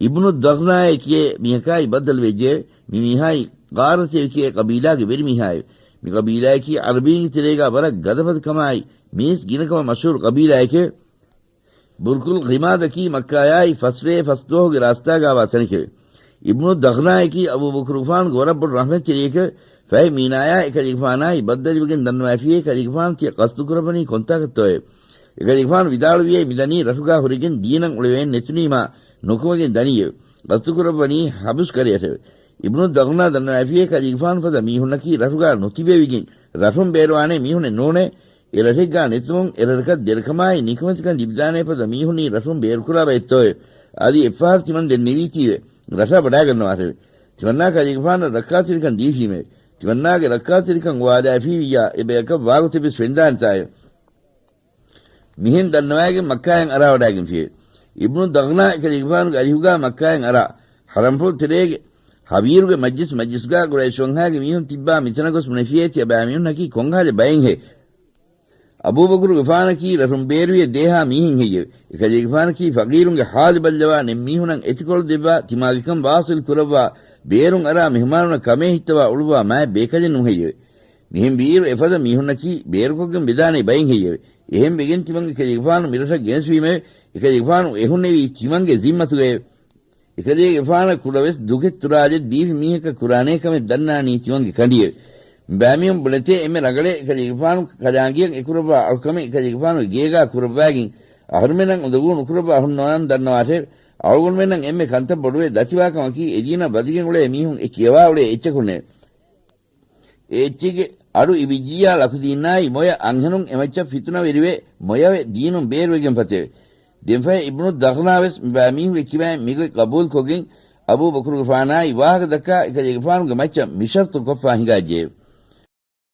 އިބްނު ދަޣްނާއޭ ކިޔޭ މީހަކާއި ބައްދަލުވެއްޖެއެވެ. މި މީހާއި ޣާރަތޭ ކިޔޭ ޤަބީލާގެ ވެރިމީހާއެވެ. މި ޤަބީލާއަކީ ޢަރަބީންގެ ތެރޭގާ ވަރަށް ގަދަފަދަކަމާއި މީސް ގިނަކަމަށް މަޝްހޫރު ޤަބީލާއެކެވެ. ބުރްކުލް ޣިމާދަކީ މައްކާޔާއި ފަސްރޭ ފަސްދުވަހުގެ ރާސްތާގާވާ ތަނެކެވެ. އިބްނު ދަޣްނާއަކީ އަބޫބަކުރުގެފާނުގެ ވަރަށް ބޮޑު ރަޙްމަތްތެރިއެކެވެ. ފަހެ މީނާޔާ އެކަލޭގެފާނާއި ބައްދަލުވެގެން ދަންނަވައިފިއޭ އެކަލޭގެފާނު ތިޔަ ޤަޞްދުކުރައްވަނީ ކޮންތާކަށްތޯއޭ؟ އެކަލޭގެފާނު ވިދާޅުވިއޭ މިދަނީ ރަށުގާ ހުރެގެން ދީނަށް އުޅެވޭން ނެތުނީމާ ނުކުމެގެން ދަނީއެވެ. ޤަޞްދުކުރައްވަނީ ޙަބްޝް ކަރިއަށެވެ. އިބްނު ދަޣްނާ ދަންނަވައިފިއޭ އެކަލޭގެފާނު ފަދަ މީހުންނަކީ ރަށުގާ ނުތިބެވިގެން ރަށުން ބޭރުވާނޭ މީހުނެއް ނޫނޭ. އެ ރަށެއްގާ ނެތުމުން އެ ރަށަކަށް ދެރަކަމާއި ނިކަމެތިކަން ލިބިދާނޭ ފަދަ މީހުންނީ ރަށުން ބޭރުކުރާ ބައެއްތޯއޭ؟ އަދި އެއްފަހަރު ތިމަން ދެންނެވީތީވެ ރަށާ ވަޑާގަންނަވާށެވެ. ތިމަންނާ ކަލޭގެފާނަށް ރައްކާތެރިކަން ދީފީމެވެ. ތިމަންނާގެ ރައްކާތެރިކަން އުވާލާފީވިއްޔާ އެ ބަޔަކަށް ވާގޮތެއް ވެސް ފެނިދާނެތާއެވެ. މިހެން ދަންނަވައިގެން މައްކާއަށް އަރާވަޑާގެންފިއެވެ. އިބްނު ދަޣްނާ އެކަލޭގެފާނުގެ އަރިހުގާ މައްކާއަށް އަރާ، ޙަރަމްފުޅު ތެރޭގެ ހަވީރުގެ މަޖްލިސް މަޖްލިސްގާ ޤުރައިޝް ވަންހާގެ މީހުން ތިއްބާ މިތަނަށް ގޮސް ބުނެފިއޭ ތިޔަބައިމީހުންނަކީ ކޮންހާލެއް ބައެއްހޭ؟ އަބޫބަކުރުގެފާނަކީ ރަށުން ބޭރުވިޔަ ދޭހާ މީހެއް ހެއްޔެވެ؟ އެކަލޭގެފާނަކީ ފަޤީރުންގެ ޙާލު ބައްލަވާ ނެތް މީހުނަށް އެތިކޮޅު ދެއްވާ ތިމާގެކަން ވާޞިލް ކުރައްވާ ބޭރުން އަރާ މެހުމާނުންނަށް ކަމޭ ހިއްތަވާ އުޅުއްވާ މާތް ބޭކަލެއް ނޫން ހެއްޔެވެ؟ މިހެން ވީއިރު އެފަދަ މީހުންނަކީ ބޭރުކޮށްގެން ވެދާނޭ ބައެއް ހެއްޔެވެ؟ އެހެން ވެގެން ތިމަން އެކަލޭގެފާނު މިރަށަށް ގެނެސްވީމެވެ. އެކަލޭގެފާނު އެހުންނެވީ ތިމަންގެ ޒިންމަތުގައެވެ. އެކަލޭގެފާނަށް ކުޑަވެސް ދުގެއް ތުރާލެއް ދީފި މީހަކަށް ކުރާނޭ ކަމެއް ދަންނާނީ ތިމަންގެ ކަނޑިއެވެ. ބައިމީހުން ބުނެތޭ އެންމެ ރަނގަޅޭ އެކަލޭގެފާނު ކަލާނގެއަށް އެކުރައްވާ އަޅުކަމެއް އެކަލޭގެފާނުގެ ގޭގާ ކުރައްވާގެން އަހަރުމެންނަށް އުނދަގޫ ނުކުރައްވާ ހުންނަވަން ދަންނަވާށެވެ. އަޅުގަނޑުމެންނަށް އެންމެ ކަންތައް ބޮޑުވެ ދަތިވާ ކަމަކީ އެ ދީނަށް ވަދެގެން އުޅޭ މީހުން އެ ކިޔަވާ އުޅޭ އެއްޗަކުންނެވެ. އެ އެއްޗެއްގެ އަޑު އިބިއްޖިއްޔާ ލަކުދީންނާއި މޮޔަ އަންހެނުން އެމައްޗަށް ފިތުނަވެރިވެ، މޮޔަވެ ދީނުން ބޭރުވެގެން ފަތެވެ. ދެންފަހެ އިބްނު ދަޣްނާވެސް މިބައިމީހުންގެ ކިބައިން މިގޮތް ޤަބޫލުކޮށްގެން، އަބޫބަކުރުގެފާނާއި ވާހަކަ ދައްކާ އެކަލޭގެފާނުގެ މައްޗަށް މިޝަރުތު ކޮށްފާ ހިނގާއްޖެއެވެ.